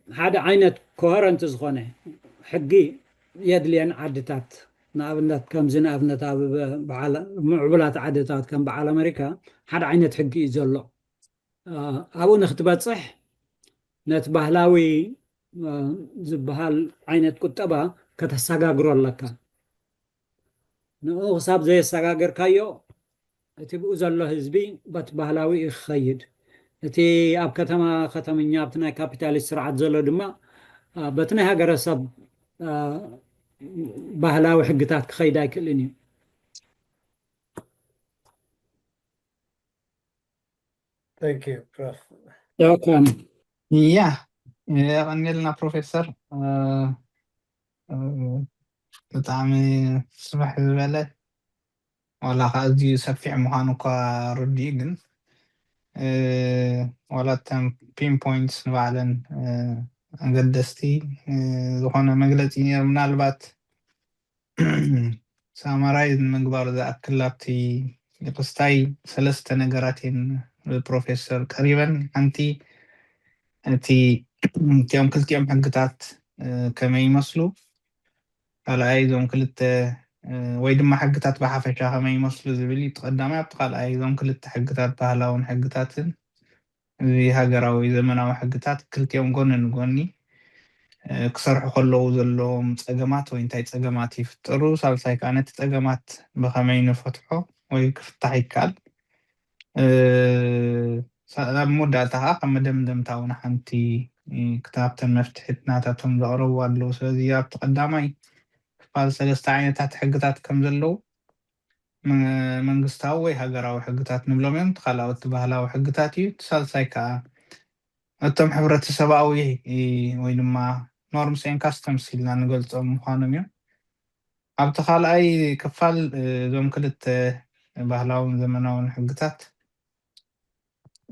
ሓደ ዓይነት ኮሄረንት ዝኾነ ሕጊ የድልየን ዓድታት። ንኣብነት ከምዚ ንኣብነት ኣብ በዓል ምዕቡላት ዓድታት ከም በዓል ኣመሪካ ሓደ ዓይነት ሕጊ እዩ ዘሎ። ኣብኡ ንክትበፅሕ ነቲ ባህላዊ ዝበሃል ዓይነት ቁጠባ ከተሰጋግሮ ኣለካ። ንኡ ክሳብ ዘየሰጋገርካዮ እቲ ብኡ ዘሎ ህዝቢ በቲ ባህላዊ እዩ ክኸይድ። እቲ ኣብ ከተማ ከተምኛ ኣብቲ ናይ ካፒታሊስት ስርዓት ዘሎ ድማ በቲ ናይ ሃገረሰብ ባህላዊ ሕግታት ክኸይድ ኣይክእልን እዩ። Thank you, Prof. Welcome. ያ የቐንየልና ፕሮፌሰር። ብጣዕሚ ስፍሕ ዝበለ ዋላ ከዓ ኣዝዩ ሰፊሕ ምዃኑ እኳ ርድእ ግን ዋላ እተን ፒን ፖይንትስ ንባዕለን ኣገደስቲ ዝኾነ መግለፂ ነይሩ። ምናልባት ሳማራይዝ ንምግባር ዝኣክል ኣብቲ ክስታይ ሰለስተ ነገራት እየን ብፕሮፌሰር ቀሪበን። ሓንቲ እቲ እቲኦም ክልቲኦም ሕግታት ከመይ ይመስሉ፣ ካልኣይ እዞም ክልተ ወይ ድማ ሕግታት ብሓፈሻ ከመይ ይመስሉ ዝብል እዩ። እቲ ቀዳማይ ኣብቲ ካልኣይ እዞም ክልተ ሕግታት ባህላውን ሕግታትን እዚ ሃገራዊ ዘመናዊ ሕግታት ክልቲኦም ጎኒ ንጎኒ ክሰርሑ ከለዉ ዘለዎም ፀገማት ወይ እንታይ ፀገማት ይፍጠሩ፣ ሳልሳይ ከዓ ነቲ ፀገማት ብኸመይ ንፈትሖ ወይ ክፍታሕ ይከኣል። ኣብ መወዳእታ ከዓ ካብ መደምደምታ እውን ሓንቲ ክታብተን መፍትሕት ናታቶም ዘቕረቡ ኣለዉ። ስለዚ ኣብቲ ቀዳማይ ክፋል ሰለስተ ዓይነታት ሕግታት ከም ዘለዉ መንግስታዊ ወይ ሃገራዊ ሕግታት ንብሎም እዮም። እቲ ካልኣዊ እቲ ባህላዊ ሕግታት እዩ። እቲ ሳልሳይ ከዓ እቶም ሕብረተሰባዊ ወይ ድማ ኖርምስ ኤን ካስተምስ ኢልና ንገልፆም ምዃኖም እዮም። ኣብቲ ካልኣይ ክፋል እዞም ክልተ ባህላውን ዘመናውን ሕግታት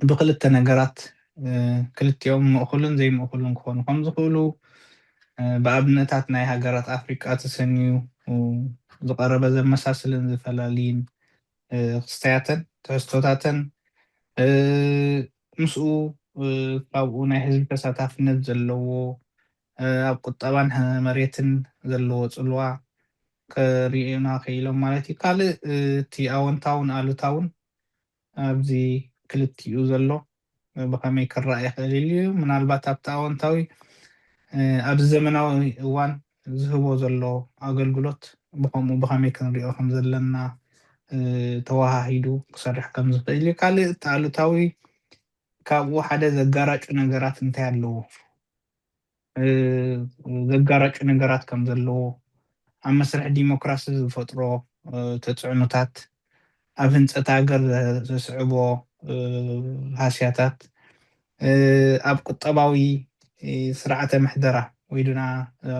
ብክልተ ነገራት ክልቲኦም ምእኹልን ዘይምእኹልን ክኾኑ ከም ዝኽእሉ ብኣብነታት ናይ ሃገራት ኣፍሪቃ ተሰንዩ ዝቐረበ ዘመሳስልን ዝፈላልይን ክስተያተን ትሕዝቶታተን ምስኡ ካብኡ ናይ ህዝቢ ተሳታፍነት ዘለዎ ኣብ ቁጠባን መሬትን ዘለዎ ፅልዋ ክርእዩና ክኢሎም ማለት እዩ። ካልእ እቲ ኣወንታውን ኣሉታውን ኣብዚ ክልቲኡ ዘሎ ብኸመይ ክረኣ ይኽእል ኢሉ እዩ። ምናልባት ኣብቲ ኣወንታዊ ኣብዚ ዘመናዊ እዋን ዝህቦ ዘሎ ኣገልግሎት ብኸምኡ ብኸመይ ክንሪኦ ከም ዘለና ተወሃሂዱ ክሰርሕ ከም ዝኽእል እዩ። ካልእ እቲ ኣሉታዊ ካብኡ ሓደ ዘጋራጩ ነገራት እንታይ ኣለዎ? ዘጋራጩ ነገራት ከም ዘለዎ፣ ኣብ መስርሕ ዲሞክራሲ ዝፈጥሮ ተፅዕኖታት፣ ኣብ ህንፀት ሃገር ዘስዕቦ ሃስያታት፣ ኣብ ቁጠባዊ ስርዓተ ምሕደራ ወይ ድማ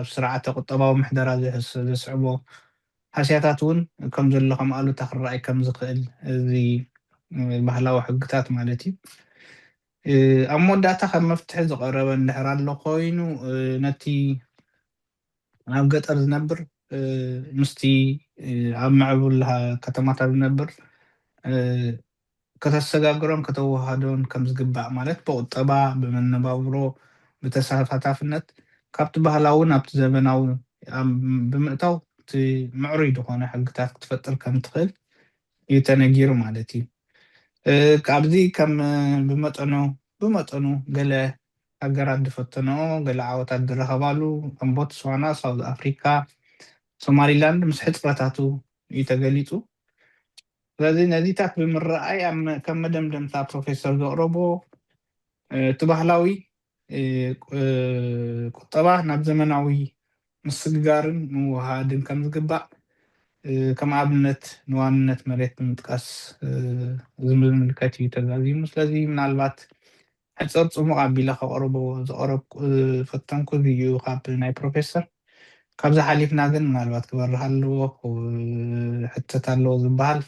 ኣብ ስርዓተ ቁጠባዊ ምሕደራ ዘስዕቦ ሃስያታት እውን ከም ዘሎ ከም ኣሉታ ክረኣይ ከም ዝኽእል እዚ ባህላዊ ሕግታት ማለት እዩ። ኣብ መወዳእታ ከም መፍትሒ ዝቐረበ እንድሕር ኣሎ ኮይኑ ነቲ ኣብ ገጠር ዝነብር ምስቲ ኣብ ምዕቡል ከተማታት ዝነብር ከተሰጋግሮን ከተወሃዶን ከም ዝግባእ ማለት ብቁጠባ፣ ብመነባብሮ፣ ብተሳታፍነት ካብቲ ባህላዊ ናብቲ ዘመናዊ ብምእታው እቲ ምዕሩይ ዝኾነ ሕግታት ክትፈጥር ከም ትኽእል እዩ ተነጊሩ ማለት እዩ። ካብዚ ከም ብመጠኑ ብመጠኑ ገለ ሃገራት ዝፈተንኦ ገለ ዓወታት ዝረኸባሉ ከም ቦትስዋና፣ ሳውዝ ኣፍሪካ፣ ሶማሊላንድ ምስ ሕፅረታቱ እዩ ተገሊፁ። ስለዚ ነዚታት ብምረኣይ ከም መደምደምታ ፕሮፌሰር ዘቕረቦ እቲ ባህላዊ ቁጠባ ናብ ዘመናዊ ምስግጋርን ምውሃድን ከም ዝግባእ ከም ኣብነት ንዋንነት መሬት ብምጥቃስ ዝምልከት እዩ ተዛዚሙ። ስለዚ ምናልባት ሕፅር ፅሙቕ ኣቢለ ከቕርቦ ዝፈተንኩ እዩ ካብ ናይ ፕሮፌሰር። ካብዚ ሓሊፍና ግን ምናልባት ክበርህ ኣለዎ ሕተት ኣለዎ ዝበሃል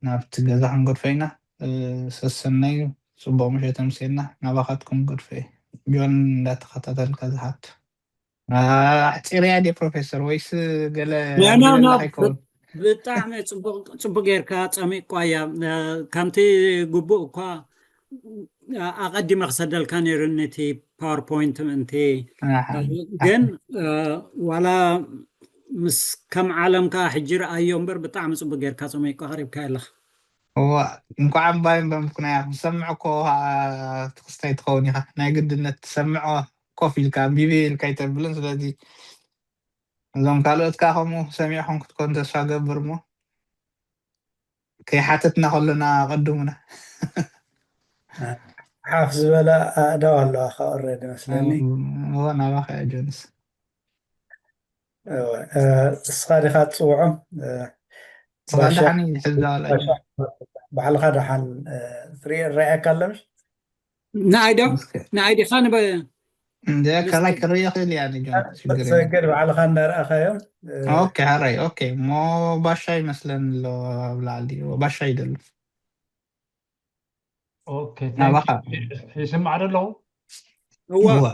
ናብቲ ገዛ ክንገድፎ ኢና። ሰሰናዩ ፅቡቕ ምሸት ኣምስየልና ናባኻትኩም ገድፎ እየ። ጆን እንዳተኸታተልካ ዝሓቱ ኣሕፂርያ ድየ ፕሮፌሰር ወይስ ገለ ከይከውን? ብጣዕሚ ፅቡቅ ጌርካ ፀሚቅኳ እያ። ከምቲ ግቡእ እኳ ኣቐዲመ ክሰደልካ ነይሩ ነቲ ፓወርፖይንት ምእንቲ። ግን ዋላ ምስ ከም ዓለም ከዓ ሕጂ ረኣዮ እምበር ብጣዕሚ ፅቡቅ ጌርካ ፀመይቆ ኣቅሪብካ ኣለኻ። እዋ፣ እንኳዕ እምባይ እምበምኩናያ። ዝሰምዕ እኮ ከዓ ትክስታይ ትኸውን ኢኻ። ናይ ግድነት ትሰምዖ፣ ኮፍ ኢልካ ኣንቢቢ ኢልካ ኣይተብልን። ስለዚ እዞም ካልኦት ከዓ ከምኡ ሰሚዕኹም ክትኮን ተስፋ ገብር እሞ ከይሓተትና ከሎና ቀድሙና። ሓፍ ዝበለ ኣእዳው ኣለዋ ከ ኦረዲ መስለኒ። እዋ፣ ናባኻ እያ ጆንስ። እስኻ ዲኻ ትፅውዖም? ስኻ ደሓን እዩ ዝሕዛ። ባዕልኻ ደሓን ትርኢ ረኣየካ ኣለምሽ? ንኣይ ዶ ንኣይ ዲኻ ንበ እንደ ከላይ ክርኢ ይኽእል እያ። ጆንስ፣ ችግር የለን። ሰገድ ባዕልኻ እንዳረኣኻዮም። ኦኬ፣ ሓራይ። ኦኬ፣ እሞ ባሻ ይመስለኒ ኣሎ ኣብ ላዕሊ። ባሻ ይደሉ። ኦኬ፣ ናባኻ። ይስማዕ ዶ ኣለኹ? እዋ እዋ።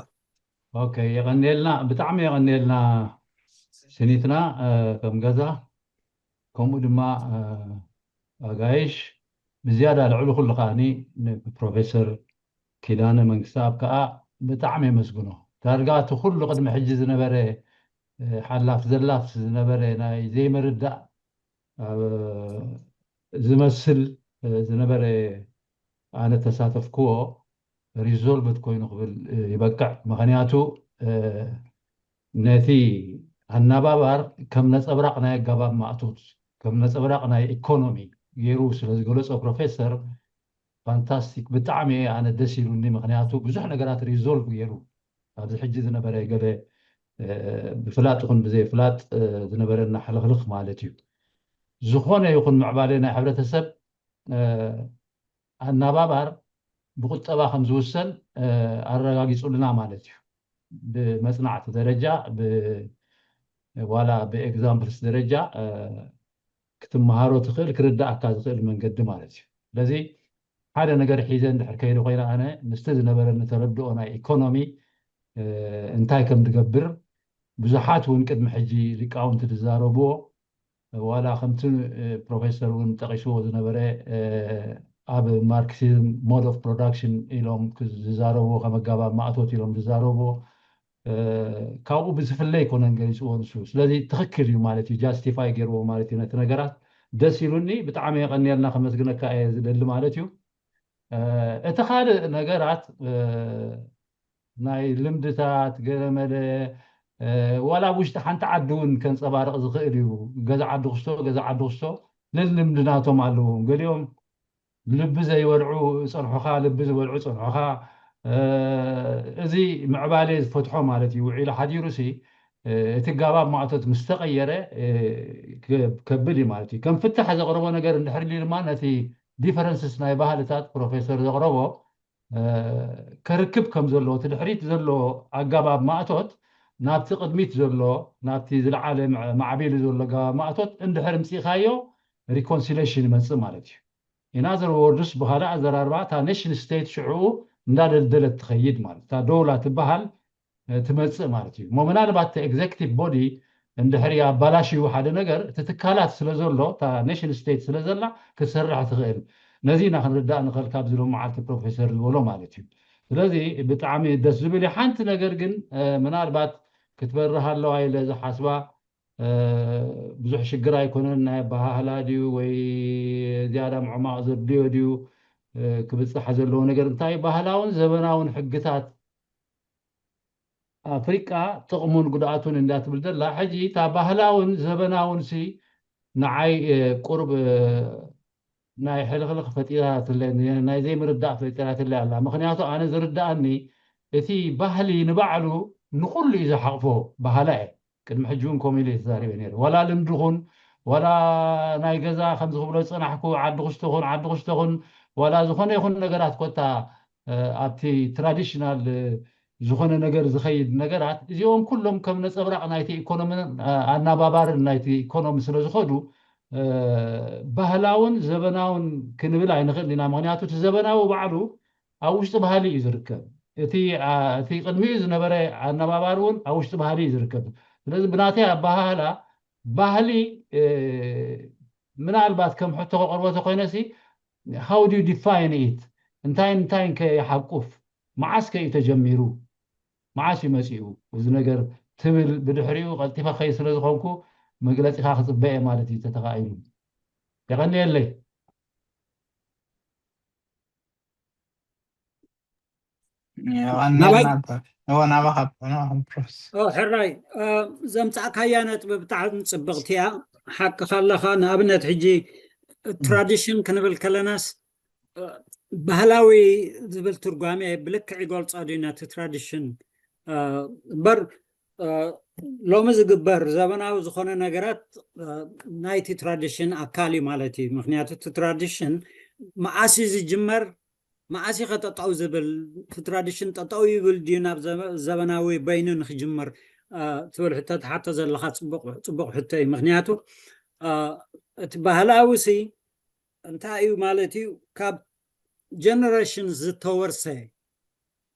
ኦኬ፣ የቐንየልና፣ ብጣዕሚ የቐንየልና ስኒትና፣ እ፣ ከም ገዛ፣ ከምኡ ድማ፣ እ፣ ኣጋይሽ፣ ብዝያዳ ልዕሊ ኩሉ ከዓኒ ንፕሮፌሰር ኪዳነ መንግስተኣብ ከዓ ብጣዕሚ የመስግኖ። ዳርጋ እቲ ኩሉ ቅድሚ ሕጂ ዝነበረ፣ እ፣ ሓላፍ ዘላፍ ዝነበረ ናይ ዘይምርዳእ፣ እ፣ ዝመስል፣ እ፣ ዝነበረ ኣነ ተሳተፍክዎ ሪዞልቭድ ኮይኑ ክብል፣ እ፣ ይበቅዕ። ምኽንያቱ፣ እ፣ ነቲ ኣናባባር ከም ነጸብራቕ ናይ ኣጋባብ ማእቶት፣ ከም ነጸብራቕ ናይ ኢኮኖሚ ገይሩ ስለ ዝገለጾ ፕሮፌሰር፣ ፋንታስቲክ፣ ብጣዕሚ ኣነ ደስ ኢሉኒ። ምኽንያቱ ብዙሕ ነገራት ሪዞልቭ ገይሩ ኣብዚ ሕጂ ዝነበረ ገለ፣ እ፣ ብፍላጥ ይኹን ብዘይፍላጥ፣ እ፣ ዝነበረና ሕልኽልኽ ማለት እዩ። ዝኾነ ይኹን ምዕባለ ናይ ሕብረተሰብ፣ እ፣ ኣናባባር ብቁጠባ ከም ዝውሰን፣ እ፣ ኣረጋጊጹልና ማለት እዩ። ብመጽናዕቲ ደረጃ፣ ብ-፣ ዋላ ብኤግዛምፕልስ ደረጃ፣ እ፣ ክትመሃሮ ትኽእል፣ ክርዳእካ ዝኽእል መንገዲ ማለት እዩ። ስለዚ ሓደ ነገር ሒዘ እንድሕር ከይደ ኮይነ ኣነ ምስቲ ዝነበረኒ ተረድኦ ናይ ኢኮኖሚ፣ እ፣ እንታይ ከም ዝገብር ብዙሓት እውን ቅድሚ ሕጂ ሊቃውንቲ ዝዛረብዎ፣ ዋላ ከምቲ፣ እ፣ ፕሮፌሰር እውን ጠቒስዎ ዝነበረ፣ እ፣ ኣብ ማርክሲዝም ሞድ ኦፍ ፕሮዳክሽን ኢሎም ክዝ-፣ ዝዛረብዎ፣ ከም ኣጋባብ ማእቶት ኢሎም ዝዛረብዎ፣ እ፣ ካብኡ ብዝፍለ ኣይኮነን ገሊፅዎ ንሱ። ስለዚ ትኽክል እዩ ማለት እዩ፣ ጃስቲፋይ ገይርዎ ማለት እዩ ነቲ ነገራት። ደስ ኢሉኒ፣ ብጣዕሚ የቐንየልና፣ ከመስግነካ እየ ዝደሊ ማለት እዩ። እ፣ እቲ ካልእ ነገራት፣ እ፣ ናይ ልምድታት ገለመለ፣ እ፣ ዋላ ኣብ ውሽጢ ሓንቲ ዓዲ እውን ከንፀባርቕ ዝኽእል እዩ። ገዛ ዓዲ ክስቶ፣ ገዛ ዓዲ ክስቶ ልልምዲ ናቶም ኣለዎም። ገሊኦም ልቢ ዘይበልዑ ጸንሖኻ፣ ልቢ ዝበልዑ ጸንሖኻ። እ፣ እዚ ምዕባለ ዝፈትሖ ማለት እዩ። ውዒሉ ሓዲሩሲ፣ እ፣ እቲ ኣጋባብ ማእቶት ምስ ተቐየረ፣ እ፣ ከ-፣ ከብል እዩ ማለት እዩ። ከም ፍታሕ ዘቕረቦ ነገር እንድሕር ኢሉ ድማ ነቲ ዲፈረንስስ ናይ ባህልታት ፕሮፌሰር ዘቕረቦ፣ እ፣ ከርክብ ከም ዘለዎ፣ እቲ ድሕሪት ዘሎ ኣጋባብ ማእቶት ናብቲ ቅድሚት ዘሎ፣ ናብቲ ዝለዓለ መዕ-፣ ማዕቢሉ ዘሎ ኣጋባብ ማእቶት እንድሕር ምጺእካዮ ሪኮንሲሌሽን ይመጽእ ማለት እዩ። In other words፣ ብኻልእ ኣዘራርባ እታ ኔሽን ስቴት ሽዑ እንዳደልደለት ትኸይድ ማለት፣ እታ ዶውላ ትበሃል፣ እ፣ ትመጽእ ማለት እዩ። እሞ ምናልባት እቲ ኤግዜክቲቭ ቦዲ እንድሕሪ ኣባላሽዩ ሓደ ነገር፣ እቲ ትካላት ስለ ዘሎ፣ እታ ኔሽን ስቴት ስለ ዘላ ክትሰርሕ ትኽእል። ነዚ ኢና ክንርዳእ ንኽእል ካብዚ ሎም መዓልቲ ፕሮፌሰር ዝበሎ ማለት እዩ። ስለዚ ብጣዕሚ ደስ ዝብል እዩ። ሓንቲ ነገር ግን፣ እ፣ ምናልባት ክትበርህ ኣለዋ ኢለ ዝሓስባ፣ እ፣ ብዙሕ ሽግር ኣይኮነን። ናይ ኣበሃህላ ድዩ ወይ ዝያዳ ምዕማቕ ዘድልዮ ድዩ፣ እ፣ ክብጽሕ ዘለዎ ነገር እንታይ፣ ባህላውን ዘበናውን ሕግታት ኣፍሪቃ ጥቕሙን ጉድኣቱን እንዳትብል ዘላ፣ ሕጂ እታ ባህላውን ዘበናውን ሲ ንዓይ፣ እ፣ ቁርብ፣ እ፣ ናይ ሕልኽልኽ ፈጢራትለ-፣ ናይ ዘይምርዳእ ፈጢራትለ ኣላ። ምኽንያቱ ኣነ ዝርዳኣኒ እቲ ባህሊ ንባዕሉ ንኹሉ እዩ ዝሓቕፎ ባህላ እየ። ቅድሚ ሕጂ እውን ከምኡ ኢለ እየ ተዛሪበ ነይረ። ዋላ ልምዲ ኹን፣ ዋላ ናይ ገዛ ከምዚ ክብሎ ዝጸናሕኩ ዓዲ ክስቶ ኹን፣ ዓዲ ክስቶ ኹን፣ ዋላ ዝኾነ ይኹን ነገራት ኮታ፣ እ፣ ኣብቲ ትራዲሽናል፣ እ፣ ዝኾነ ነገር ዝኸይድ ነገራት፣ እዚኦም ኩሎም ከም ነጸብራቕ ናይቲ ኢኮኖምን፣ እ፣ ኣናባባርን ናይቲ ኢኮኖሚ ስለ ዝኾዱ፣ እ፣ ባህላውን ዘበናውን ክንብል ኣይንኽእል ኢና። ምኽንያቱ እቲ ዘበናዊ ባዕሉ ኣብ ውሽጢ ባህሊ እዩ ዝርከብ። እቲ፣ ኣ-፣ እቲ ቅድሚኡ ዝነበረ ኣነባባሪ እውን ኣብ ውሽጢ ባህሊ እዩ ዝርከብ። ስለዚ ብናተይ ኣበሃህላ ባህሊ፣ እ፣ ምናልባት ከም ሕቶ ከቕርቦ ተኮይነሲ፣ how do you define it? እንታይ እንታይ ከ ይሓቁፍ? መዓስ ከ እዩ ተጀሚሩ? መዓስ እዩ መፂኡ እዚ ነገር ትብል፣ ብድሕሪኡ ቀልጢፈ ከይ ስለ ዝኾንኩ መግለፂኻ ክፅበ እየ ማለት እዩ ተተኻኢሉ። የቐንየለይ። የቐንየልና። እወ፣ ናባኻ፣ ናባኻ ፕሮፌሰር። ሕራይ፣ ዘምፃእካያ ነጥቢ ብጣዕሚ ፅብቕቲ እያ። ሓቅኻ ኣለኻ። ንኣብነት ሕጂ ትራዲሽን ክንብል ከለናስ ባህላዊ ዝብል ትርጓሜ ብልክዕ ይገልፆ ድዩ ነቲ ትራዲሽን? እምበር ሎሚ ዝግበር ዘበናዊ ዝኾነ ነገራት ናይቲ ትራዲሽን ኣካል እዩ ማለት እዩ። ምክንያቱ እቲ ትራዲሽን መዓስ እዩ ዝጅመር፣ መዓስ እዩ ኸጠጠው ዝብል፣ እቲ ትራዲሽን ጠጠው ይብል ድዩ ናብ ዘበናዊ በይኑ ንክጅምር ትብል ሕቶ ትሓቶ ዘለኻ ፅቡቕ ሕቶ እዩ። ምክንያቱ እቲ ባህላዊ ሲ እንታይ እዩ ማለት እዩ? ካብ ጀነሬሽን ዝተወርሰ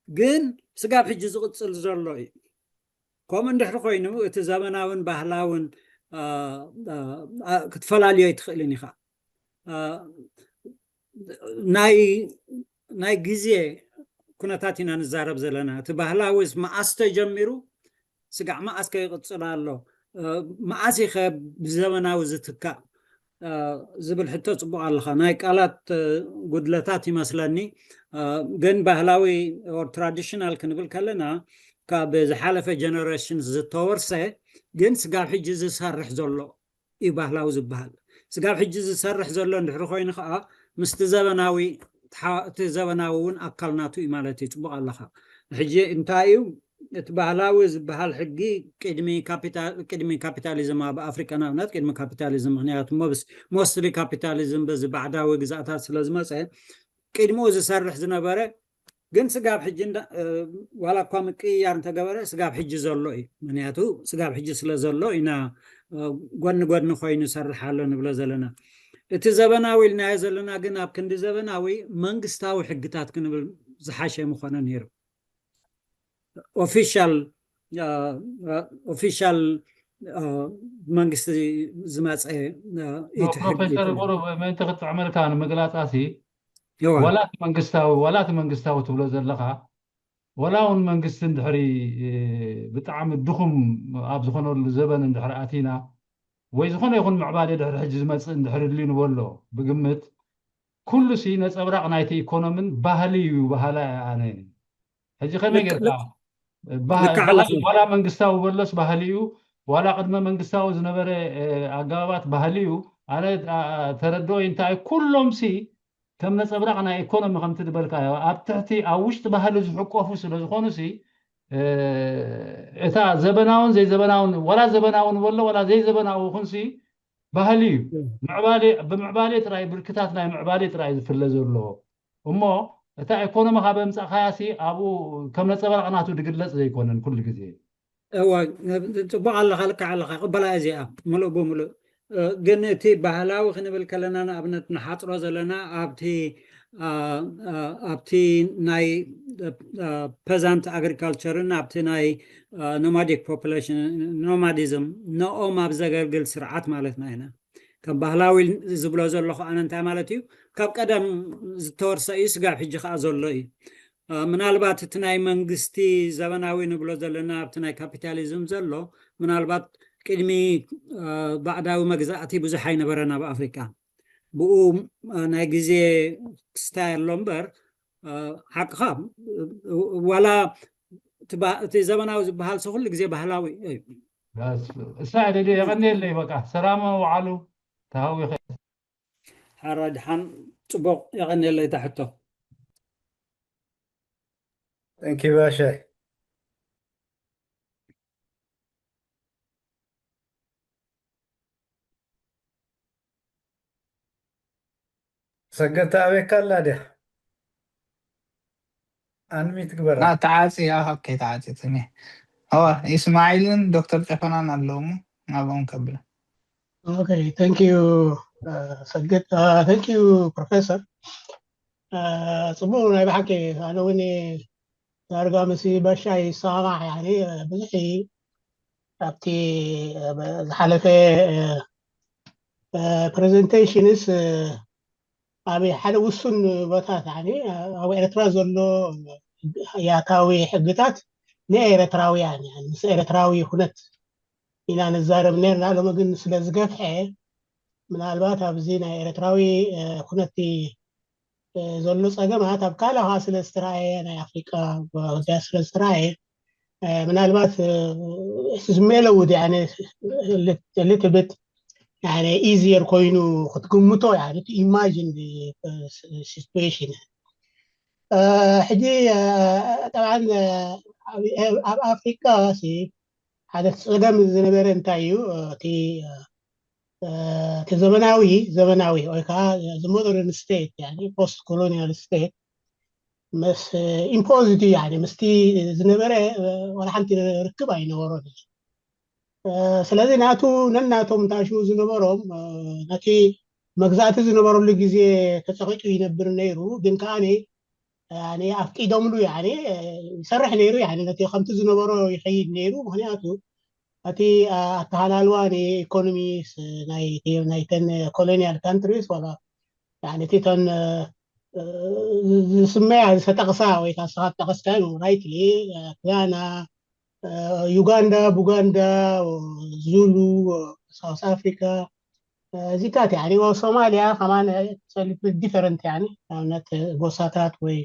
ግን ስጋብ ሕጂ ዝቕፅል ዘሎ እዩ። ከምኡ እንድሕር ኮይኑ እቲ ዘመናውን ባህላውን ክትፈላልዮ ኣይትኽእልን ኢኻ። ናይ ግዜ ኩነታት ኢና ንዛረብ ዘለና። እቲ ባህላዊ መዓስ ተጀሚሩ ስጋዕ መዓስ ከ ይቕፅል ኣሎ? መዓስ ኢኸ ብዘበናዊ ዝትካእ ዝብል ሕቶ ፅቡቕ ኣለኻ። ናይ ቃላት ጉድለታት ይመስለኒ። ግን ባህላዊ ኦር ትራዲሽናል ክንብል ከለና ካብ ዝሓለፈ ጀነሬሽን ዝተወርሰ ግን ስጋብ ሕጂ ዝሰርሕ ዘሎ እዩ ባህላዊ ዝበሃል። ስጋብ ሕጂ ዝሰርሕ ዘሎ እንድሕሪ ኮይኑ ከዓ ምስቲ ዘበናዊ እቲ ዘበናዊ እውን ኣካል ናቱ እዩ ማለት እዩ። ፅቡቕ ኣለኻ። ሕጂ እንታይ እዩ እቲ ባህላዊ ዝበሃል ሕጊ? ቅድሚ ካፒታሊዝም ኣብ ኣፍሪካ ንኣብነት ቅድሚ ካፒታሊዝም፣ ምክንያቱ ሞስትሊ ካፒታሊዝም በዚ ባዕዳዊ ግዛእታት ስለ ዝመፀ ቅድሚኡ ዝሰርሕ ዝነበረ ግን ስጋብ ሕጂ ዋላ እኳ ምቅይያር እንተገበረ ስጋብ ሕጂ ዘሎ እዩ። ምክንያቱ ስጋብ ሕጂ ስለ ዘሎ ኢና ጎኒ ጎኒ ኮይኑ ይሰርሕ ኣሎ ንብሎ ዘለና። እቲ ዘበናዊ ኢልናዮ ዘለና ግን ኣብ ክንዲ ዘበናዊ መንግስታዊ ሕግታት ክንብል ዝሓሸ ምኾነ ነይሩ። ኦፊሻል ኦፊሻል መንግስቲ ዝመፀ ኢቲ ሕጊ ፕሮፌሰር ቁሩብ ምእንቲ ክትጥዕመልካ ንምግላፃ ሲ ዋላ እቲ መንግስታዊ ዋላ እቲ መንግስታዊ ትብሎ ዘለኻ ዋላ እውን መንግስቲ እንድሕሪ ብጣዕሚ ድኹም ኣብ ዝኾነሉ ዘበን እንድሕሪ ኣቲና ወይ ዝኾነ ይኹን ምዕባለ ድሕሪ ሕጂ ዝመፅእ እንድሕሪ ድልዩ ንበሎ ብግምት ኩሉ ሲ ነፀብራቕ ናይቲ ኢኮኖምን ባህሊ እዩ በሃላ እየ ኣነ። ሕጂ ከመይ ጌርካ ዋላ መንግስታዊ በሎስ ባህሊ እዩ፣ ዋላ ቅድመ መንግስታዊ ዝነበረ ኣገባባት ባህሊ እዩ። ኣነ ተረድኦይ እንታይ ኩሎም ሲ ከም ነፀብራቕ ናይ ኢኮኖሚ ከምቲ ዝበልካዮ ኣብ ትሕቲ ኣብ ውሽጢ ባህሊ ዝሕቆፉ ስለ ዝኾኑ ሲ እታ ዘበናውን ዘይዘበናውን ዋላ ዘበናዊ ንበሎ ዋላ ዘይዘበናዊ ይኹን ሲ ባህሊ እዩ። ምዕባሌ ብምዕባሌ ጥራይ ብርክታት ናይ ምዕባሌ ጥራይ ዝፍለ ዘለዎ እሞ እታ ኢኮኖሚ ካብ ኣምጻእካያ ሲ ኣብኡ ከም ነጸብራቕ ናቱ ዝግለጽ ዘይኮነን ኩሉ ግዜ። እወ ጽቡቕ ኣለኻ፣ ልክዕ ኣለኻ፣ ቅበላ እዚኣ ምሉእ ብምሉእ። ግን እቲ ባህላዊ ክንብል ከለና ንኣብነት ንሓጽሮ ዘለና ኣብቲ ኣብቲ ናይ ፐዛንት ኣግሪካልቸርን ኣብቲ ናይ ኖማዲክ ፖፑሌሽን ኖማዲዝም ንኦም ኣብ ዘገልግል ስርዓት ማለትና ኢና። ከም ባህላዊ ዝብሎ ዘለኹ ኣነ እንታይ ማለት እዩ? ካብ ቀደም ዝተወርሰ እዩ፣ ስጋብ ሕጂ ከዓ ዘሎ እዩ። ምናልባት እቲ ናይ መንግስቲ ዘበናዊ ንብሎ ዘለና ኣብቲ ናይ ካፒታሊዝም ዘሎ ምናልባት ቅድሚ ባዕዳዊ መግዛእቲ ብዙሕ ኣይነበረን ኣብ ኣፍሪቃ። ብኡ ናይ ግዜ ክስታይ ኣሎ እምበር ሓቅኻ ዋላ እቲ ዘበናዊ ዝበሃል ሰው ኩሉ ግዜ ባህላዊ እዩ። እሳ ደደ የቐንየለይ በቃ ሰላም ዋዕሉ ተሃዊኸ። ሓራ ድሓን ጽቡቕ የቐንየለይ እታ ሕቶ። Thank you ባሻይ። ሰገድ ተኣበየካ ኣላ ድያ? ኣንሚት ግበራ። ተዓፂ ኦኬ ተዓፂ ትኒ እዋ ኢስማዒልን ዶክተር ጨፈናን ኣለዉ ናብኦም ከብለ Okay, thank you ሰገድ። Thank you ፕሮፌሰር። ፅቡቅ ናይ ብሓቂ ኣነ እውን ዳርጋ ምስ በሻ ይሰማማዕ ያኒ ብዙሕ ኣብቲ ዝሓለፈ ፕሬዘንቴሽንስ ኣብ ሓደ ውሱን ቦታት ኣብ ኤርትራ ዘሎ ያታዊ ሕግታት ንኤርትራውያን ምስ ኤርትራዊ ኩነት ኢና ንዛረብ ነርና። ሎሚ ግን ስለ ዝገፍሐ ምናልባት ኣብዚ ናይ ኤርትራዊ ኩነቲ ዘሎ ጸገማት ኣብ ካልእ ከዓ ስለ ዝተረኣየ ናይ ኣፍሪቃ ጉዳይ ስለ ዝተረኣየ ምናልባት ዝሜለውድ little bit easier ኮይኑ ክትግምቶ imagine situation ሕጂ ጠብዓን ኣብ ኣፍሪቃ ሓደ ጸገም ዝነበረ እንታይ እዩ እቲ እቲ ዘመናዊ ዘመናዊ ወይ ከዓ modern state post colonial state ምስ imposed እዩ ምስቲ ዝነበረ ዋላ ሓንቲ ርክብ ኣይነበሮን። ስለዚ ናቱ ነናቶም ታሽሙ ዝነበሮም ነቲ መግዛእቲ ዝነበረሉ ግዜ ተፀቂጡ ይነብር ነይሩ። ግን ከዓ ኣፍቂዶምሉ ይሰርሕ ነይሩ። ነቲ ከምቲ ዝነበሮ ይኸይድ ነይሩ። ምክንያቱ እቲ ኣተሃላልዋ ንኢኮኖሚ ናይተን colonial countries ዋላ እተን ዝስመያ ዝተጠቕሳ ወይ ከዓ ንስኻ ዝጠቐስካዮ rightly ጋና፣ ዩጋንዳ፣ ቡጋንዳ፣ ዙሉ፣ ሳውስ ኣፍሪካ እዚታት ሶማሊያ ከማን different ንኣብነት ጎሳታት ወይ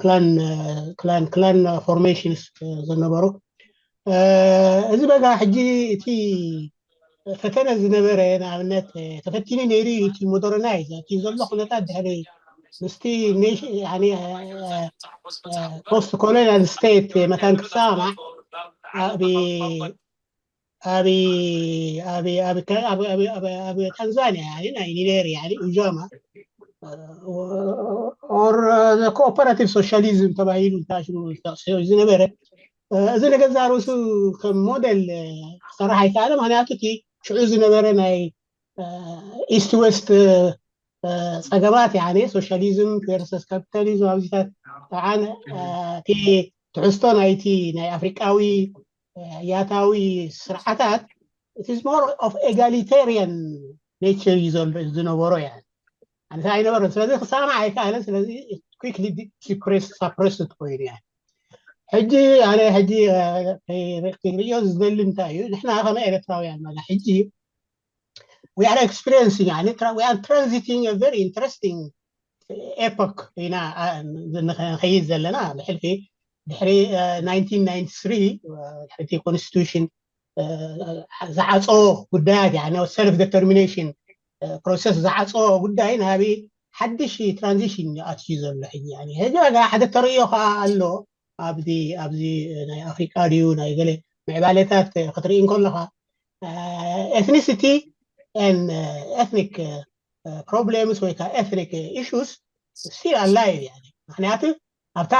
clan clan clan formations ዝነበሩ እዚ በጋ ሕጂ እቲ ፈተነ ዝነበረ ንኣብነት ተፈቲኑ ነይሩ እዩ። እቲ modernize እቲ ዘሎ ኩነታት ድሕሪ ምስቲ post colonial state መታን ክሰማማዕ ኣብ ኣብ ኣብ ታንዛንያ ናይ ኒጀር ኡጃማ or cooperative socialism ተባሂሉ ዝነበረ እዚ ነገር ዛርእሱ ከም ሞዴል ክሰራሕ ኣይከኣለ። ምክንያቱ እቲ ሽዑ ዝነበረ ናይ east west ጸገማት socialism versus capitalism ኣብዚታት ጠዓን እቲ ትሕዝቶ ናይቲ ናይ ኣፍሪቃዊ ያታዊ ስርዓታት it is more of egalitarian nature እዩ ዝነበሮ። ኣንተ ኣይነበረን። ስለዚ ክሰማማዕ ኣይከኣለን። ስለዚ quickly suppressed ኮይኑ ሕጂ ኣነ ሕጂ ክርእዮ ዝደሊ እንታይ እዩ፣ ንሕና ከም ኤርትራውያን ማለት ሕጂ we are experiencing we are transiting a very interesting epoch ኢና ንኸይድ ዘለና። ብሕልፊ ድሕሪ nineteen ninety three ድሕሪ constitution ዝዓፀዎ ጉዳያት self determination process ዝዓፀዎ ጉዳይ ናብ ሓድሽ transition ኣትዩ ዘሎ ሕጂ። ሕጂ ሓደ ተርእዮ ከዓ ኣሎ ኣብዚ ኣብዚ ናይ ኣፍሪቃ ድዩ ናይ ገለ ምዕባለታት ክትርኢ እንከለካ ethnicity and ethnic problems ወይ ከዓ ethnic issues still alive። ምክንያቱ ኣብታ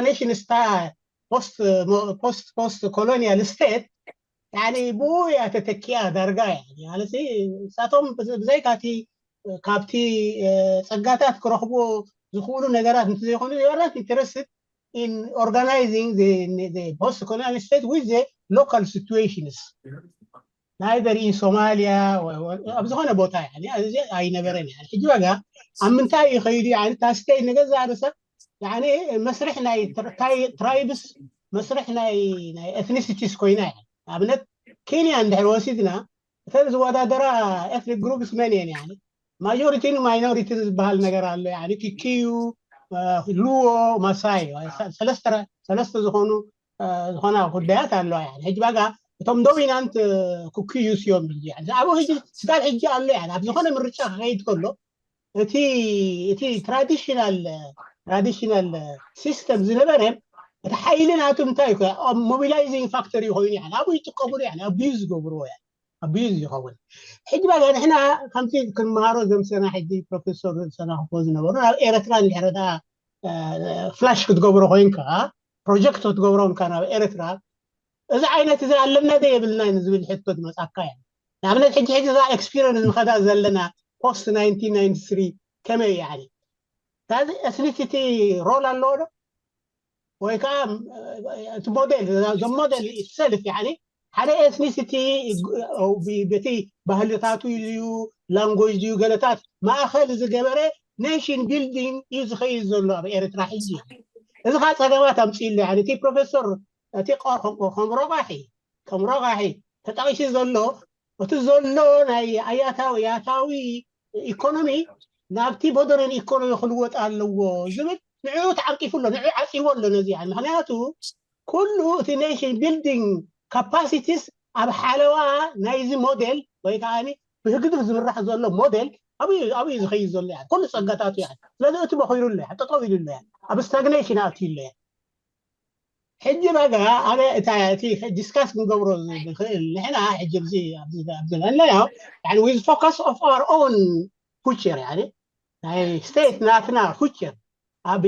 nation እታ post post colonial state ብኡ እያ ተተኪኣ ዳርጋ ማለት ንሳቶም ብዘይካቲ ካብቲ ጸጋታት ክረኽቡ ዝኽእሉ ነገራት እንተዘይኮኑ they are not interested in organizing the post colonial state with the local situations። Neither in Somalia ኣብ ዝኾነ ቦታ ኣይነበረን። ሕጂ ዋጋ ኣብ ምንታይ እዩ ከይዱ እታ state ንገዛእ ርእሳ መስርሕ ናይ tribes መስርሕ ናይ ethnicities ኮይና እያ። ንኣብነት ኬንያ እንድሕር ወሲድና እተን ዝወዳደራ ethnic groups መን እየን? Majority ን minority ን ዝበሃል ነገር ኣሎ። ኪኪዩ፣ ሉዎ፣ ማሳይ ሰለስተ ዝኾኑ ዝኾና ጉዳያት ኣለዋ። ሕጂ ባጋ እቶም dominant ኩኪዩስ እዮም። ኣብኡ ሕጂ ስጋብ ሕጂ ኣሎ። ኣብ ዝኾነ ምርጫ ክኸይድ ከሎ እቲ እቲ traditional traditional system ዝነበረ እቲ ሓይሊ ናቱ እንታይ mobilizing factor ይኮይኑ። ኣብኡ ይጥቀምሉ፣ abuse ይገብርዎ፣ abuse ይኸውን። ሕጂ ባጋ ንሕና ከምቲ ክንመሃሮ ዘምሰና ሕጂ ፕሮፌሰር ዝሰናኽቦ ዝነበሩ ናብ ኤርትራ እንድሕር flash ክትገብሮ ኮይንካ project ክትገብሮም ካብ ኤርትራ እዚ ዓይነት እዚ ኣለና ዶ የብልና ዝብል ሕቶ ትመጻካ እያ። ንኣብነት ሕጂ ሕጂ እዛ experience ንኸዳ ዘለና post nineteen ninety three ከመይ እያ? ታዚ ethnicity role ኣለዎ ዶ? ወይ ከዓ እቲ ሞዴል the model itself ሓደ ኤትኒሲቲ በቲ ባህልታቱ እዩ፣ ላንጎጅ ድዩ ገለታት ማእኸል ዝገበረ ኔሽን ቢልዲንግ እዩ ዝኸይድ ዘሎ ኣብ ኤርትራ ሕጂ። እዚ ከዓ ፀገማት ኣምፅእሉ። እቲ ፕሮፌሰር እቲ ከም ረቋሒ ከም ረቋሒ ተጠቂሱ ዘሎ እቲ ዘሎ ናይ ኣያታዊ ያታዊ ኢኮኖሚ ናብቲ ሞደርን ኢኮኖሚ ክልወጥ ኣለዎ ዝብል ንዕኡ ተዓቂፉ ኣሎ፣ ንዕኡ ዓፂዎ ኣሎ ነዚ። ምክንያቱ ኩሉ እቲ ኔሽን ቢልዲንግ ካፓሲቲስ ኣብ ሓለዋ ናይዚ ሞዴል ወይ ከዓ ብህግድፍ ዝምራሕ ዘሎ ሞዴል ኣብዩ ዝኸይድ ዘሎ ኩሉ ፀጋታቱ። ስለዚ እቲ በኺሩ ኣሎ፣ ጠጠው ኢሉ ኣሎ፣ ኣብ ስታግኔሽን ኣትዩ ኣሎ። ሕጂ በጋ ኣነ እታ እቲ ዲስካስ ክንገብሮ ንኽእል ንሕና ሕጂ ኣብዚ ኣብዚ ኣብዚ ኣለና with focus of our own future يعني ናይ ስቴት ናትና future ኣብ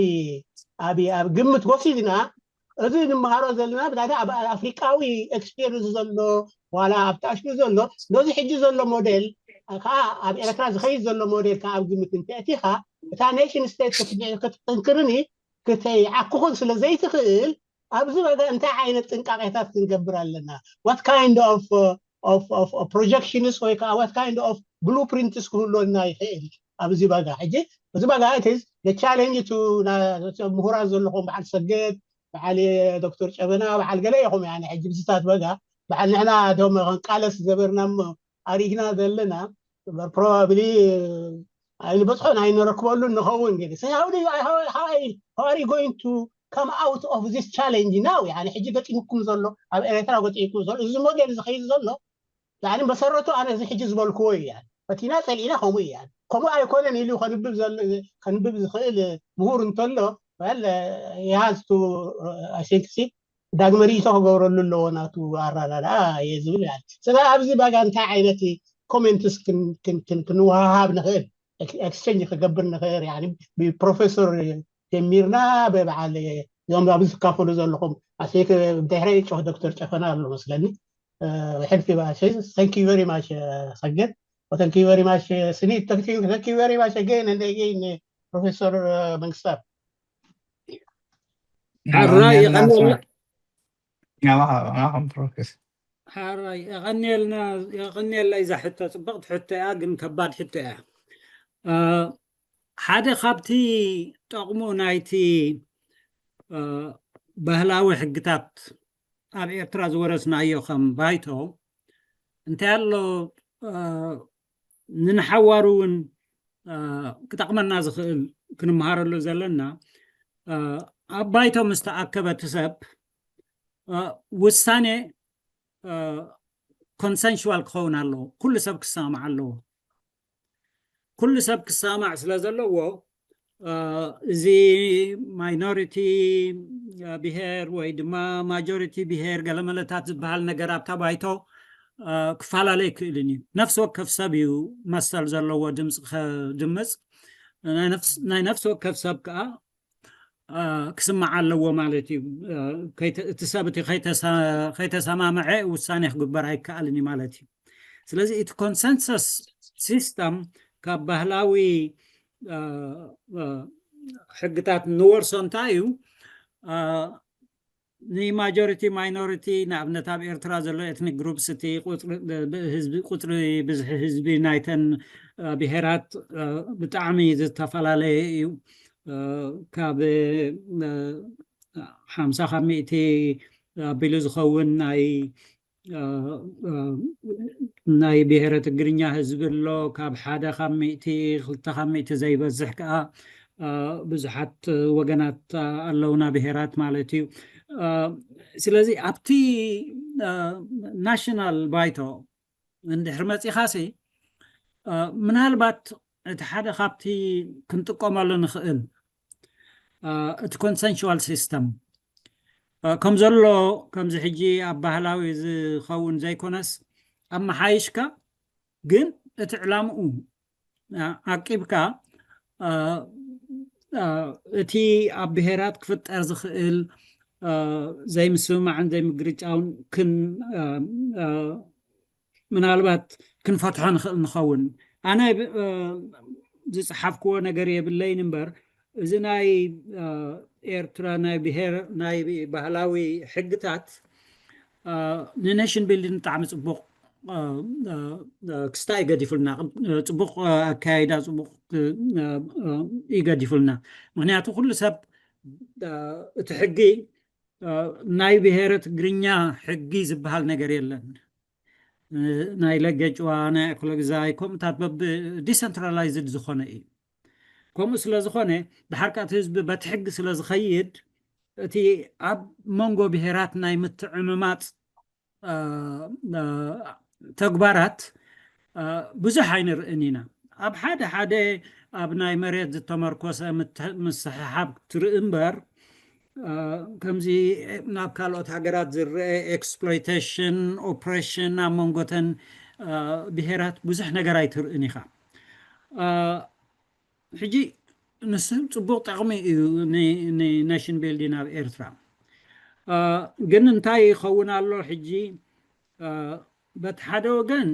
ኣብ ኣብ ግምት ወሲድና እዚ ንምሃሮ ዘለና ብታታ ኣብ ኣፍሪቃዊ ኤክስፔሪንስ ዘሎ ዋላ ኣብ ታሽሙ ዘሎ ነዚ ሕጂ ዘሎ ሞዴል ከዓ ኣብ ኤርትራ ዝኸይድ ዘሎ ሞዴል ከዓ ኣብ ግምት እንተእቲኻ እታ ኔሽን ስቴት ክትጥንክርኒ ክትዓኩኹን ስለ ዘይትኽእል ኣብዚ በጋ እንታይ ዓይነት ጥንቃቄታት ክንገብር ኣለና? What kind of projections ወይ ከዓ what kind of blueprints ክህልወና ይኽእል ኣብዚ በጋ? ሕጂ እዚ በጋ እቲ ቻሌንጅ ቱ ምሁራት ዘለኹም በዓል ሰገድ በዓል ዶክተር ጨበና በዓል ገለ ኢኹም ሕጂ ብዝታት በጋ በዓል ንሕና ዶም ክንቃለስ ዝገበርና ኣሪግና ዘለና በር ፕሮባብሊ ኣይንበፅሖን ኣይንረክበሉን ንኸውን ግን how do you how, how, how are you going to come out of this challenge now يعني ሕጂ ገጢምኩም ዘሎ ኣብ ኤርትራ ገጢምኩም ዘሎ እዚ ሞዴል ዝኸይድ ዘሎ يعني መሰረቱ ኣነ እዚ ሕጂ ዝበልክዎ እዩ ፈቲና ፀሊእና ከምኡ እዩ ከምኡ ኣይኮነን ኢሉ ከንብብ ዝኽእል ምሁር እንተሎ well he has to I think ዳግመ ርእይቶ ክገብረሉ ኣለዎ ናቱ ኣራዳዳ እየ ዝብል ስለ ኣብዚ ባጋ እንታይ ዓይነት ኮሜንትስ ክንወሃሃብ ንኽእል ኤክስቸንጅ ክገብር ንኽእል ብፕሮፌሰር ጀሚርና ብበዓል እዞም ኣብዚ ትካፈሉ ዘለኹም ኣሰይክ ብድሕረ ጮህ ዶክተር ጨፈና ኣሎ መስለኒ ሕልፊ ባሸ thank you very much ሰገድ thank you very much ስኒት thank you very much again and again ፕሮፌሰር መንግስታት ሓራይ የቐንየልና ናባኹም ፕሮፌስ ሓራይ የቐንየልና የቐንየላ እዛ ሕቶ ፅብቕቲ ሕቶ እያ ግን ከባድ ሕቶ እያ ሓደ ካብቲ ጠቕሙ ናይቲ ባህላዊ ሕግታት ኣብ ኤርትራ ዝወረስናዮ ከም ባይቶ እንታይ ኣሎ ንንሓዋሩ እውን ክጠቕመና ዝኽእል ክንምሃረሉ ዘለና ኣብ ባይቶ ምስ ተኣከበ እቲ ሰብ ውሳኔ ኮንሰንሽዋል ክኸውን ኣለዎ ኩሉ ሰብ ክሰማማዕ ኣለዎ ኩሉ ሰብ ክሰማማዕ ስለ ዘለዎ እዚ ማይኖሪቲ ብሄር ወይ ድማ ማጆሪቲ ብሄር ገለመለታት ዝበሃል ነገር ኣብታ ባይቶ ክፈላለ ይክእልን እዩ ነፍሲ ወከፍ ሰብ እዩ መሰል ዘለዎ ድምፂ ከድምፅ ናይ ነፍሲ ወከፍ ሰብ ከዓ ክስማዕ ኣለዎ ማለት እዩ እቲ ሰብ እቲ ከይተሰማምዐ ውሳኔ ክግበር ኣይከኣልን እዩ ማለት እዩ ስለዚ እቲ ኮንሰንሰስ ሲስተም ካብ ባህላዊ ሕግታት ንወርሶ እንታይ እዩ ንማጆሪቲ ማይኖሪቲ ንኣብነት ኣብ ኤርትራ ዘሎ ኤትኒክ ግሩፕስ እቲ ቁፅሪ ብዝሒ ህዝቢ ናይተን ብሄራት ብጣዕሚ ዝተፈላለየ እዩ ካብ ሓምሳ ካብ ሚእቲ ኣቢሉ ዝኸውን ናይ ናይ ብሄረ ትግርኛ ህዝቢ ኣሎ ካብ ሓደ ካብ ሚእቲ ክልተ ካብ ሚእቲ ዘይበዝሕ ከዓ ብዙሓት ወገናት ኣለውና ብሄራት ማለት እዩ ስለዚ ኣብቲ ናሽናል ባይቶ እንድሕር መፂኻሲ ምናልባት እቲ ሓደ ካብቲ ክንጥቀመሉ ንኽእል እቲ ኮንሰንሽዋል ሲስተም ከም ዘሎ ከምዚ ሕጂ ኣብ ባህላዊ ዝኸውን ዘይኮነስ ኣመሓይሽካ ግን እቲ ዕላምኡ ዓቂብካ እቲ ኣብ ብሄራት ክፍጠር ዝኽእል ዘይምስምማዕን ዘይምግርጫውን ክን ምናልባት ክንፈትሖ ንኽእል ንኸውን ኣነ ዝፀሓፍክዎ ነገር የብለይን እምበር እዚ ናይ ኤርትራ ናይ ብሄር ናይ ባህላዊ ሕግታት ን nation building ብጣዕሚ ፅቡቕ ክስታይ ይገዲፉልና፣ ፅቡቕ ኣካያይዳ፣ ፅቡቅ ይገዲፉልና። ምክንያቱ ኩሉ ሰብ እቲ ሕጊ ናይ ብሄረ ትግርኛ ሕጊ ዝበሃል ነገር የለን። ናይ ለገጭዋ፣ ናይ ኣክለግዛይ ከምኡታት በብ decentralized ዝኾነ እዩ። ከምኡ ስለ ዝኾነ ድሓር ከኣ እቲ ህዝቢ በቲ ሕጊ ስለ ዝኸይድ እቲ ኣብ መንጎ ብሄራት ናይ ምትዕምማፅ ተግባራት ብዙሕ ኣይንርእን ኢና። ኣብ ሓደ ሓደ ኣብ ናይ መሬት ዝተመርኮሰ ምስሕሓብ ትርኢ እምበር ከምዚ ናብ ካልኦት ሃገራት ዝረአ exploitation፣ oppression ኣብ መንጎተን ብሄራት ብዙሕ ነገር ኣይትርእን ኢኻ። ሕጂ ንሱ ፅቡቅ ጠቕሚ እዩ ን nation building ኣብ ኤርትራ። ግን እንታይ ይኸውን ኣሎ ሕጂ? በቲ ሓደ ወገን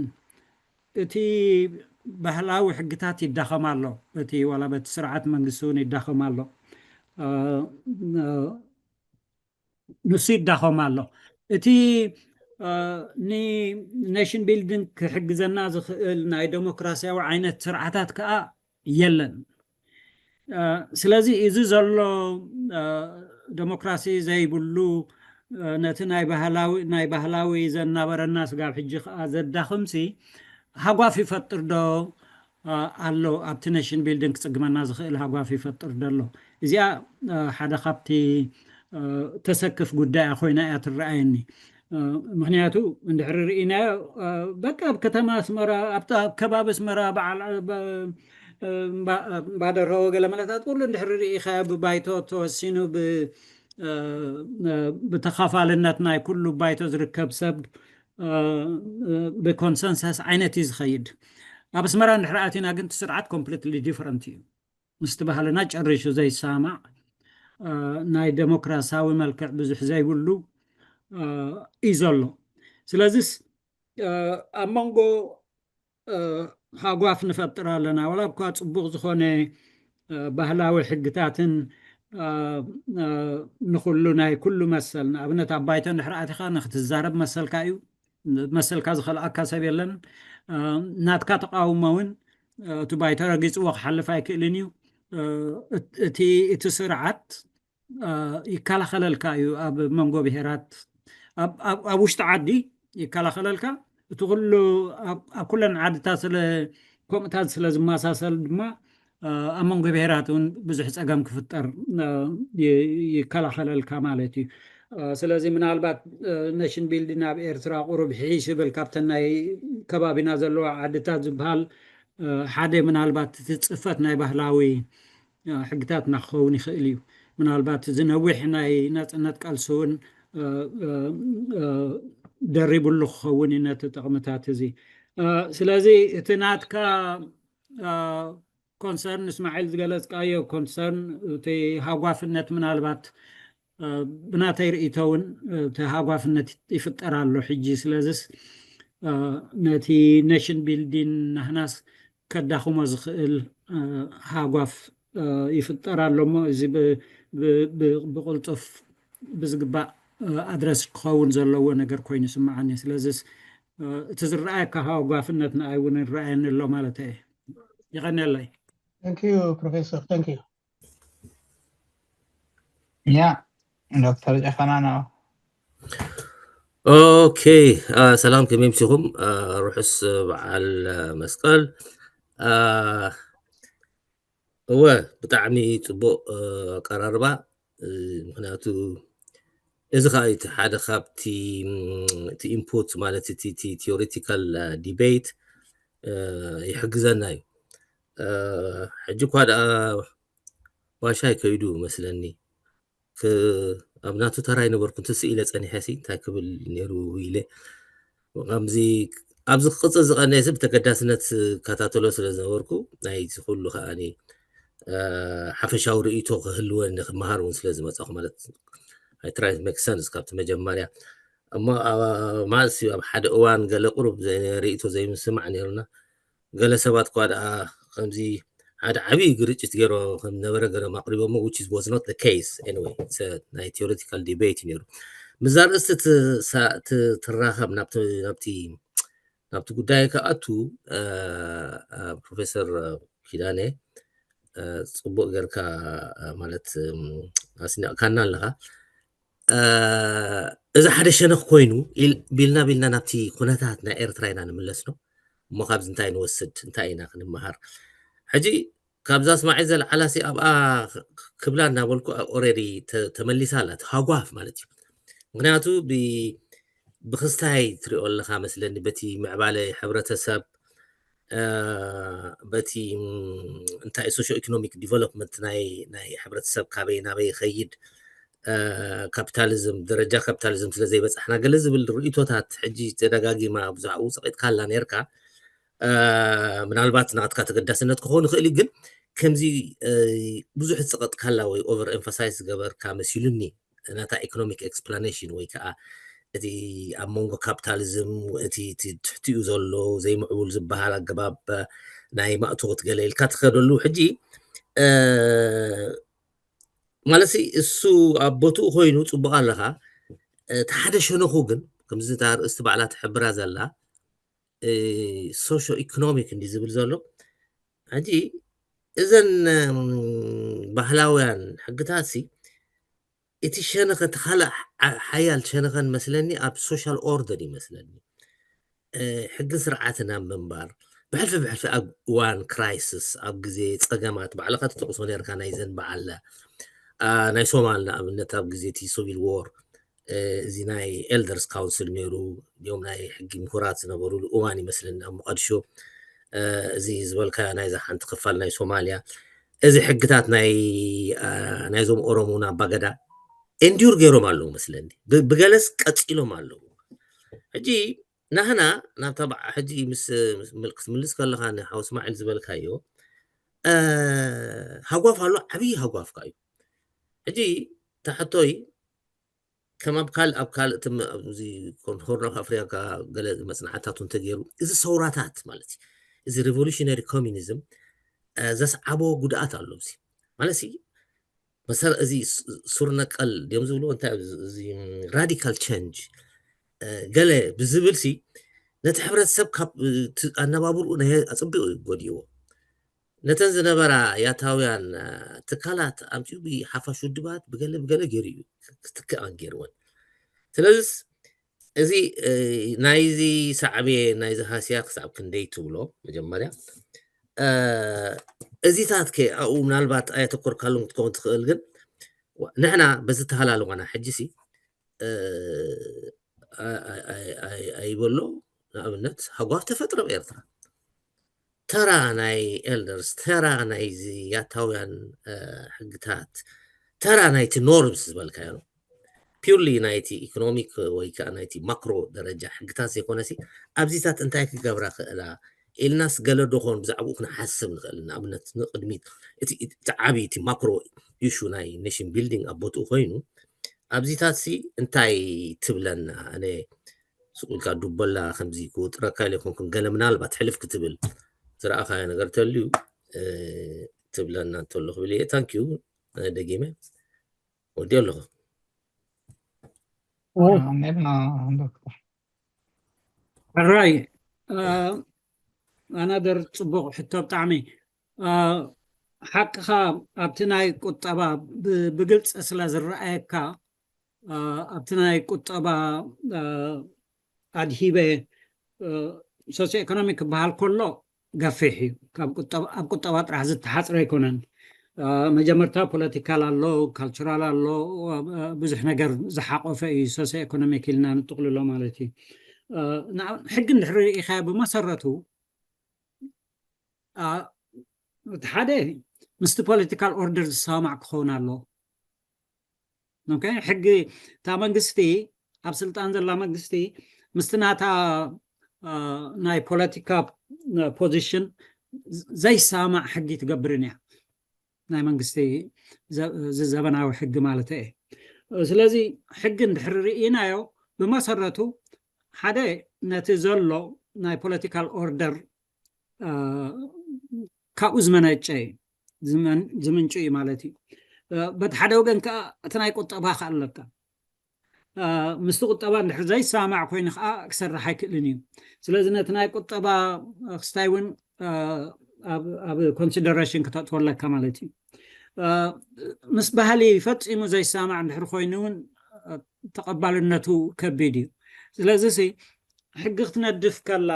እቲ ባህላዊ ሕግታት ይዳኸም ኣሎ፣ በቲ ዋላ በቲ ስርዓት መንግስቲ እውን ይዳኸም ኣሎ። ንሱ ይዳኸም ኣሎ። እቲ ን nation building ክሕግዘና ዝኽእል ናይ ዴሞክራሲያዊ ዓይነት ስርዓታት ከዓ የለን። ስለዚ እዚ ዘሎ ዴሞክራሲ ዘይብሉ፣ ነቲ ናይ ባህላዊ ዘናበረና ስጋብ ሕጂ ከዓ ዘዳኽምሲ ሃጓፍ ይፈጥር ዶ ኣሎ? ኣብቲ nation building ክፅግመና ዝኽእል ሃጓፍ ይፈጥር ዶ ኣሎ? እዚኣ ሓደ ካብቲ ተሰክፍ ጉዳይ ኮይና እያ ትረኣየኒ። ምክንያቱ እንድሕሪ ርኢናዮ በቃ ኣብ ከተማ ኣስመራ፣ ኣብ ከባቢ ኣስመራ በዓል ባደረወ ገለ መለታት ኩሉ እንድሕሪ ርኢኻዮ ብባይቶ ተወሲኑ ብተኻፋልነት ናይ ኩሉ ባይቶ ዝርከብ ሰብ ብኮንሰንሰስ ዓይነት እዩ ዝኸይድ። ኣብ ኣስመራ እንድሕሪ ኣቲና ግን እቲ ስርዓት completely different እዩ። ምስቲ ባህልና ጨሪሹ ዘይሰማዕ ናይ ዴሞክራሲያዊ መልክዕ ብዙሕ ዘይብሉ እዩ ዘሎ። ስለዚስ ኣብ መንጎ ሃጓፍ ንፈጥር ኣለና። ዋላ እኳ ፅቡቅ ዝኾነ ባህላዊ ሕግታትን ንኩሉ ናይ ኩሉ መሰል ንኣብነት ኣብ ባይቶ እንድሕር ኣቲኻ ንክትዛረብ መሰልካ እዩ። መሰልካ ዝኸልኣካ ሰብ የለን። ናትካ ተቃውሞ እውን እቲ ባይቶ ረጊፅዎ ክሓልፍ ኣይክእልን እዩ። እቲ እቲ ስርዓት ይከላኸለልካ እዩ። ኣብ መንጎ ብሄራት ኣብ ውሽጢ ዓዲ ይከላኸለልካ። እቲ ኩሉ ኣብ ኩለን ዓድታት ስለ ከምኡታት ስለ ዝመሳሰል ድማ ኣብ መንጎ ብሄራት እውን ብዙሕ ፀገም ክፍጠር ይከላኸለልካ ማለት እዩ። ስለዚ ምናልባት nation building ኣብ ኤርትራ ቁሩብ ሒሽ ይብል ካብተን ናይ ከባቢና ዘለዋ ዓድታት ዝበሃል ሓደ ምናልባት እቲ ፅፈት ናይ ባህላዊ ሕግታትና ክኸውን ይኽእል እዩ። ምናልባት እዚ ነዊሕ ናይ ናፅነት ቃልሲ እውን ደሪብሉ ክኸውን እዩ ነቲ ጥቕምታት እዚ። ስለዚ እቲ ናትካ ኮንሰርን እስማዒል ዝገለፅካዮ ኮንሰርን እቲ ሃጓፍነት ምናልባት ብናተይ ርእይቶ እውን እቲ ሃጓፍነት ይፍጠር ኣሎ ሕጂ። ስለዚስ ነቲ nation building ናህናስ ከዳኽሞ ዝኽእል ሃጓፍ ይፍጠር ኣሎ እሞ እዚ ብቕልጡፍ ብዝግባእ ኣድረስ ክኸውን ዘለዎ ነገር ኮይኑ ይስምዓኒ። ስለዚስ እቲ ዝረኣየካ ሃጓፍነት ንኣይ እውን ይረኣየኒ ኣሎ ማለት እየ። ይቐንየለይ። Thank you, Professor. Thank you. ያ ዶክተር ጨፈና ነው። ኦኬ፣ ሰላም፣ ከመይ ምሲኹም? ርሑስ በዓል መስቀል። እወ፣ ብጣዕሚ ፅቡቅ ኣቀራርባ። ምክንያቱ እዚ ከዓ እቲ ሓደ ካብቲ እቲ ኢንፑት ማለት እቲ ቲዮሪቲካል ዲቤት ይሕግዘና እዩ። ሕጂ እኳ ደኣ ዋሻይ ከይዱ መስለኒ። ኣብ ናቱ ተራ ይነበርኩ እንተ ስኢለ ጸኒሐ ሲ እንታይ ክብል ነይሩ ኢለ ከምዚ ኣብዚ ክቕጽል ዝቐነየ ሰብ ተገዳስነት ከታተሎ ስለ ዝነበርኩ ናይቲ ኩሉ ከኣኒ ሓፈሻዊ ርእይቶ ክህልወኒ ክመሃር እውን ስለ ዝመጻኹ ማለት I try make sense ካብቲ መጀመርያ እሞ ማስ ኣብ ሓደ እዋን ገለ ቁሩብ ርእይቶ ዘይምስማዕ ነይሩና ገለ ሰባት እኳ ደኣ ከምዚ ሓደ ዓብዪ ግርጭት ገይሮ ከም ነበረ ገሮም ኣቕሪቦሞ which is was not the case anyway ናይ theoretical debate ነይሩ ምዛ ርእስቲ ትራኸብ ናብቲ ናብቲ ጉዳይ ከኣቱ ፕሮፌሰር ኪዳነ ፅቡቅ ጌርካ ማለት ኣስኒቕካና ኣለኻ። እዚ ሓደ ሸነኽ ኮይኑ ቢልና ቢልና ናብቲ ኩነታት ናይ ኤርትራ ኢና ንምለስ ነው እሞ ካብዚ እንታይ ንወስድ እንታይ ኢና ክንመሃር? ሕጂ ካብዛ እስማዒል ዘልዓላ ሲ ኣብኣ ክብላ እናበልኩ ኦረዲ ተመሊሳ ኣላ ሃጓፍ ማለት እዩ። ምክንያቱ ብክስታይ ትሪኦ ኣለካ መስለኒ በቲ ምዕባለ ሕብረተሰብ በቲ እንታይ ሶሾ ኢኮኖሚክ ዲቨሎፕመንት ናይ ናይ ሕብረተሰብ ካበይ ናበይ ይኸይድ ካፒታሊዝም ደረጃ ካፒታሊዝም ስለ ዘይበፃሕና ገለ ዝብል ርእቶታት ሕጂ ተደጋጊማ ብዛዕኡ ፀቂጥካላ ነርካ። ምናልባት ናትካ ተገዳስነት ክኾን ይኽእል እዩ ግን ከምዚ ብዙሕ ዝፀቀጥካላ ወይ ኦቨር ኤምፋሳይዝ ዝገበርካ መሲሉኒ ናታ ኢኮኖሚክ ኤክስፕላኔሽን ወይ ከዓ እቲ ኣብ መንጎ ካፒታሊዝም እቲ ትሕቲኡ ዘሎ ዘይምዕቡል ዝበሃል ኣገባብ ናይ ማእቶት ገለ ኢልካ ትኸደሉ ሕጂ ማለት እሱ ኣብ ቦትኡ ኮይኑ ፅቡቅ ኣለካ እቲ ሓደ ሸነኹ ግን ከምዚ እታ ርእስቲ ባዕላ ትሕብራ ዘላ ሶሾ ኢኮኖሚክ እንዲ ዝብል ዘሎ ሕጂ እዘን ባህላውያን ሕግታት ሲ እቲ ሸነኸ እቲ ካልእ ሓያል ሸነኸን መስለኒ ኣብ ሶሻል ኦርደር ይመስለኒ ሕግን ስርዓትን ኣብ ምንባር ብሕልፊ ብሕልፊ ኣብ እዋን ክራይስስ ኣብ ግዜ ፀገማት ባዕልካ ትጠቕሶ ነርካ ናይዘን በዓል ናይ ሶማል ንኣብነት ኣብ ግዜ እቲ ሲቪል ዎር እዚ ናይ ኤልደርስ ካውንስል ነይሩ እም ናይ ሕጊ ምሁራት ዝነበሩሉ እዋን ይመስለኒ ኣብ መቐድሾ እዚ ዝበልካዮ ናይዛ ሓንቲ ክፋል ናይ ሶማልያ እዚ ሕግታት ናይ ናይዞም ኦሮሞን ኣባገዳ ኤንዲር ገይሮም ኣለዉ መስለኒ ብገለስ ቀፂሎም ኣለዉ ሕጂ ናህና ናብታ በዓ ሕጂ ምስ ክትምልስ ከለካ ንሓው እስማዒል ዝበልካዮ ሃጓፍ ኣሎ ዓብዪ ሃጓፍካ እዩ ሕጂ ታሕቶይ ከም ኣብ ካልእ ኣብ ካልእ እዚ ሆርን ኦፍ ኣፍሪካ ገለ መፅናዕታት እውን ተገይሩ እዚ ሰውራታት ማለት እዩ እዚ ሬቮሉሽነሪ ኮሚኒዝም ዘስዓቦ ጉድኣት ኣሎ እዚ ማለት መሰረ እዚ ሱር ነቀል ድዮም ዝብልዎ እንታይ እዚ ራዲካል ቸንጅ ገለ ብዝብል ሲ ነቲ ሕብረተሰብ ካብ ኣነባብርኡ ናይ ኣፅቢቑ እዩ ጎዲእዎ ነተን ዝነበራ ያታውያን ትካላት ኣምፅኡ ብሓፋሽ ውድባት ብገለ ብገለ ገይሩ እዩ ክትክኣን ገይርወን ስለዚስ እዚ ናይዚ ሳዕቤ ናይዚ ሃስያ ክሳብ ክንደይ ትብሎ መጀመርያ እዚታት ከ ኣብኡ ምናልባት ኣየተኮርካሎም ክትከውን ትኽእል ግን ንሕና በዚ ተሃላልዋና ሕጂ ሲ ኣይበሎ ንኣብነት ሃጓፍ ተፈጥረ ኤርትራ ተራ ናይ ኤልደርስ ተራ ናይዚ ያታውያን ሕግታት ተራ ናይቲ ኖርምስ ዝበልካዮ ፒርሊ ናይቲ ኢኮኖሚክ ወይ ከዓ ናይቲ ማክሮ ደረጃ ሕግታት ዘይኮነሲ ኣብዚታት እንታይ ክገብራ ክእላ ኢልናስ ገለ ዶኾን ብዛዕባኡ ክንሓስብ ንኽእል ንኣብነት ንቅድሚት እቲ ዓብይ እቲ ማክሮ ኢሹ ናይ ኔሽን ቢልዲንግ ኣብ ቦትኡ ኮይኑ ኣብዚታት ሲ እንታይ ትብለና ኣነ ስቁልካ ዱበላ ከምዚ ክውጥረካ ኢለ ይኮንኩን ገለ ምናልባት ሕልፍ ክትብል ዝረኣኻዮ ነገር ተልዩ ትብለና እንተሎ ክብል እየ ታንኪዩ ደጊመ ወዲ ኣለኹ ሕራይ ኣናደር ፅቡቅ ሕቶ ብጣዕሚ ሓቅኻ ኣብቲ ናይ ቁጠባ ብግልፂ ስለ ዝረኣየካ ኣብቲ ናይ ቁጠባ ኣድሂበ ሶሲዮ ኢኮኖሚ ክበሃል ከሎ ገፊሕ እዩ ኣብ ቁጠባ ጥራሕ ዝተሓፅረ ኣይኮነን መጀመርታ ፖለቲካል ኣሎ ካልቸራል ኣሎ ብዙሕ ነገር ዝሓቆፈ እዩ ሶሲዮ ኢኮኖሚክ ኢልና ንጥቅልሎ ማለት እዩ ሕጊ እንድሕሪ ርኢኻዮ ብመሰረቱ እቲ ሓደ ምስቲ ፖለቲካል ኦርደር ዝሰማማዕ ክኸውን ኣሎ ሕጊ እታ መንግስቲ ኣብ ስልጣን ዘላ መንግስቲ ምስቲ ናታ ናይ ፖለቲካ ፖዚሽን ዘይሰማማዕ ሕጊ ትገብርን እያ ናይ መንግስቲ እዚ ዘበናዊ ሕጊ ማለት እየ ስለዚ ሕጊ እንድሕሪ ርኢናዮ ብመሰረቱ ሓደ ነቲ ዘሎ ናይ ፖለቲካል ኦርደር ካብኡ ዝመነጨ እዩ ዝምንጩ እዩ ማለት እዩ በቲ ሓደ ወገን ከዓ እቲ ናይ ቁጠባ ከዓ ኣለካ ምስቲ ቁጠባ እንድሕር ዘይሰማማዕ ኮይኑ ከዓ ክሰርሕ ኣይክእልን እዩ። ስለዚ ነቲ ናይ ቁጠባ ክስታይ እውን ኣብ ኮንሲደሬሽን ክተእትወለካ ማለት እዩ። ምስ ባህሊ ፈፂሙ ዘይሰማማዕ እንድሕር ኮይኑ እውን ተቐባልነቱ ከቢድ እዩ። ስለዚ ሕጊ ክትነድፍ ከላ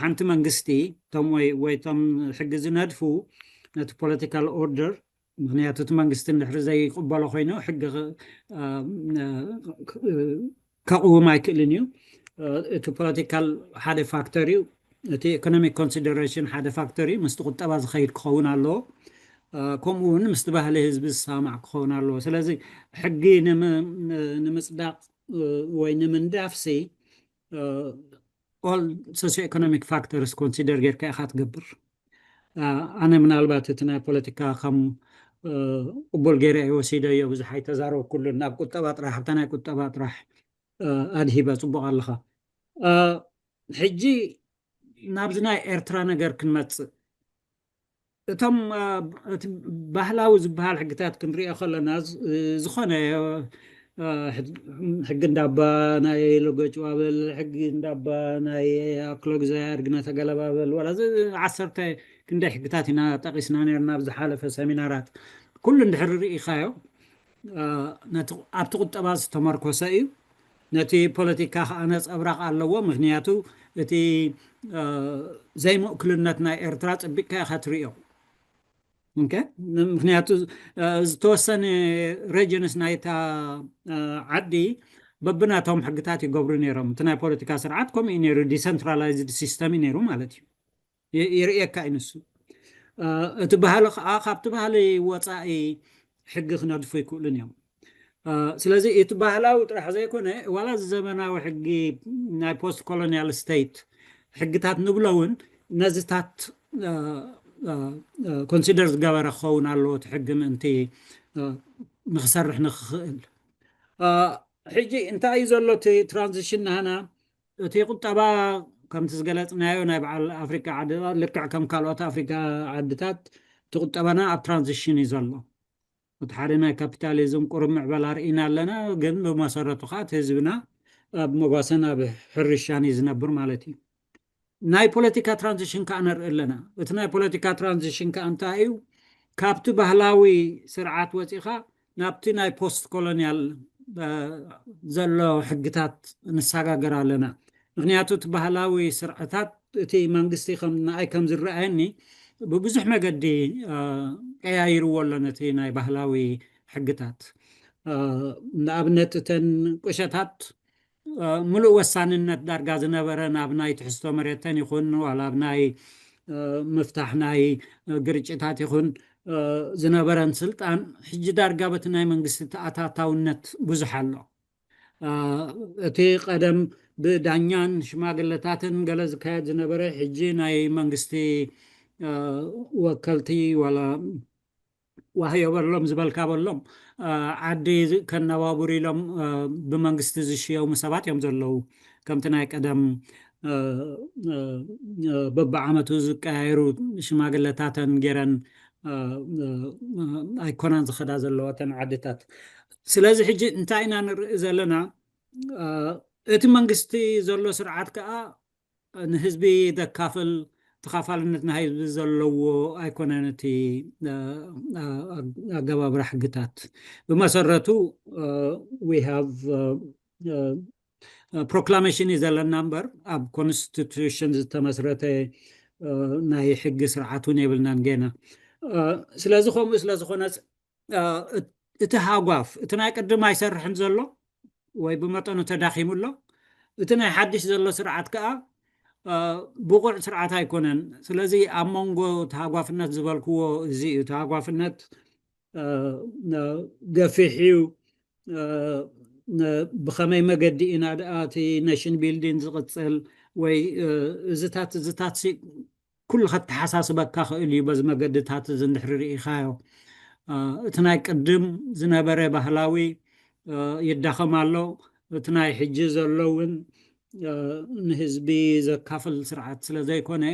ሓንቲ መንግስቲ እቶም ወይ ወይ እቶም ሕጊ ዝነድፉ ነቲ ፖለቲካል ኦርደር፣ ምክንያቱ እቲ መንግስቲ እንድሕር ዘይቅበሎ ኮይኑ ሕጊ ከቕውም ኣይክእልን እዩ። እቲ ፖለቲካል ሓደ ፋክተር እዩ። እቲ ኢኮኖሚክ ኮንሲደሬሽን ሓደ ፋክተር እዩ። ምስቲ ቁጠባ ዝኸይድ ክኸውን ኣለዎ። ከምኡ እውን ምስቲ ባህሊ ህዝቢ ዝሰማማዕ ክኸውን ኣለዎ። ስለዚ ሕጊ ንምፅዳቕ ወይ ንምንዳፍሲ ኦል ሶሲዮ ኢኮኖሚክ ፋክተርስ ኮንሲደር ጌርካ ኢኻ ትገብር። ኣነ ምናልባት እቲ ናይ ፖለቲካ ከም ቅቡል ገይረ ኣይወሲደዮ፣ ብዙሕ ኣይተዛረብኩሉን። ናብ ቁጠባ ጥራሕ፣ ኣብታ ናይ ቁጠባ ጥራሕ ኣድሂበ። ፅቡቕ ኣለኻ። ሕጂ ናብዚ ናይ ኤርትራ ነገር ክንመፅእ፣ እቶም እቲ ባህላዊ ዝበሃል ሕግታት ክንሪኦ ከለና ዝኾነ ሕጊ እንዳባ ናይ ሎጎ ጭዋብል፣ ሕጊ እንዳባ ናይ ኣክሎግ ዘያር ግነ ተገለባበል፣ ዋላ ዓሰርተ ክንደይ ሕግታት ኢና ጠቂስና ነርና ኣብ ዝሓለፈ ሰሚናራት። ኩሉ እንድሕር ርኢኻዮ ኣብቲ ቁጠባ ዝተመርኮሰ እዩ። ነቲ ፖለቲካ ከዓ ነፀብራቕ ኣለዎ። ምክንያቱ እቲ ዘይምእክልነት ናይ ኤርትራ ፅቢቕካ ኢኻ ትሪኦ። ምክንያቱ ዝተወሰነ ሬጅንስ ናይታ ዓዲ በብናቶም ሕግታት ይገብሩ ነይሮም። እቲ ናይ ፖለቲካ ስርዓት ከምኡ እዩ ነይሩ፣ ዲሰንትራላይዝድ ሲስተም እዩ ነይሩ ማለት እዩ። ይርእየካ እዩ ንሱ። እቲ ባህሊ ከዓ ካብቲ ባህሊ ወፃኢ ሕጊ ክነድፉ ይክእሉን እዮም። ስለዚ እቲ ባህላዊ ጥራሕ ዘይኮነ፣ ዋላ እዚ ዘመናዊ ሕጊ ናይ ፖስት ኮሎኒያል ስቴት ሕግታት ንብሎ እውን ነዚታት ኮንሲደር ዝገበረ ክኸውን ኣለዎ እቲ ሕጊ ምእንቲ ንክሰርሕ ንክኽእል። ሕጂ እንታይ እዩ ዘሎ እቲ ትራንዚሽን ናህና? እቲ ቁጠባ ከምቲ ዝገለፅናዮ ናይ በዓል ኣፍሪካ ዓድታት ልክዕ ከም ካልኦት ኣፍሪካ ዓድታት እቲ ቁጠባና ኣብ ትራንዚሽን እዩ ዘሎ። እቲ ሓደ ናይ ካፒታሊዝም ቁሩብ ምዕበላ ርኢና ኣለና፣ ግን ብመሰረቱ ከዓ እቲ ህዝብና ኣብ መጓሰን ኣብ ሕርሻን እዩ ዝነብር ማለት እዩ። ናይ ፖለቲካ ትራንዚሽን ከዓ ንርኢ ኣለና። እቲ ናይ ፖለቲካ ትራንዚሽን ከዓ እንታይ እዩ? ካብቲ ባህላዊ ስርዓት ወፂኻ ናብቲ ናይ ፖስት ኮሎኒያል ዘሎ ሕግታት ንሰጋገር ኣለና። ምክንያቱ እቲ ባህላዊ ስርዓታት እቲ መንግስቲ ከም ንኣይ ከም ዝረኣየኒ ብብዙሕ መገዲ ቀያይርዎ ኣሎ ነቲ ናይ ባህላዊ ሕግታት። ንኣብነት እተን ቁሸታት ምሉእ ወሳንነት ዳርጋ ዝነበረ ናብ ናይ ትሕዝቶ መሬተን ይኹን ዋላ ኣብ ናይ ምፍታሕ ናይ ግርጭታት ይኹን ዝነበረን ስልጣን ሕጂ ዳርጋ በቲ ናይ መንግስቲ ተኣታታውነት ብዙሕ ኣሎ። እቲ ቀደም ብዳኛን ሽማግለታትን ገለ ዝካየድ ዝነበረ ሕጂ ናይ መንግስቲ ወከልቲ ዋላ ዋህዮ በሎም ዝበልካ በሎም ዓዲ ከነባብሩ ኢሎም ብመንግስቲ ዝሽየሙ ሰባት እዮም ዘለዉ። ከምቲ ናይ ቀደም በብዓመቱ ዝቀያየሩ ሽማግለታተን ገይረን ኣይኮናን ዝኸዳ ዘለዋ እተን ዓድታት። ስለዚ ሕጂ እንታይ ኢና ንርኢ ዘለና? እቲ መንግስቲ ዘሎ ስርዓት ከዓ ንህዝቢ ዘካፍል ተኻፋልነት ንህዝቢ ዘለዎ ኣይኮነን። እቲ ኣገባብራ ሕግታት ብመሰረቱ we have proclamation እዩ ዘለና እምበር ኣብ ኮንስቲቱሽን ዝተመስረተ ናይ ሕጊ ስርዓት እውን የብልናን ገና። ስለዚ ከምኡ ስለዝኾነ እቲ ሃጓፍ እቲ ናይ ቅድም ኣይሰርሕን ዘሎ ወይ ብመጠኑ ተዳኺሙ ኣሎ። እቲ ናይ ሓድሽ ዘሎ ስርዓት ከዓ ብቑዕ ስርዓት ኣይኮነን። ስለዚ ኣብ መንጎ ተሃጓፍነት ዝበልክዎ እዚ እዩ። ተሃጓፍነት ገፊሕ እዩ። ብኸመይ መገዲ ኢና ደኣ እቲ ኔሽን ቢልዲንግ ዝቕፅል ወይ እዚታት እዚታት ኩሉ ከተሓሳስበካ ክእል እዩ። በዚ መገድታት እዚ እንድሕሪ ርኢኻዮ እቲ ናይ ቅድም ዝነበረ ባህላዊ ይዳኸም ኣሎ። እቲ ናይ ሕጂ ዘሎ እውን ንህዝቢ ዘካፍል ስርዓት ስለ ዘይኮነ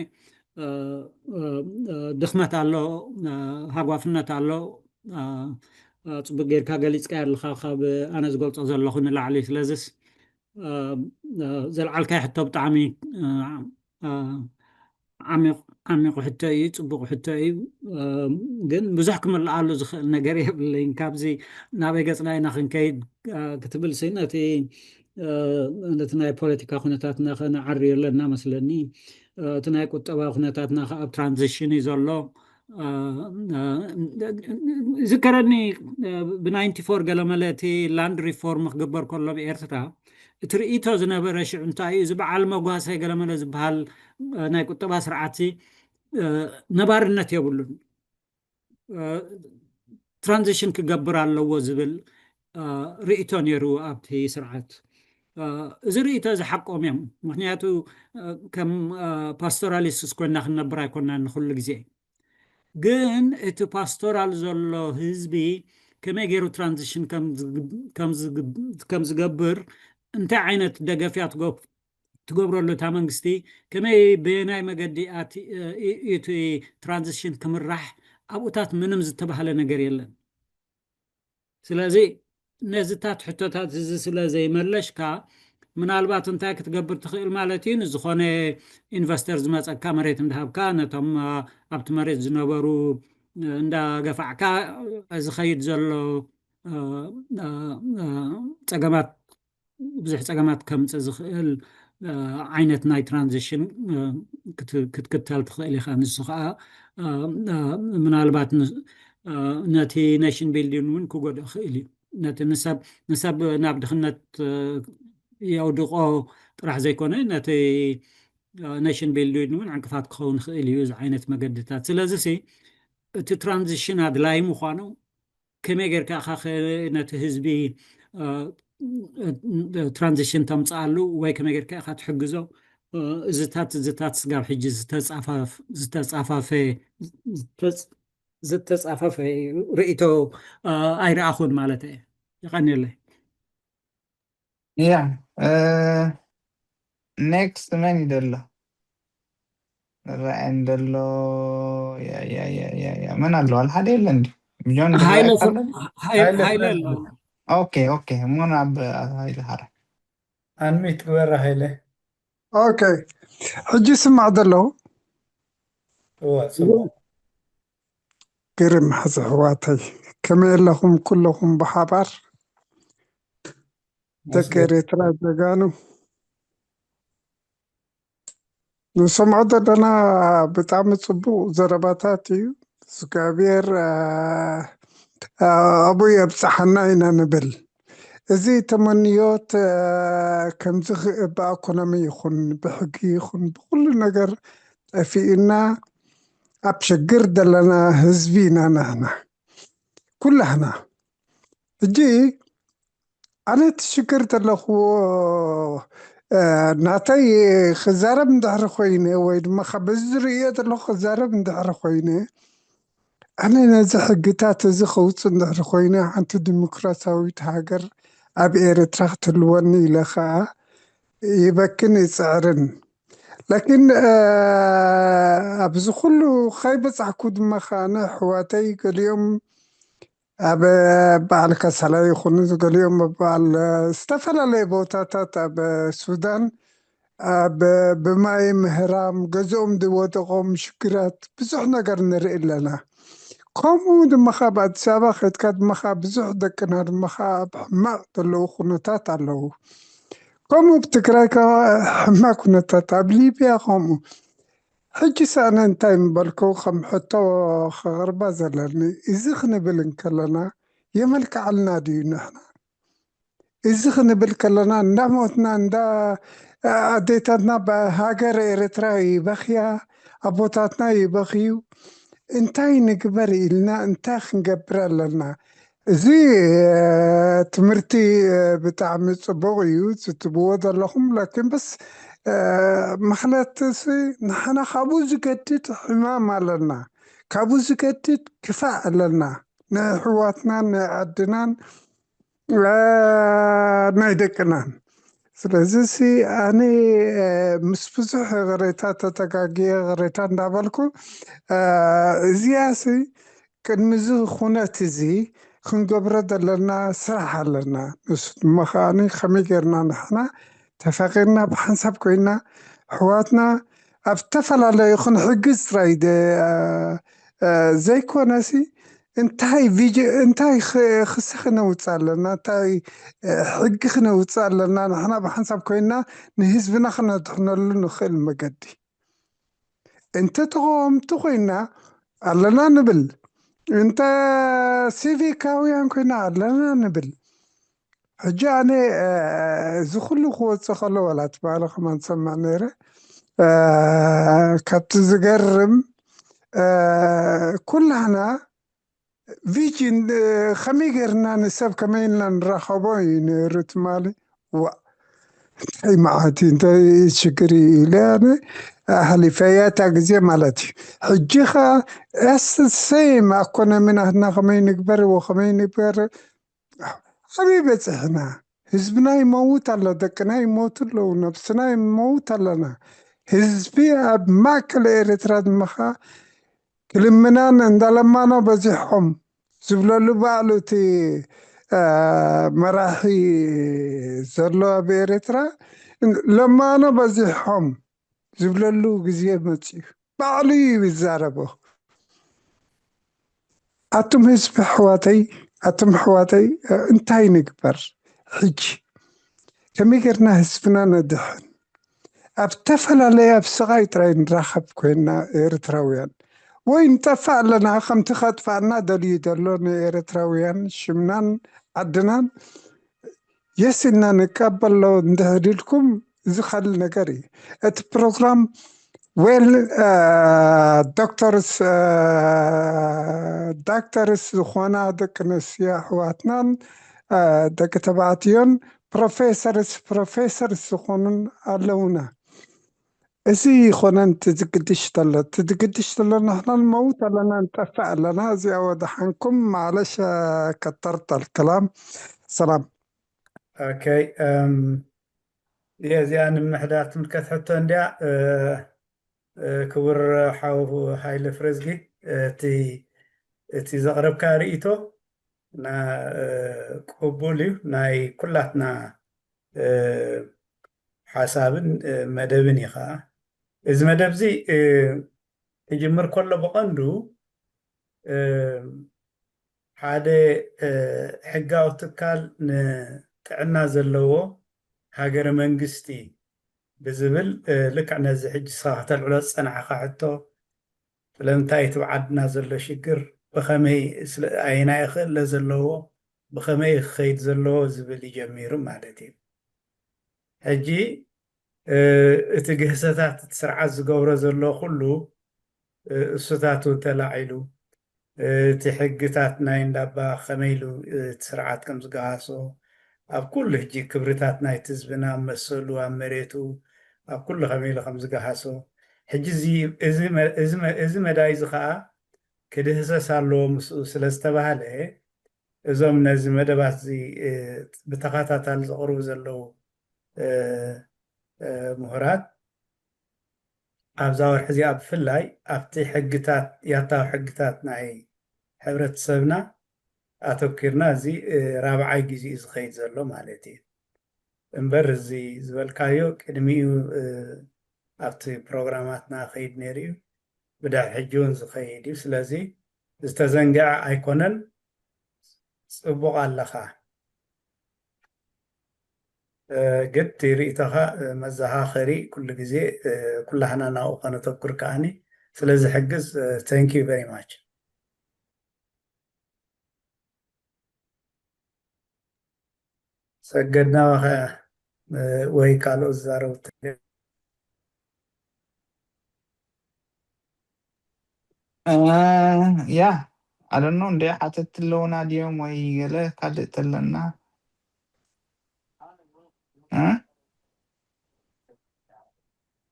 ድኽመት ኣሎ፣ ሃጓፍነት ኣሎ። ጽቡቅ ጌርካ ገሊጽካ ኣለካ ካብ ኣነ ዝገልጾ ዘለኹ ንላዕሊ። ስለዚስ ዘልዓልካይ ሕቶ ብጣዕሚ ዓሚቕ ዓሚቑ ሕቶ እዩ፣ ጽቡቕ ሕቶ እዩ። ግን ብዙሕ ክምልኣሉ ዝኽእል ነገር የብለይን። ካብዚ ናበይ ገጽና ኢና ክንከይድ ክትብል ሲ ነቲ ነቲ ናይ ፖለቲካ ኩነታትና ከነዓርዮ ኣለና መስለኒ። እቲ ናይ ቁጠባ ኩነታትና ከ ኣብ ትራንዚሽን እዩ ዘሎ። ዝከረኒ ብ ናይንቲ ፎር ገለመለ እቲ ላንድ ሪፎርም ክግበር ከሎ ብኤርትራ እቲ ርእይቶ ዝነበረ ሽዑ እንታይ እዩ፣ እዚ በዓል መጓሰ ገለመለ ዝበሃል ናይ ቁጠባ ስርዓት ነባርነት የብሉን፣ ትራንዚሽን ክገብር ኣለዎ ዝብል ርእይቶ ነይሩ ኣብቲ ስርዓት። እዚ ርእይቶ እዚ ሓቆም እዮም። ምክንያቱ ከም ፓስቶራሊስት ኮይና ክንነብር ኣይኮናን ንኩሉ ግዜ። ግን እቲ ፓስቶራል ዘሎ ህዝቢ ከመይ ገይሩ ትራንዚሽን ከም ዝገብር፣ እንታይ ዓይነት ደገፍያ ትገብረሉ እታ መንግስቲ፣ ከመይ በየናይ መገዲ እቲ ትራንዚሽን ክምራሕ ኣብኡታት ምንም ዝተባህለ ነገር የለን። ስለዚ ነዚታት ሕቶታት እዚ ስለ ዘይመለሽካ ምናልባት እንታይ ክትገብር ትኽእል ማለት እዩ፣ ንዝኾነ ኢንቨስተር ዝመፀካ መሬት እንዳሃብካ ነቶም ኣብቲ መሬት ዝነበሩ እንዳገፋዕካ ዝኸይድ ዘሎ ፀገማት ብዙሕ ፀገማት ከምፅእ ዝኽእል ዓይነት ናይ ትራንዚሽን ክትክተል ትኽእል ኢኻ። ንሱ ከዓ ምናልባት ነቲ ኔሽን ቢልዲንግ እውን ክጎድእ ይኽእል እዩ። ነቲ ንሰብ ናብ ድኽነት የውድቆ ጥራሕ ዘይኮነ ነቲ ኔሽን ቢልዲንግ እውን ዕንቅፋት ክኸውን ይኽእል እዩ እዚ ዓይነት መገድታት። ስለዚ እቲ ትራንዚሽን ኣድላይ ምዃኑ ከመይ ጌርካ ኢኻ ነቲ ህዝቢ ትራንዚሽን ተምፅኣሉ ወይ ከመይ ጌርካ ኢኻ ትሕግዞ? እዚታት እዚታት ስጋብ ሕጂ ዝተፃፈፈ ርእይቶ ኣይረኣኹን ማለት እየ። ይቐንየለይ። ያ ኔክስት መን ይደሎ? ረአን ደሎ መን ኣለዋል? ሓደ የለን። ኦኬ ኦኬ። እሞ ናብ ሃይለ ሃረ ኣንሚት ግበረ ሃይለ። ኦኬ ሕጂ ስማዕ ዘለኹ። ግርም ሕዚ ኣሕዋተይ ከመይ ኣለኹም ኩለኹም ብሓባር ደቂ ኤርትራ ጀጋኑ? ንሰምዖ ዘለና ብጣዕሚ ጽቡቕ ዘረባታት እዩ። እግዚኣብሔር ኣብኡ የብጽሓና ኢና ንብል። እዚ ተመንዮት ከምዚ ብኣኮኖሚ ይኹን ብሕጊ ይኹን ብኩሉ ነገር ጠፊኡና ኣብ ሽግር ዘለና ህዝቢ ኢና ንሕና ኩላህና። ሕጂ ኣነ እቲ ሽግር ዘለኽዎ ናተይ ክዛረብ እንድሕሪ ኮይነ ወይ ድማ ካብ በዚ ዝርእዮ ዘለኹ ክዛረብ እንድሕሪ ኮይነ ኣነ ነዚ ሕግታት እዚ ከውፅእ እንድሕሪ ኮይነ ሓንቲ ዲሞክራሲያዊት ሃገር ኣብ ኤርትራ ክትህልወኒ ኢለ ከዓ ይበክን ይፅዕርን። ላኪን ኣብዚ ኩሉ ከይበፃሕኩ ድማ ከዓ ኣነ ኣሕዋተይ ገሊኦም ኣብ በዓል ከሰላ ይኹኑ ገሊኦም ኣብ በዓል ዝተፈላለየ ቦታታት ኣብ ሱዳን ኣብ ብማይ ምህራም ገዝኦም ዝወደቖም ሽግራት ብዙሕ ነገር ንርኢ ኣለና። ከምኡ ድማ ካብ ኣዲስ ኣበባ ከድካ ድማ ከዓ ብዙሕ ደቅና ድማ ከዓ ኣብ ሕማቕ ዘለዉ ኩነታት ኣለዉ። ከምኡ ኣብ ትግራይ ከዓ ሕማቕ ኩነታት ኣብ ሊብያ ከምኡ። ሕጂ ሰኣነ እንታይ ምበልኩ ከም ሕቶ ከቕርባ ዘለኒ እዚ ክንብል እንከለና የመልክዓልና ድዩ ንሕና እዚ ክንብል ከለና እንዳሞትና እንዳ ኣዴታትና ሃገር ኤርትራ ይበኽያ ኣቦታትና ይበኽዩ እንታይ ንግበር ኢልና እንታይ ክንገብር ኣለና እዚ ትምህርቲ ብጣዕሚ ፅቡቅ እዩ ዝትብዎ ዘለኹም ላኪን በስ ምክንያት ንሕና ካብኡ ዝገድድ ሕማም ኣለና ካብኡ ዝገድድ ክፋእ ኣለና ንሕዋትናን ንዓድናን ናይ ደቅናን ስለዚ ሲ ኣነ ምስ ብዙሕ ቅሬታ ተተጋግየ ቅሬታ እንዳበልኩ እዚኣ ሲ ቅድሚ እዚ ኩነት እዚ ክንገብሮ ዘለና ስራሕ ኣለና። ንሱ ድማ ከዓኒ ከመይ ጌርና ንሕና ተፋቒርና ብሓንሳብ ኮይና ኣሕዋትና ኣብ ዝተፈላለዩ ክንሕግዝ ጥራይ ደ-፣ እ፣ ዘይኮነሲ እንታይ ቪጅ-፣ እንታይ ኽ-፣ ክሲ ክነውፅእ ኣለና፣ እንታይ፣ እ፣ ሕጊ ክነውፅእ ኣለና፣ ንሕና ብሓንሳብ ኮይና ንህዝብና ክነድሕነሉ ንኽእል መገዲ። እንተ ተቓወምቲ ኮይና ኣለና ንብል፣ እንተ ሲቪካውያን ኮይና ኣለና ንብል። ሕጂ ኣነ፣ እ፣ እዚ ኩሉ ክወፅእ ከሎ ዋላ ትበሃለ ከማን ሰማዕ ነይረ። እ፣ ካብቲ ዝገርም፣ እ፣ ኩላህና ቪጅን፣ እ፣ ከመይ ጌርና ንሰብ ከመይ ኢልና ንራኸቦ እዩ ነይሩ ትማሊ። ዋ፣ እንታይ መዓት እዩ፣ እንታይ ሽግር እዩ ኢለ ኣነ ኣሕሊፈያ እታ ግዜ ማለት እዩ። ሕጂ ኸዓ እስ ሴም ኣኮኖሚ ናትና ከመይ ንግበር፣ ወከመይ ንግበር፣ ኣበይ በፂሕና? ህዝብና ይመውት ኣሎ፣ ደቅና ይሞቱ ኣለዉ፣ ነብስና ይመውት ኣለና። ህዝቢ ኣብ ማእከል ኤርትራ ድማ ኸዓ ክልምናን እንዳለማኖ በዚሖም ዝብለሉ ባዕሉ እቲ፣ እ፣ መራሒ ዘሎ ኣብ ኤርትራ ለማኖ በዚሖም ዝብለሉ ግዜ መጽዩ። ባዕሉ እዩ ይዛረቦ። ኣቱም ህዝቢ ኣሕዋተይ፣ ኣቱም ኣሕዋተይ፣ እ፣ እንታይ ንግበር ሕጂ? ከመይ ጌርና ህዝብና ነድሕን? ኣብ ተፈላለየ ኣብ ስቓይ ጥራይ ንራኸብ ኮይንና ኤርትራውያን። ወይ ንጠፍእ ኣለና፣ ከምቲ ከጥፍኣና ደልዩ ዘሎ ንኤርትራውያን ሽምናን ዓድናን የስ ኢልና ንቀበሎ እንድሕር ኢልኩም፣ እዚ ካልእ ነገር እዩ። እቲ ፕሮግራም ዌል፣ እ፣ ዶክተርስ፣ እ፣ ዳክተርስ ዝኾና ደቂ ኣንስትዮ ኣሕዋትናን፣ እ፣ ደቂ ተባዕትዮን ፕሮፌሰርስ፣ ፕሮፌሰርስ ዝኾኑን ኣለውና። እዚ ይኾነን ትዝግድሽ ተሎ፣ ትዝግድሽ ተሎ ንሕና ንመውት ኣለና፣ ንጠፍእ ኣለና። እዚኣ ወደሓንኩም፣ ማለሽ፣ እ፣ ከጠርጠል ከላም። ሰላም። ኦኬ፣ እም፣ እየ እዚኣ ንምሕዳር ትምልከት ሕቶ እንድያ። እ፣ እ፣ ክቡር ሓው ሃይለ ፍረዝጊ፣ እቲ፣ እቲ ዘቕረብካ ርእይቶ ና-፣ እ፣ ቅቡል እዩ። ናይ ኩላትና፣ እ፣ ሓሳብን፣ እ፣ መደብን እዩ ኸዓ። እዚ መደብ እዚ፣ እ፣ ክጅምር ከሎ ብቐንዱ፣ እ፣ ሓደ፣ እ፣ ሕጋዊ ትካል ንጥዕና ዘለዎ ሃገረ መንግስቲ ብዝብል፣ እ፣ ልክዕ ነዚ ሕጂ ንስኻ ከተልዕሎ ዝጸናሕካ ሕቶ፣ ስለምንታይ እቲ ኣብ ዓድና ዘሎ ሽግር፣ ብኸመይ፣ ስለ ኣየናይ ክእለ ዘለዎ፣ ብኸመይ ክኸይድ ዘለዎ ዝብል እዩ ጀሚሩ ማለት እዩ። ሕጂ፣ እ፣ እቲ ግህሰታት እቲ ስርዓት ዝገብሮ ዘሎ ኩሉ፣ እ፣ እሱታት እውን ተላዒሉ፣ እ፣ እቲ ሕግታት ናይ እንዳባ ከመይ ኢሉ፣ እ፣ እቲ ስርዓት ከም ዝገሃሶ፣ ኣብ ኩሉ ሕጂ ክብርታት ናይቲ ህዝብና፣ ኣብ መሰሉ፣ ኣብ መሬቱ፣ ኣብ ኩሉ ከመይ ኢሉ ከም ዝገሃሶ፣ ሕጂ እዚ፣ እዚ መ-፣ እዚ መ-፣ እዚ መዳይ እዚ ኸዓ ክድህሰስ ኣለዎ ምስኡ ስለ ዝተባህለ፣ እዞም ነዚ መደባት እዚ፣ እ፣ ብተኸታታሊ ዘቕርቡ ዘለዉ፣ እ፣ እ፣ ምሁራት ኣብዛ ወርሒ እዚኣ ብፍላይ ኣብቲ ሕግታት፣ ያታዊ ሕግታት ናይ ሕብረተሰብና ኣተኲርና፣ እዚ፣ እ፣ ራብዓይ ግዜኡ ዝኸይድ ዘሎ ማለት እዩ። እምበር እዚ ዝበልካዮ ቅድሚኡ፣ እ፣ ኣብቲ ፕሮግራማትና ከይድ ነይሩ እዩ። ብድሕሪ ሕጂ እውን ዝኸይድ እዩ። ስለዚ ዝተዘንግዐ ኣይኮነን። ጽቡቕ ኣለኻ። እ፣ ግድ ርእይቶኻ፣ እ፣ መዘኻኸሪ ኩሉ ግዜ፣ እ፣ ኩላህና ናብኡ ከነተኩር ከኣኒ ስለ ዝሕግዝ፣ እ፣ thank you very much። ሰገድና ኸ፣ እ፣ ወይ ካልኦት ዝዛረቡ? እ፣ ያ፣ I don't know፣ እንደ ሓተት ኣለውና ድዮም ወይ ገለ ካልእ ተለና? እ?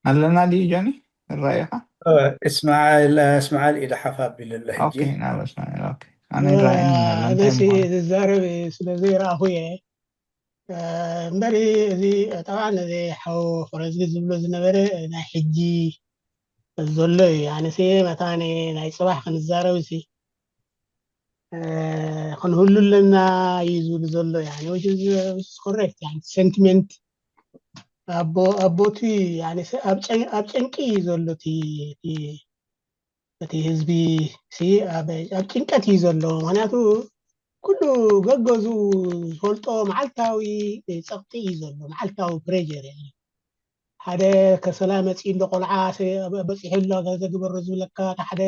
ኣለና ድዩ ጆኒ? ይረኣየኻ? እ፣ እስማዓል፣ እስማዓል ኢደ ሓፍ ኣቢሉ ኣሎ ሕጂ። ኦኬ፣ ናብ እስማዓል፣ ኦኬ። ኣነ እ፣ ይረኣየኒ ኣሎ፣ እንታይ ኣነሲ ምዃኑ። ዝዛረብ ስለ ዘይረኣኹ እየ። እ፣ እምበሪ እዚ ጠብዓን እዚ ሓው ፍረዝጊ ዝብሎ ዝነበረ ናይ ሕጂ ዘሎ እዩ። ኣነሲ መታኒ ናይ ጽባሕ ክንዛረብ ሲ፣ እ፣ ክንህሉ ኣለና እዩ ዝብል ዘሎ። ያኒ which is correct። ያኒ sentiment ኣቦ ኣቦቲ ያኒ ኣብ ጨንቂ እዩ ዘሎ። እቲ ህዝቢ ኣብ ጭንቀት እዩ ዘሎ። ምክንያቱ ኩሉ ገገዙ ዝፈልጦ መዓልታዊ ፀቕጢ እዩ ዘሎ፣ መዓልታዊ ፕሬር። ሓደ ከሰላ መፂኡ ኣሎ፣ ቆልዓ በፂሑ ኣሎ፣ ገዘግበሮ ዝብለካ ሓደ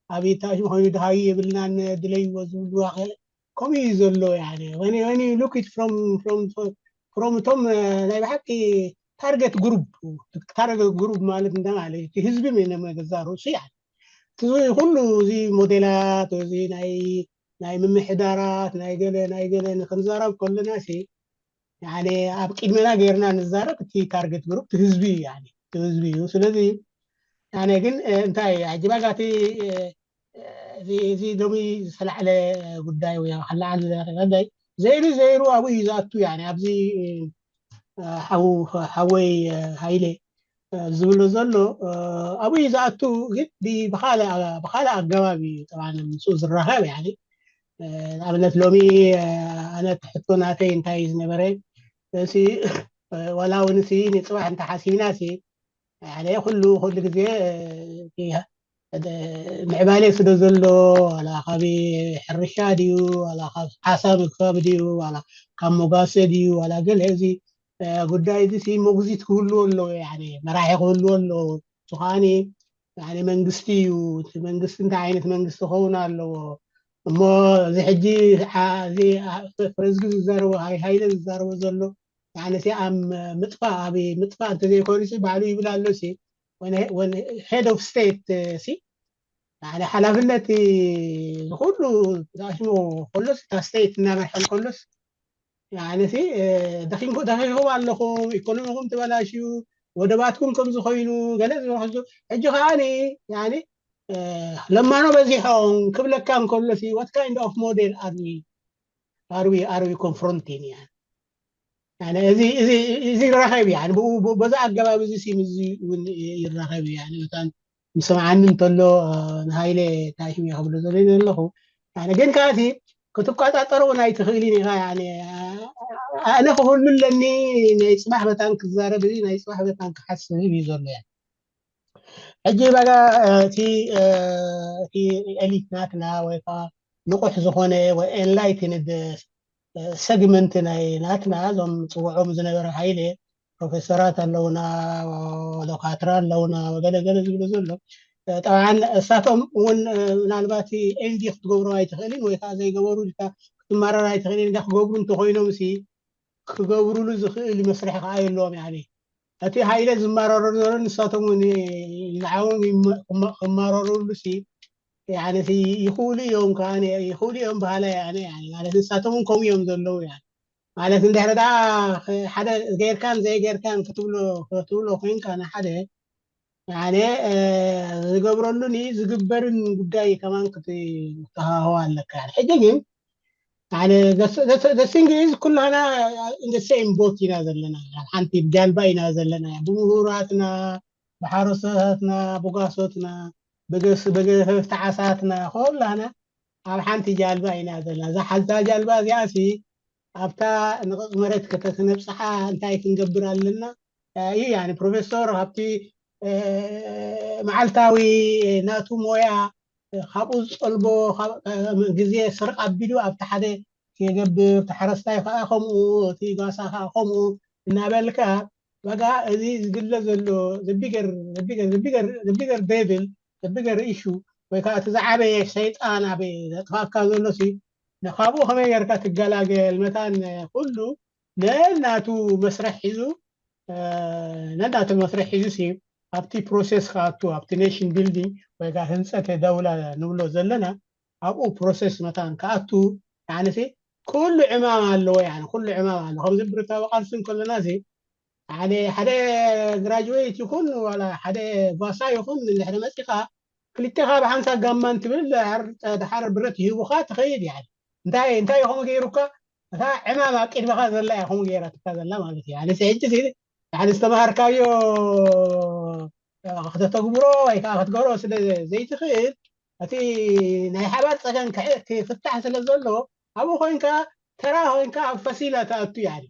ኣብታ ኮይኑ ድሃዩ የብልናን ድለይዎ ዝብሉ ከምኡ እዩ ዘሎ። ሎክ ቶም ናይ ብሓቂ ታርጌት ግሩፕ፣ ታርጌት ግሩፕ ማለት እንተ ማለት እቲ ህዝቢ ገዛ ርእሱ። እቲ ኩሉ እዚ ሞዴላት እዚ ናይ ናይ ምምሕዳራት ናይ ገለ ናይ ገለ ክንዛረብ ከለና ሲ ኣብ ቅድመና ገይርና ንዛረብ። እቲ ታርጌት ግሩፕ ህዝቢ እዩ፣ ህዝቢ እዩ። ስለዚ ግን እንታይ ሕጂ ባጋቲ እዚ ሎሚ ዝተላዕለ ጉዳይ ወይ ከለዓል ጉዳይ ዘይሩ ዘይሩ ኣብኡ እዩ ዝኣቱ። ኣብዚ ሓወይ ሃይለ ዝብሎ ዘሎ ኣብኡ እዩ ዝኣቱ፣ ግን ብካልእ ኣገባብ እዩ ምስኡ ዝራኸብ። ንኣብነት ሎሚ ኣነ ትሕቶ ናተይ እንታይ እዩ ዝነበረ፣ ዋላ እውን ንፅባሕ እንተሓሲብና ኩሉ ኩሉ ግዜ ምዕባለ ስለ ዘሎ ዋላ ካብ ሕርሻ ድዩ ዋላ ካብ ዓሳ ምግፋፍ ድዩ ዋላ ካብ መጓሰ ድዩ ዋላ ገለ እዚ ጉዳይ እዚ ሲ ሞግዚት ክህልዎ ኣለዎ፣ መራሒ ክህልዎ ኣለዎ። እሱ ከዓኒ መንግስቲ እዩ። እቲ መንግስቲ እንታይ ዓይነት መንግስቲ ክኸውን ኣለዎ? እሞ እዚ ሕጂ እዚ ፍረዝጊ ዝዛረቦ ሃይለ ዝዛረቦ ዘሎ ሲ ኣብ ምጥፋእ ኣብ ምጥፋእ እንተዘይኮይኑ ባዕሉ ይብል ኣሎ ሲ ሄድ ኦፍ ስቴት ሲ ሓላፍነት ዝኩሉ ተኣሽሞ ከሎስ እታ ስቴት እናመርሐ ከሎስ ንሲ ደኺምኩም ኣለኹም፣ ኢኮኖሚኩም ተበላሽዩ፣ ወደባትኩም ከምዚ ኮይኑ ገለ ዝበክሱ። ሕጂ ከዓኒ ለማኖ በዚሖም ክብለካ እንከሎ what kind of model are we are we confronting? እዚ ይራኸብ እዩ። በዛ ኣገባብ እዚ ሲ ምስዚ እውን ይራኸብ እዩ። መታን ዝሰምዓኒ እንተሎ ንሃይለ እንታይ ሽም እየ ክብሎ ዘለኒ ኣለኹ። ግን ከዓቲ ክትቆፃፀሮ እውን ኣይትኽእልን ኢኻ። ኣነ ክህሉ ኣለኒ ናይ ፅባሕ መታን ክዛረብ እዚ ናይ ፅባሕ መታን ክሓስብ እዩ ዘሎ። ሕጂ በጋ እቲ እቲ ኤሊት ናትና ወይ ከዓ ንቑሕ ዝኾነ ወይ ኤንላይትንድ ሰግመንት ናይ ናትና እዞም ፅውዖም ዝነበረ ሃይለ ፕሮፌሰራት ኣለውና፣ ዶካትራ ኣለውና፣ ገለገለ ዝብሎ ዘሎ ጠብዓን እሳቶም እውን ምናልባት ኤንዲ ክትገብሮ ኣይትኽእልን ወይ ከዓ ዘይገበሩ ኢልካ ክትማረር ኣይትኽእልን። እንዳ ክገብሩ እንተኮይኖም ሲ ክገብሩሉ ዝኽእል መስርሒ ከዓ የለዎም። ያኒ እቲ ሃይለ ዝማረሩ ነበሩ ንሳቶም እውን ንዓዎም ክማረሩሉ ሲ ያኒ ይኽእሉ እዮም ከዓ ይኽእሉ እዮም በሃላይ። ያኒ ማለት ንሳቶም እውን ከምኡ እዮም ዘለዉ። ማለት እንድሕር ደኣ ሓደ ጌርካን ዘይጌርካን ክትብሎ ክትብሎ ኮይንካ ንሓደ ዝገብረሉን ዝግበርን ጉዳይ ከማን ክትተሃህዋ ኣለካ። ሕጂ ግን ኣነ the thing is ኩላና in the same boat ኢና ዘለና፣ ሓንቲ ጃልባ ኢና ዘለና። ብምሁራትና፣ ብሓረስቶታትና፣ ብጓሶትና፣ ብገፈፍቲ ዓሳትና ኩላና ኣብ ሓንቲ ጃልባ ኢና ዘለና። እዛ ሓዛ ጃልባ እዚኣ ሲ ኣብታ ንቕቕ መሬት ክነብፅሓ እንታይ ክንገብር ኣለና? እዩ ያኒ ፕሮፌሰር ካብቲ መዓልታዊ ናቱ ሞያ ካብኡ ዝጠልቦ ግዜ ስርቕ ኣቢሉ ኣብቲ ሓደ የገብር፣ እቲ ሓረስታይ ከዓ ከምኡ፣ እቲ ጓሳ ከዓ ከምኡ እናበልካ በቃ እዚ ዝድለ ዘሎ ዘቢገር ዘቢገር ዘቢገር ዘቢገር ዴቪል ዘቢገር ኢሹ ወይ ከዓ እቲ ዝዓበየ ሰይጣን ኣበይ ዘጥፋእካ ዘሎ ሲ ንካብኡ ከመይ ጌርካ ትገላገል መታን ኩሉ ነናቱ መስርሕ ሒዙ ነናቱ መስርሕ ሒዙ ሲ ኣብቲ ፕሮሴስ ክኣቱ ኣብቲ ኔሽን ቢልዲንግ ወይ ከዓ ህንፀት ደውላ ንብሎ ዘለና ኣብኡ ፕሮሴስ መታን ክኣቱ ያኒ ኩሉ ዕማም ኣለዎ። ያኒ ኩሉ ዕማም ኣለዎ። ከምዚ ብረታዊ ቃልሲ እንከለና ሲ ሓደ ሓደ ግራጅዌት ይኹን ዋላ ሓደ ጓሳ ይኹን እንድሕሪ መፂኻ ክልቴኻ ብሓንሳብ ጋማን ትብል ድሓር ብረት ይህቡኻ ትኸይድ። ያኒ እንታይ እንታይ ይኹም ገይሩካ እታ ዕማም ኣብ ቅድመኻ ዘላ እያ ከምኡ ገይራትካ ዘላ ማለት እዩ። ኣነሲ ሕጂ ሓደ ዝተምሃርካዮ ከተተግብሮ ወይ ከዓ ክትገብሮ ስለ ዘይትኽእል እቲ ናይ ሓባር ፀገም ክፍታሕ ስለ ዘሎ ኣብኡ ኮይንካ ተራ ኮይንካ ኣብ ፈሲላ ትኣቱ። ያኒ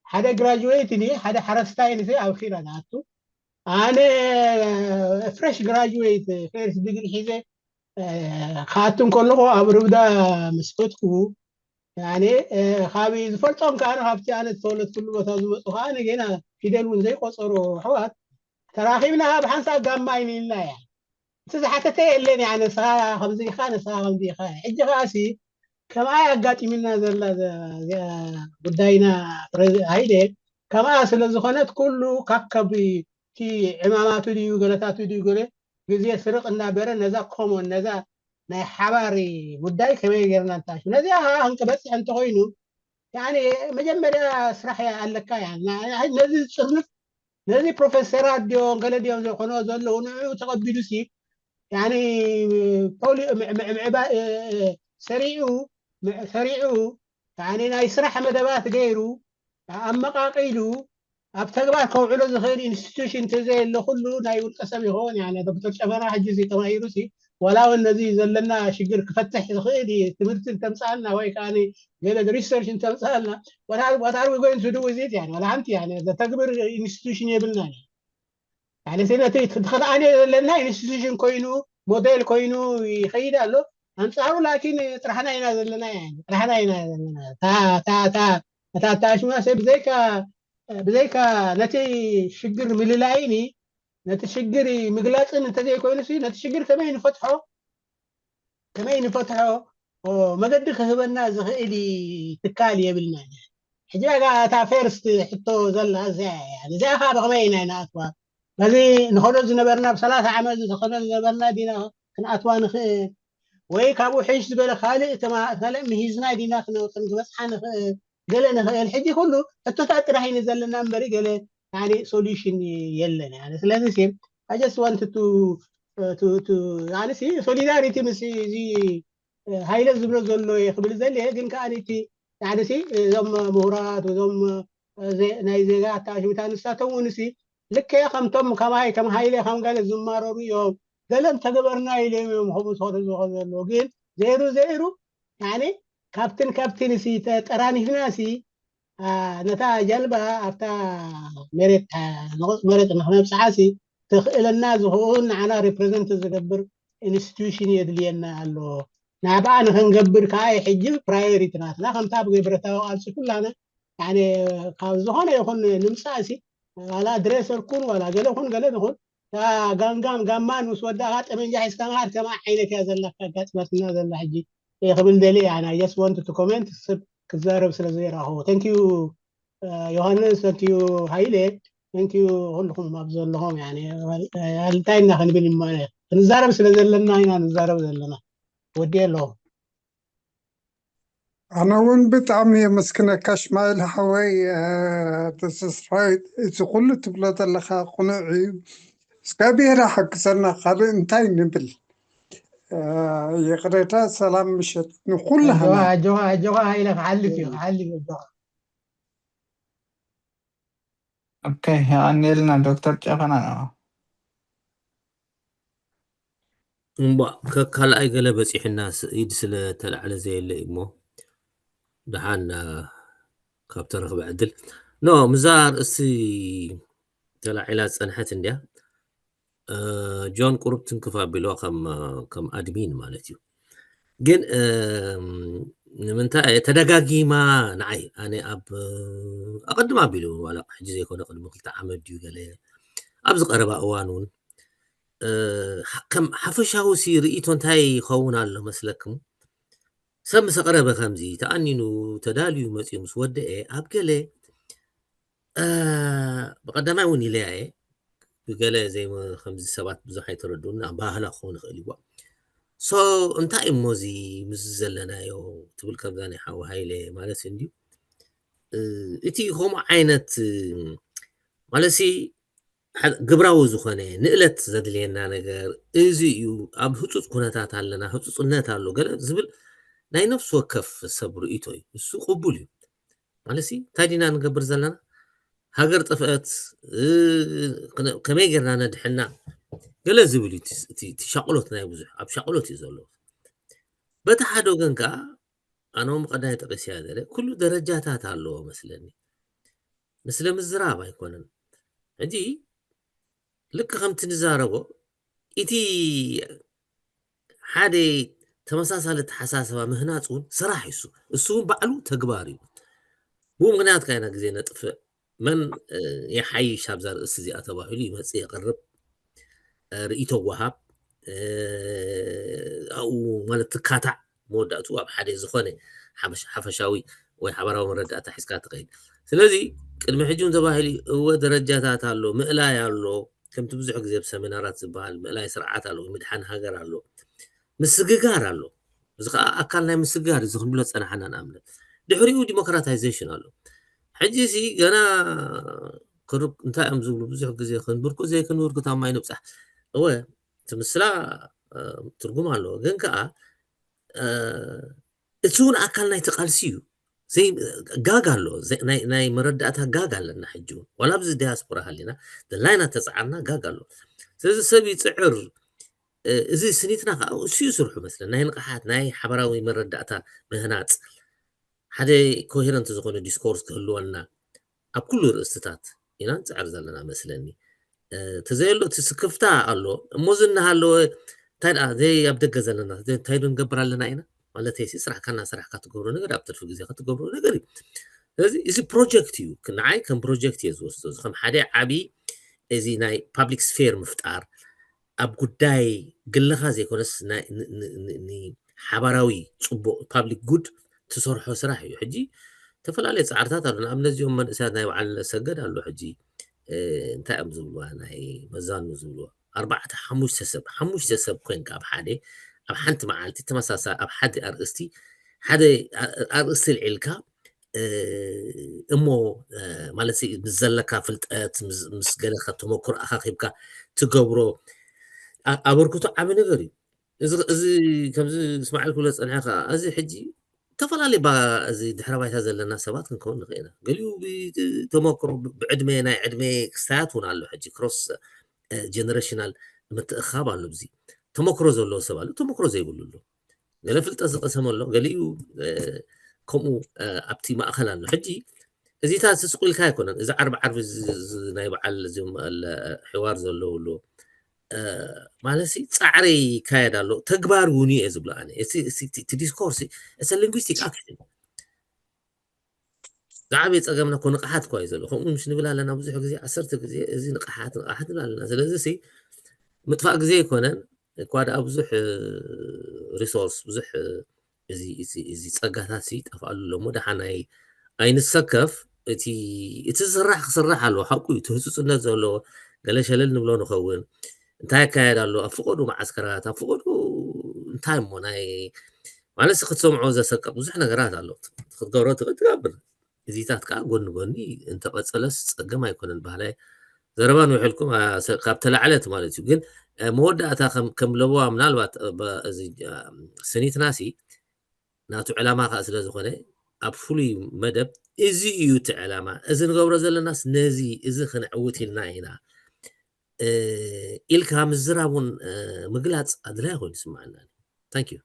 ሓደ ግራጁዌት ኒ ሓደ ሓረስታይ ኒ ኣብ ኪላ ትኣቱ። ኣነ ፍሬሽ ግራጁዌት ፈርስት ዲግሪ ሒዘ ክኣቱ እንከለኹ ኣብ ርብዳ ምስ ፈትኩ፣ ያኒ ካብ ዝፈልጦም ከኣ ካብቲ ኣነ ዝተወለድኩሉ ቦታ ዝመፁ ከኣ ገና ፊደል እውን ዘይቆፀሩ ኣሕዋት ተራኺብና ብሓንሳብ ጋማ ኢልና እያ። እቲ ዝሓተተ የለን እያ፣ ንስኻ ከምዚ ኢኻ፣ ንስኻ ከምዚ ኢኻ። ሕጂ ከኣሲ ከምኣ ኣጋጢምና ዘላ እዚኣ ጉዳይና ሃይለ ከምኣ ስለ ዝኾነት ኩሉ ካብ ከቢ እቲ ዕማማቱ ድዩ ገለታቱ ድዩ ገለ ግዜ ስርቕ እናበረ ነዛ ኮሞን ነዛ ናይ ሓባር ጉዳይ ከመይ ጌርና እንታሹ ነዚኣ ከኣ ክንቅበፅሕ እንተኮይኑ ያኒ መጀመርያ ስራሕ ኣለካ እያ። ነዚ ዝፅርንፍ ነዚ ፕሮፌሰራት ድዮም ገለ ድዮም ዝኾነ ዘለዉ ንዕኡ ተቐቢሉ ሲ ያኒ ፖሊ- ምዕ- ምዕ- ምዕባ- እ- እ- ሰሪዑ ምዕ- ሰሪዑ ያኒ ናይ ስራሕ መደባት ገይሩ ኣመቃቂሉ ኣብ ተግባር ከውዕሎ ዝኽእል ኢንስቲቱሽን እንተዘየለ ኩሉ ናይ ውልቀ ሰብ ይኸውን። ያኒ ዶክተር ጨፈና ሕጂ ሲ ተማሂሩ ሲ ዋላ እውን ነዚ ዘለና ሽግር ክፈትሕ ዝኽእል እዩ ትምህርቲ እንተምፃኣልና ወይ ከዓ ገለ ሪሰርች እንተምፃኣልና what are we going to do with it ያኒ ዋላ ሓንቲ ያኒ ዘተግብር ኢንስቲቱሽን የብልና። ማለት ነቲ ተኽልኣነ ዘለና ኢንስቲቱሽን ኮይኑ ሞዴል ኮይኑ ይኸይድ ኣሎ። ኣንፃሩ ላኪን ጥራሕና ኢና ዘለና ጥራሕና ኢና ዘለና እታ ኣታሽማ ሰብ ብዘይካ ብዘይካ ነቲ ሽግር ምልላይኒ ነቲ ሽግር ምግላፅን እንተዘይኮይኑ ነቲ ሽግር ከመይ ንፈትሖ ከመይ ንፈትሖ መገዲ ክህበና ዝኽእል ትካል የብልና። ሕጂ ጋ እታ ፈርስት ሕቶ ዘላ እዚኣ እያ። እዚኣ ከዓ ብኸመይ ኢና ንኣትዋ? በዚ ንኸዶ ዝነበርና ብሰላሳ ዓመት ዝኸዶ ዝነበርና ዲና ክንኣትዋ ንኽእል ወይ ካብኡ ሕሽ ዝበለ ካልእ ካልእ ምሂዝና ዲና ክንበፅሓ ንኽእል ገለ ንኽእል ሕጂ ኩሉ ሕቶታት ጥራሕ ኢና ዘለና እምበሪ ገለ ሓደ ሶሉሽን የለን። ስለዚ I just want to to to ኣነሲ ሶሊዳሪቲ ምስ እዚ ሃይለ ዝብሎ ዘሎ እየ ክብል ዘለ ግን ከዓ እቲ ሓደ እዞም ምሁራት እዞም ናይ ዜጋ ኣታሽምታ ንሳቶም እውን ልክዕ ከምቶም ከማይ ከም ሃይለ ከም ገለ ዝማረሩ እዮም ገለ እንተገበርና ኢሎም እዮም ከምኡ ዝኸዱ ዝኸዱ ዘለዉ ግን ዘይሩ ዘይሩ ካብትን ካብትን ሲ ተጠራኒፍና ሲ ነታ ጀልባ ኣብታ መሬት ንቕፅ መሬት ንክነብፅሓ ሲ ተኽእለና ዝኸውን ንዓና ሪፕሬዘንት ዝገብር ኢንስቲቱሽን የድልየና ኣሎ ናብኣ ንክንገብር ከዓ ሕጂ ፕራዮሪቲ ናትና ከምታ ብብረታዊ ቃልሲ ኩላና ካብ ዝኾነ ይኹን ንምፃእ ሲ ዋላ ድሬሰር ኩን ዋላ ገለ ኩን ገለ ንኹን ጋንጋን ጋማን ምስ ወዳእካ ጠመንጃ ሒዝካ ምኻድ ከማ ዓይነት እያ ዘላካ ኣጋጥመትና ዘላ ሕጂ ክብል ደሊ እያ ናይ just want to comment ሰብ ክዛረብ ስለ ዘይረኸቡ thank you ዮሃንስ thank you ሃይለ thank you ኩልኩም ኣብ ዘለኹም እንታይ እና ክንብል እሞ ክንዛረብ ስለ ዘለና ኢና ንዛረብ ዘለና ወዲ ኣለኹ ኣነ እውን ብጣዕሚ የመስግነካ ሽማይል ሓወይ ተስፋይ እቲ ኩሉ ትብሎ ዘለካ ቁኑዕ እዩ እግዚኣብሔር ሓግዘና ካልእ እንታይ ንብል ይቅሬታ ሰላም ምሸት ንኩላህና ኣጆኻ ኣጆኻ ሃይለ ክሓልፍ እዩ ክሓልፍ ኣጆኻ ኦኬ የቀንየልና ዶክተር ጨፈና ነው እምቧእ ከካልኣይ ገለ በፂሕና ኢድ ስለ ተላዕለ ዘየለ እዩ እሞ ደሓን ካብ ተረኽበ ዕድል ኖ ምዛ ርእሲ ተላዒላ ዝፀንሐት እንድያ ጆን ቁሩብ ትንክፍ ኣቢልዋ ከም ኣድሚን ማለት እዩ ግን ንምንታይ ተደጋጊማ ንዓይ ኣነ ኣብ ኣቐድም ኣቢሉ እውን ዋላ ሕጂ ዘይኮነ ቅድሚ ክልተ ዓመት ድዩ ገለ ኣብዚ ቀረባ እዋን እውን ከም ሓፈሻዊ ሲ ርእይቶ እንታይ ይኸውን ኣሎ መስለኩም ሰብ ምስ ኣቕረበ ከምዚ ተኣኒኑ ተዳልዩ መፅኡ ምስ ወደአ ኣብ ገለ ብቀዳማይ እውን ኢለያ እየ ብገለ ዘይ ከምዚ ሰባት ብዙሕ ኣይተረድኡና ባህላ ክኸውን ይኽእል ይዋ so እንታይ እሞ እዚ ምስ ዘለናዮ ትብል ከምዛ ናይ ሓዊ ሃይለ ማለት እንድዩ እቲ ከምኡ ዓይነት ማለት ግብራዊ ዝኾነ ንእለት ዘድልየና ነገር እዚ እዩ ኣብ ህፁፅ ኩነታት ኣለና ህፁፅነት ኣሎ ገለ ዝብል ናይ ነፍሲ ወከፍ ሰብ ርእይቶ እዩ እሱ ቅቡል እዩ ማለት እንታይ ዲና ንገብር ዘለና ሃገር ጠፍአት ከመይ ጌርና ነድሕና ገለ ዝብል እዩ እቲ ሻቅሎት ናይ ብዙሕ ኣብ ሻቅሎት እዩ ዘሎ በቲ ሓደ ወገን ከዓ ኣነ እውን ብቐዳይ ጠቒሰያ ዘለ ኩሉ ደረጃታት ኣለዎ መስለኒ። ምስለ ምዝራብ ኣይኮነን። ሕጂ ልክ ከምቲ ንዛረቦ እቲ ሓደ ተመሳሳሊ ተሓሳስባ ምህናፅ እውን ስራሕ እዩ። እሱ እውን ባዕሉ ተግባር እዩ። ብኡ ምክንያት ካይና ግዜ ነጥፍእ መን ይሓይሽ ኣብዛ ርእሲ እዚኣ ተባሂሉ ይመፅእ የቕርብ ርእይቶ ወሃብ ኣብኡ ማለት ትካታዕ መወዳእቱ ኣብ ሓደ ዝኾነ ሓፈሻዊ ወይ ሓበራዊ መረዳእታ ሒዝካ ትኸይድ። ስለዚ ቅድሚ ሕጂ እውን ተባሂሉ እወ ደረጃታት ኣሎ፣ ምእላይ ኣሎ፣ ከምቲ ብዙሕ ግዜ ብሰሚናራት ዝበሃል ምእላይ ስርዓት ኣሎ፣ ምድሓን ሃገር ኣሎ፣ ምስግጋር ኣሎ። እዚ ከዓ ኣካል ናይ ምስግጋር እዚ ክንብሎ ዝፀናሓና ንኣብነት ድሕሪኡ ዲሞክራታይዜሽን ኣሎ። ሕጂ ሲ ገና ክርብ እንታይ እዮም ዝብሉ ብዙሕ ግዜ ክንብርኩ ዘይክንብርኩ ታማይ ንብፃሕ እወ እቲ ምስላ ትርጉም ኣለዎ ግን ከዓ እቲ እውን ኣካል ናይቲ ቃልሲ እዩ። ጋግ ኣሎ ናይ መረዳእታ ጋግ ኣለና ሕጂ እውን ዋላ ኣብዚ ዲያስፖራ ሃሊና ደላይና ተፃዓርና ጋግ ኣሎ። ስለዚ ሰብ ይፅዕር እዚ ስኒትና ከዓ እሱ እዩ ስርሑ መስለን ናይ ንቕሓት ናይ ሓበራዊ መረዳእታ ምህናፅ ሓደ ኮሄረንት ዝኾነ ዲስኮርስ ክህልወና ኣብ ኩሉ ርእስትታት ኢና ንፅዕር ዘለና መስለኒ። ተዘየሎ እቲ ስክፍታ ኣሎ እሞ እዚ እናሃለወ እንታይ ደኣ ዘይ ኣብ ደገ ዘለና እንታይ ዶ ንገብር ኣለና ኢና ማለት ሲ ስራሕካና ስራሕካ ትገብሮ ነገር ኣብ ትርፊ ግዜ ክትገብሮ ነገር እዩ። ስለዚ እዚ ፕሮጀክት እዩ ንዓይ ከም ፕሮጀክት እየ ዝወስዶ እዚ ከም ሓደ ዓብዪ እዚ ናይ ፓብሊክ ስፌር ምፍጣር ኣብ ጉዳይ ግልኻ ዘይኮነስ ሓባራዊ ፅቡቅ ፓብሊክ ጉድ ትሰርሖ ስራሕ እዩ። ሕጂ ዝተፈላለዩ ፃዕርታት ኣሎ ንኣብነት እዚኦም መንእሰያት ናይ በዓል ሰገድ ኣሎ ሕጂ እንታይ እዮም ዝብልዋ ናይ መዛኑ ዝብልዋ ኣርባዕተ ሓሙሽተ ሰብ ሓሙሽተ ሰብ ኮይንካ ኣብ ሓደ ኣብ ሓንቲ መዓልቲ ተመሳሳሊ ኣብ ሓደ ኣርእስቲ ሓደ ኣርእስቲ ልዒልካ እሞ ማለት ምስ ዘለካ ፍልጠት ምስ ገለካ ተመክሮ ኣኻኺብካ ትገብሮ ኣበርክቶ ዓቢ ነገር እዩ። እዚ ከምዚ ስማዕል ክብሎ ዝፀንሐ ከዓ እዚ ሕጂ ዝተፈላለዩ እዚ ድሕረ ባይታ ዘለና ሰባት ክንከውን ንኽእል ኢና። ገሊኡ ተመክሮ ብዕድመ ናይ ዕድመ ክስታያት እውን ኣሎ ሕጂ ክሮስ ጀነሬሽናል ምትእኻብ ኣሎ። እዚ ተመክሮ ዘለዎ ሰብ ኣሎ፣ ተመክሮ ዘይብሉ ኣሎ። ገለ ፍልጠት ዝቐሰመ ኣሎ፣ ገሊኡ ከምኡ ኣብቲ ማእኸል ኣሎ። ሕጂ እዚታት ስስቁ ኢልካ ኣይኮነን። እዚ ዓርቢ ዓርቢ ናይ በዓል እዚኦም ሕዋር ዘለውሉ ማለት ፃዕሪ ይካየድ ኣሎ፣ ተግባር እውን እየ ዝብሎ ኣነ። እቲ ዲስኮርስ ሊንጉስቲክ ኣክሽን ዝዓበየ ፀገምና እኮ ንቕሓት እኳ እዩ ዘሎ። ከምኡ ምስ ንብል ኣለና ብዙሕ ግዜ ዓሰርተ ግዜ እዚ ንቕሓት ንቕሓት ንብል ኣለና። ስለዚ ሲ ምጥፋእ ግዜ ኣይኮነን እኳ ደኣ ብዙሕ ሪሶርስ ብዙሕ እዚ ጸጋታት ይጠፍኣሉ ኣሎ እሞ ደሓን ኣይንሰከፍ። እቲ ዝስራሕ ክስራሕ ኣለዎ፣ ሓቁ እዩ። እቲ ህጹጽነት ዘለዎ ገለ ሸለል ንብሎ ንኸውን። እንታይ ይካየድ ኣሎ? ኣብ ፍቐዱ መዓስከራት፣ ኣብ ፍቐዱ እንታይ እሞ ናይ ማለት ክትሰምዖ ዘሰቅቕ ብዙሕ ነገራት ኣሎ። ክትገብሮ ትኽእል ትገብር። እዚታት ከዓ ጎኒ ጎኒ እንተቐጸለስ ጸገም ኣይኮነን ባህላይ ዘረባ ንውሕልኩም ካብ ተላዕለት ማለት እዩ። ግን መወዳእታ ከም ለበዋ ምናልባት ስኒትናሲ ናቱ ዕላማ ከዓ ስለ ዝኾነ ኣብ ፍሉይ መደብ እዚ እዩ እቲ ዕላማ፣ እዚ ንገብሮ ዘለናስ ነዚ እዚ ክንዕውት ኢልና ኢና ኢልካ ምዝራብ እውን ምግላፅ ኣድላይ ኮይኑ ይስምዓና። ታንክ ዩ።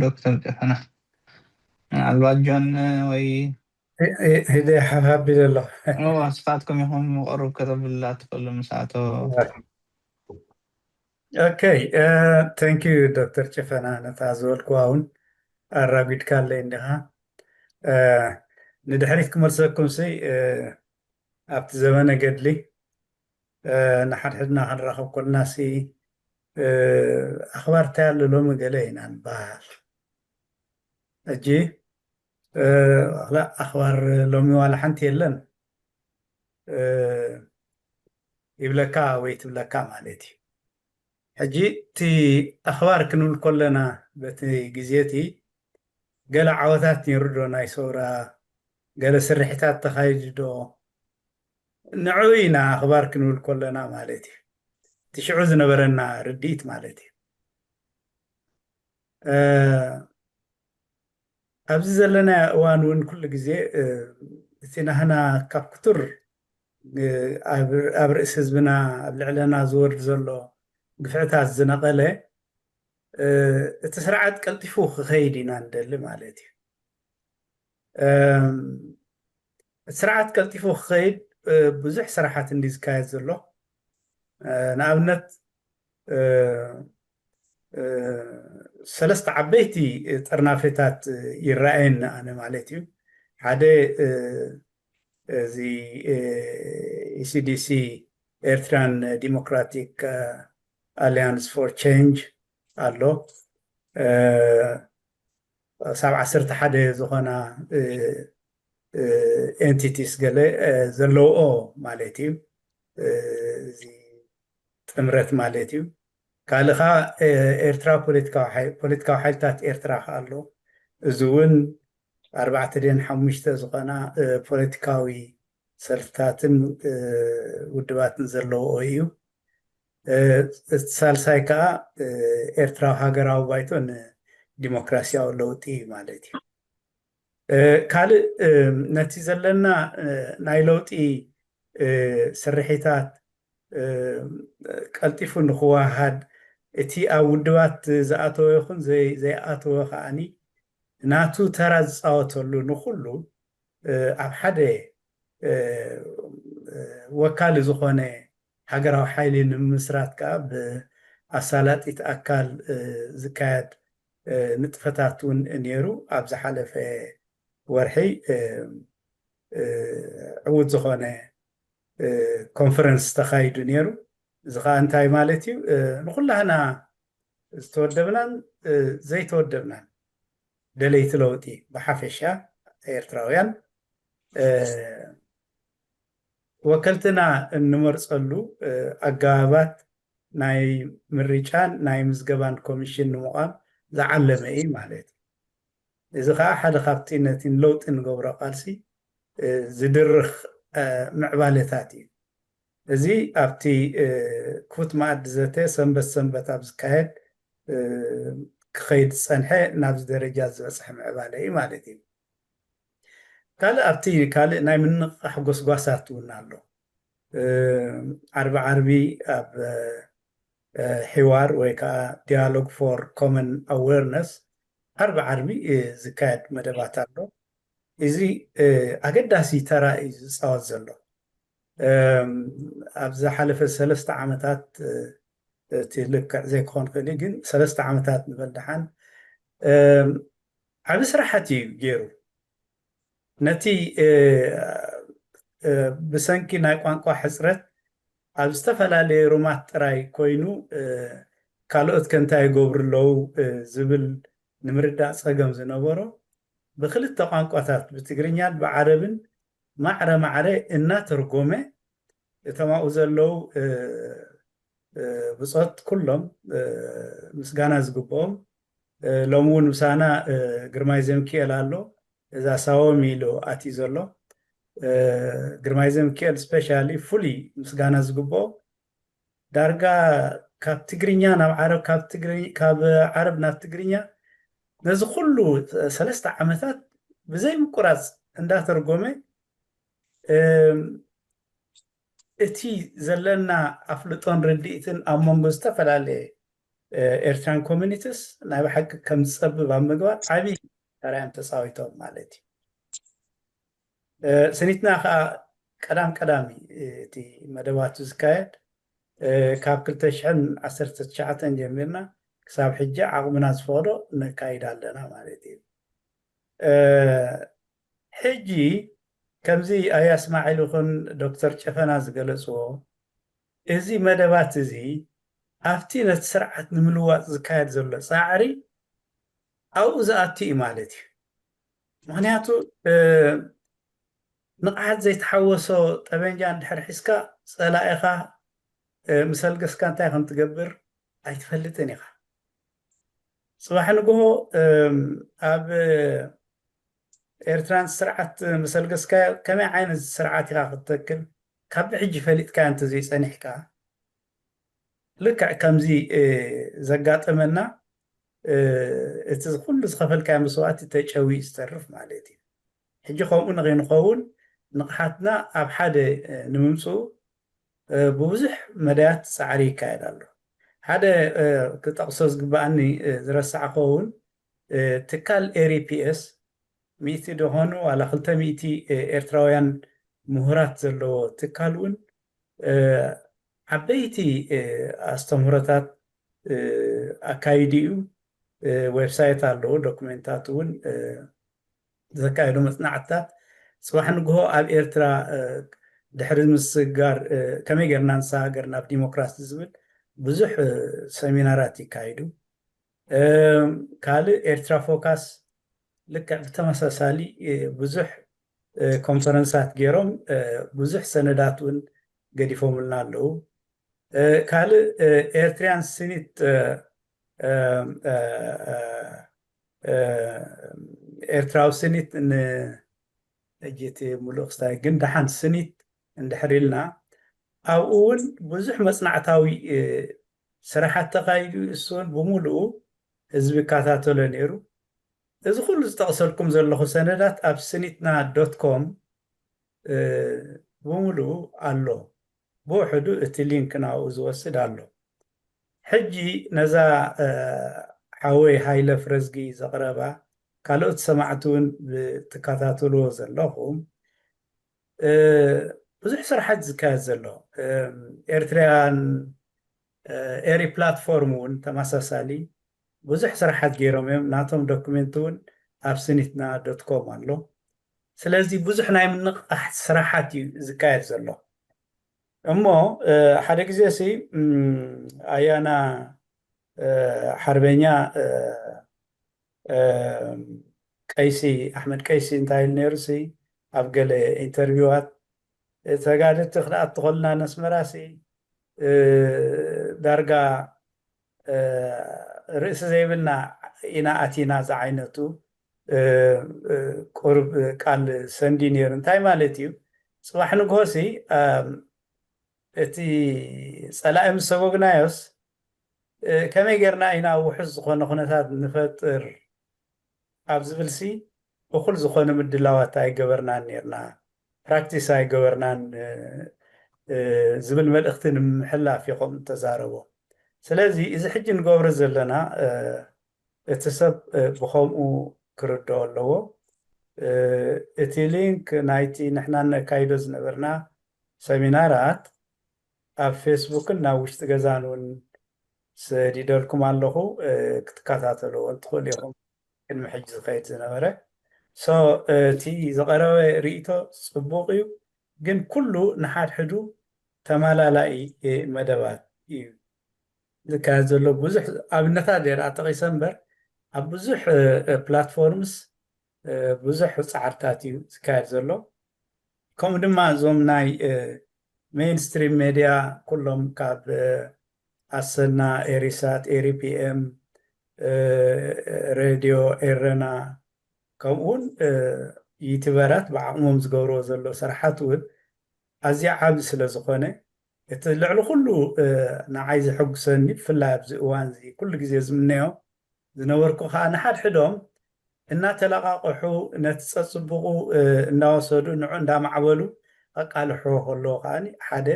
ዶክተር ጨፈና ምናልባት ጆን ወይ ሂደ ሓፍ ኣቢለ ኣለኹ። ንስኻትኩም ኢኹም ምቕሩብ ከተብሉላ ትኽእሉ ምስ ኣቶ ኦኬ። ታንክ ዩ ዶክተር ጨፈና ነታ ዝበልክዋ እውን ኣራጒድካለይ እንዲኻ። ንድሕሪት ክመልሰኩም ሲ ኣብቲ ዘመነ ገድሊ ንሓድሕድና ክንራኸብ ኮልና ሲ ኣኽባር እንታይ ኣሎ ሎሚ ገለ ኢና ንበሃል። ሕጂ ኣኽባር ሎሚ ዋላ ሓንቲ የለን ይብለካ ወይ ትብለካ ማለት እዩ። ሕጂ እቲ ኣኽባር ክንብል ከለና በቲ ግዜ እቲ ገለ ዓወታት ነይሩ ዶ ናይ ሰውራ ገለ ስርሒታት ተኻይዱ ዶ ንዕኡ ኢና ኣኽባር ክንብል ከለና ማለት እዩ። እቲ ሽዑ ዝነበረና ርድኢት ማለት እዩ። ኣብዚ ዘለናዮ እዋን እውን ኩሉ ግዜ እቲ ናህና ካብ ክቱር ኣብ ርእሲ ህዝብና ኣብ ልዕለና ዝወርድ ዘሎ ግፍዕታት ዝነቐለ እቲ ስርዓት ቀልጢፉ ክኸይድ ኢና ንደሊ ማለት እዩ። እቲ ስርዓት ቀልጢፉ ክኸይድ ብዙሕ ስራሓት እንዲ ዝካየድ ዘሎ። ንኣብነት ሰለስተ ዓበይቲ ጥርናፌታት ይረኣየኒ ኣነ ማለት እዩ። ሓደ እዚ ኢሲዲሲ ኤርትራን ዲሞክራቲክ ኣሊያንስ ፎር ቼንጅ ኣሎ። ሳብ ዓሰርተ ሓደ ዝኾና ኤንቲቲስ ገለ ዘለውኦ ማለት እዩ። እዚ ጥምረት ማለት እዩ። ካልእ ከዓ ኤርትራ ፖለቲካዊ ሓይልታት ኤርትራ ከዓ ኣሎ። እዚ እውን ኣርባዕተ ድን ሓሙሽተ ዝኾና ፖለቲካዊ ሰልፍታትን ውድባትን ዘለውኦ እዩ። እቲ ሳልሳይ ከዓ ኤርትራዊ ሃገራዊ ባይቶ ንዲሞክራሲያዊ ለውጢ ማለት እዩ። ካልእ ነቲ ዘለና ናይ ለውጢ ስርሒታት ቀልጢፉ ንክወሃድ፣ እቲ ኣብ ውድባት ዝኣተወ ይኹን ዘይኣተወ ከዓኒ ናቱ ተራ ዝፃወተሉ፣ ንኩሉ ኣብ ሓደ ወካሊ ዝኾነ ሃገራዊ ሓይሊ ንምምስራት ከዓ ብኣሳላጢት ኣካል ዝካየድ ንጥፈታት እውን ነይሩ። ኣብ ዝሓለፈ ወርሒ ዕዉት ዝኾነ ኮንፈረንስ ተኻይዱ ነይሩ። እዚ ከዓ እንታይ ማለት እዩ? ንኩላህና ዝተወደብናን ዘይተወደብናን ደለይቲ ለውጢ ብሓፈሻ ኤርትራውያን ወከልትና እንመርፀሉ ኣገባባት ናይ ምርጫን ናይ ምዝገባን ኮሚሽን ንምቋም ዝዓለመ እዩ ማለት እዩ። እዚ ከዓ ሓደ ካብቲ ነቲ ንለውጢ ንገብሮ ቃልሲ ዝድርኽ ምዕባለታት እዩ። እዚ ኣብቲ ክፉት መኣዲ ዘተ ሰንበት ሰንበት ኣብ ዝካየድ ክኸይድ ዝፀንሐ ናብዚ ደረጃ ዝበፅሐ ምዕባለ እዩ ማለት እዩ። ካልእ ኣብቲ ካልእ ናይ ምንቕቓሕ ጎስጓሳት እውን ኣሎ። ዓርቢ ዓርቢ ኣብ ሒዋር ወይ ከዓ ዲያሎግ ፎር ኮመን ኣዌርነስ ዓርቢ ዓርቢ ዝካየድ መደባት ኣሎ። እዚ ኣገዳሲ ተራ እዩ ዝፃወት ዘሎ። ኣብ ዝሓለፈ ሰለስተ ዓመታት፣ እቲ ልክዕ ዘይክኾን ክእል እዩ፣ ግን ሰለስተ ዓመታት ንበል ደሓን ዓብ ስራሓት እዩ ገይሩ። ነቲ ብሰንኪ ናይ ቋንቋ ሕፅረት ኣብ ዝተፈላለዩ ሩማት ጥራይ ኮይኑ ካልኦት ከ እንታይ ይገብሩ ኣለዉ ዝብል ንምርዳእ ፀገም ዝነበሮ ብክልተ ቋንቋታት ብትግርኛን ብዓረብን ማዕረ ማዕረ እናተርጎመ እቶም ኣብኡ ዘለዉ ብፆት ኩሎም ምስጋና ዝግብኦም ሎም እውን ምሳና ግርማይ ዘምክኤል ኣሎ። እዛ ሳዎም ኢሉ ኣትዩ ዘሎ ግርማይ ዘምክኤል ስፔሻሊ ፍሉይ ምስጋና ዝግብኦ ዳርጋ ካብ ትግርኛ ናብ ዓረብ ካብ ዓረብ ናብ ትግርኛ ነዚ ኩሉ ሰለስተ ዓመታት ብዘይ ምቁራፅ እንዳተርጎመ እቲ ዘለና ኣፍልጦን ርድኢትን ኣብ መንጎ ዝተፈላለየ ኤርትራን ኮሚኒቲስ ናይ ብሓቂ ከም ዝፀብብ ኣብ ምግባር ዓብዪ ተራዮም ተፃዊቶም ማለት እዩ። ስኒትና ከዓ ቀዳም ቀዳሚ እቲ መደባቱ ዝካየድ ካብ ክልተ ሽሕን ዓሰርተ ትሽዓተን ጀሚርና ክሳብ ሕጂ ዓቕምና ዝፈቕዶ ነካይድ ኣለና ማለት እዩ። ሕጂ ከምዚ ኣያ እስማዒል ይኹን ዶክተር ጨፈና ዝገለፅዎ እዚ መደባት እዚ ኣብቲ ነቲ ስርዓት ንምልዋጥ ዝካየድ ዘሎ ፃዕሪ ኣብኡ ዝኣቱ እዩ ማለት እዩ። ምክንያቱ ንቕሓት ዘይተሓወሶ ጠበንጃ እንድሕር ሒዝካ ፀላኢኻ ምስ ኣልገስካ እንታይ ከም ትገብር ኣይትፈልጥን ኢኻ። ፅባሕ ንግሆ ኣብ ኤርትራን ስርዓት ምስ ኣልገስካዮ ከመይ ዓይነት ስርዓት ኢኻ ክትተክል ካብ ብሕጂ ፈሊጥካዮ እንተዘይፀኒሕካ ልክዕ ከምዚ ዘጋጠመና እቲ ኩሉ ዝኸፈልካዮ መስዋእቲ ተጨዊ ዝተርፍ ማለት እዩ። ሕጂ ከምኡ ንኸይንኸውን ንቕሓትና ኣብ ሓደ ንምምፅኡ ብብዙሕ መዳያት ፃዕሪ ይካየድ ኣሎ። ሓደ ክጠቕሶ ዝግበኣኒ ዝረሳዕኮ እውን ትካል ኤሪፒኤስ ሚእቲ ደኾኑ ዋላ ክልተ ሚእቲ ኤርትራውያን ምሁራት ዘለዎ ትካል እውን ዓበይቲ ኣስተምህሮታት ኣካይዱ እዩ። ዌብሳይት ኣለዎ፣ ዶክሜንታት እውን ዘካየዱ መፅናዕትታት። ፅባሕ ንግሆ ኣብ ኤርትራ ድሕሪ ምስግጋር ከመይ ጌርና ንሳ ሃገር ናብ ዲሞክራሲ ዝብል ብዙሕ ሰሚናራት ይካይዱ። ካልእ ኤርትራ ፎካስ ልክዕ ብተመሳሳሊ ብዙሕ ኮንፈረንሳት ገይሮም ብዙሕ ሰነዳት እውን ገዲፎምልና ኣለዉ። ካልእ ኤርትሪያን ስኒት ኤርትራዊ ስኒት ንእጅቲ ሙሉእ ክስታይ ግን ደሓን ስኒት እንድሕር ኢልና ኣብኡ እውን ብዙሕ መፅናዕታዊ ስራሓት ተኻይዱ እሱን ብምሉኡ ህዝቢ ይከታተሎ ነይሩ። እዚ ኩሉ ዝጠቕሰልኩም ዘለኹ ሰነዳት ኣብ ስኒትና ዶት ኮም ብምሉኡ ኣሎ። ብውሕዱ እቲ ሊንክ ናብኡ ዝወስድ ኣሎ። ሕጂ ነዛ ሓወይ ሃይለ ፍረዝጊ ዘቕረባ ካልኦት ሰማዕቲ እውን ብትከታተልዎ ዘለኹም ብዙሕ ስራሓት ዝካየድ ዘሎ ኤርትራያን ኤሪ ፕላትፎርም እውን ተመሳሳሊ ብዙሕ ስራሓት ገይሮም እዮም። ናቶም ዶክሜንት እውን ኣብ ስኒትና ዶት ኮም ኣሎ። ስለዚ ብዙሕ ናይ ምንቕቃሕ ስራሓት እዩ ዝካየድ ዘሎ። እሞ ሓደ ግዜ ሲ ኣያና ሓርበኛ ቀይሲ ኣሕመድ ቀይሲ እንታይ ኢሉ ነይሩ ሲ ኣብ ገለ ኢንተርቪዋት ተጋደልቲ ክነኣቱ ከለና ነስመራ ሲ ዳርጋ ርእሲ ዘይብልና ኢና ኣቲና ዝዓይነቱ ቁርብ ቃል ሰንዲ ነይሩ። እንታይ ማለት እዩ? ፅባሕ ንግሆ ሲ እቲ ፀላኢ ምስ ሰጎግናዮስ ከመይ ጌርና ኢና ውሑስ ዝኾነ ኩነታት ንፈጥር ኣብ ዝብል ሲ እኹል ዝኾነ ምድላዋት ኣይገበርናን ነርና፣ ፕራክቲስ ኣይገበርናን ዝብል መልእኽቲ ንምሕላፍ ኢኹም ተዛረቦ። ስለዚ እዚ ሕጂ ንገብሮ ዘለና እቲ ሰብ ብኸምኡ ክርድኦ ኣለዎ። እቲ ሊንክ ናይቲ ንሕና ነካይዶ ዝነበርና ሰሚናራት ኣብ ፌስቡክን ናብ ውሽጢ ገዛን እውን ሰዲደልኩም ኣለኹ፣ ክትከታተልዎ እንትኽእሉ ኢኹም። ቅድሚ ሕጂ ዝኸይድ ዝነበረ እቲ ዝቐረበ ርእይቶ ፅቡቕ እዩ፣ ግን ኩሉ ንሓድሕዱ ተመላላኢ መደባት እዩ ዝካየድ ዘሎ። ብዙሕ ኣብነታት ሌላ ጠቒሰ እምበር ኣብ ብዙሕ ፕላትፎርምስ ብዙሕ ፃዕርታት እዩ ዝካየድ ዘሎ። ከምኡ ድማ እዞም ናይ ሜንስትሪም ሜድያ ኩሎም ካብ ኣሰና፣ ኤሪሳት፣ ኤሪፒኤም፣ ሬድዮ ኤረና ከምኡውን ዩቲበራት ብዓቕሞም ዝገብርዎ ዘሎ ስራሓት እውን ኣዝያ ዓቢ ስለ ዝኾነ እቲ ልዕሊ ኩሉ ንዓይ ዘሐጉሰኒ ብፍላይ ኣብዚ እዋን እዚ ኩሉ ግዜ ዝምነዮ ዝነበርኩ ከዓ ንሓድሕዶም እናተለቃቕሑ ነቲ ፀፅብቑ እናወሰዱ ንዑ እንዳማዕበሉ ኣቃልሕዎ ከለዎ ከዓ ሓደ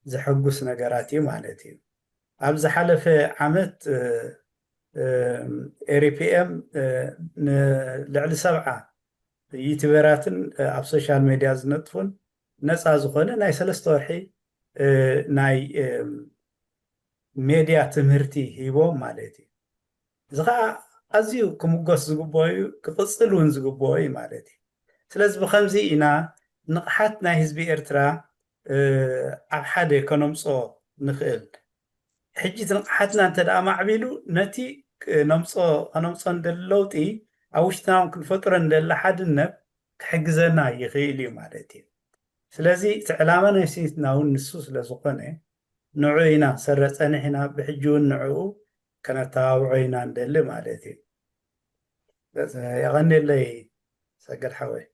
ዘሐጉስ ነገራት እዩ ማለት እዩ። ኣብ ዝሓለፈ ዓመት ኤሪፒኤም ንልዕሊ ሰብዓ ዩቲበራትን ኣብ ሶሻል ሜድያ ዝነጥፉን ነፃ ዝኾነ ናይ ሰለስተ ወርሒ ናይ ሜድያ ትምህርቲ ሂቦም ማለት እዩ። እዚ ከዓ ኣዝዩ ክምጎስ ዝግብኦ እዩ፣ ክቕፅል እውን ዝግብኦ እዩ ማለት እዩ። ስለዚ ብኸምዚ ኢና ንቕሓት ናይ ህዝቢ ኤርትራ ኣብ ሓደ ከነምፅኦ ንኽእል። ሕጂ እቲ ንቕሓትና እንተ ደኣ ማዕቢሉ ነቲ ነምፆ ከነምፆ እንደሊ ለውጢ ኣብ ውሽጥና እውን ክንፈጥሮ እንደሊ ሓድነት ክሕግዘና ይኽእል እዩ ማለት እዩ። ስለዚ እቲ ዕላማ ናይ ስኒትና እውን ንሱ ስለ ዝኾነ ንዑ ኢና ሰረ ፀኒሕና ብሕጂ እውን ንዕኡ ከነተባብዖ ኢና እንደሊ ማለት እዩ። የቐንየለይ ሰገድ ሓወይ።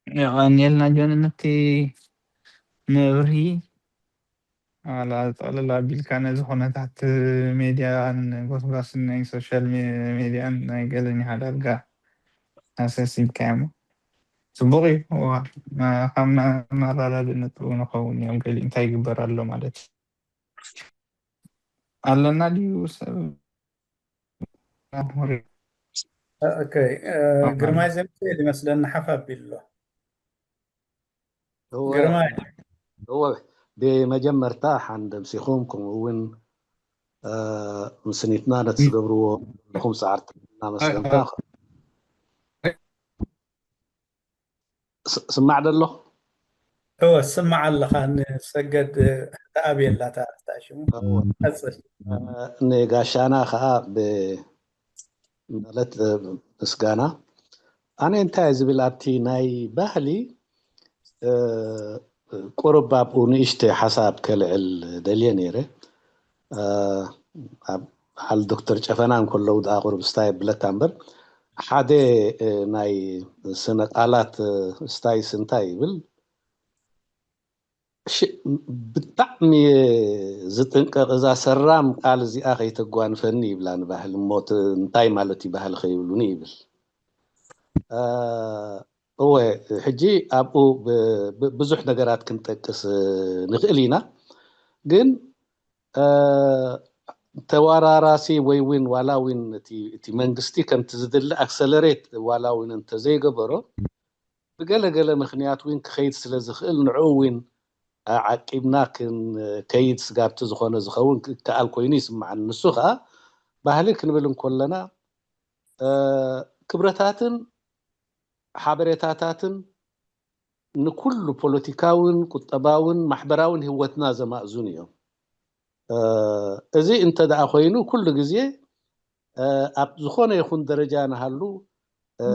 የቐንየልና ጆን ነቲ መብርሂ። ዋላ ጠቕልል ኣቢልካ ነዚ ኩነታት ሜድያን ጎስጓስን ናይ ሶሻል ሜድያን ናይ ገለኛ ዳርጋ ኣሰሲልካዮ እሞ ጽቡቕ እዩ። እዋ፣ ማ-፣ ካብ መ-፣ መረዳድእ ነጥቡ ንኸውን እዮም። ገሊኡ እንታይ ይግበር ኣሎ ማለት እዩ። ኣለና ድዩ ሰብ? ኦኬ፣ እ፣ ግርማይ ዘምጽእ ይመስለኒ ሓፍ ኣቢሉ ኣሎ። እወ፣ ግርማይ። እወ፣ ብመጀመርታ ሓንደምሲኹም፣ ከምኡ እውን፣ እ፣ ምስኒትና ነቲ ዝገብርዎ ዘለኹም ጻዕርታት እናመስገንካ፣ ስ-፣ ስማዕ ዶ ኣሎ? እወ፣ ስማዕ ኣለኻ። ንሰገድ፣ እ፣ ተኣብየላ እታ፣ እታ ሽሙ። እወ። ቀጽል። እ፣ ንጋሻና ኸኣ ብ-፣ ማለት፣ እ፣ ምስጋና። ኣነ እንታይ ዝብል ኣብቲ ናይ ባህሊ፣ እ፣ ቁሩብ ኣብኡ ንእሽተይ ሓሳብ ከልዕል ደልየ ነይረ። እ፣ ኣብ በዓል ዶክተር ጨፈና እንከለዉ ደኣ ቁሩብ ስታይ የብለካ እምበር፣ ሓደ፣ እ፣ ናይ ስነ ቃላት፣ እ፣ ስታይስ እንታይ ይብል? ሽ-፣ ብጣዕሚ እየ ዝጥንቀቕ፣ እዛ ሰራም ቃል እዚኣ ከይተጓንፈኒ ይብላ ንባህሊ። እሞ ት-፣ እንታይ ማለት እዩ ባህሊ ከይብሉኒ ይብል። እ፣ እወ፣ ሕጂ ኣብኡ ብ-፣ ብ-፣ ብዙሕ ነገራት ክንጠቅስ ንኽእል ኢና፣ ግን፣ እ፣ ተወራራሲ ወይ እውን ዋላ እውን እቲ፣ እቲ መንግስቲ ከምቲ ዝድለ ኣክሰለሬት ዋላ እውን እንተዘይገበሮ፣ ብገለ ገለ ምኽንያት እውን ክኸይድ ስለ ዝኽእል፣ ንዕኡ እውን ዓቂብና ክንከይድ ስጋብቲ ዝኾነ ዝኸውን ክከኣል ኮይኑ ይስምዓኒ። ንሱ ኸኣ ባህሊ ክንብል እንከለና፣ እ፣ ክብረታትን ሓበሬታታትን ንኩሉ ፖለቲካውን ቁጠባውን ማሕበራውን ህይወትና ዘማእዙን እዮም። እ፣ እዚ እንተ ደኣ ኮይኑ፣ ኩሉ ግዜ፣ እ፣ ኣብ ዝኾነ ይኹን ደረጃ ንሃሉ፣ እ፣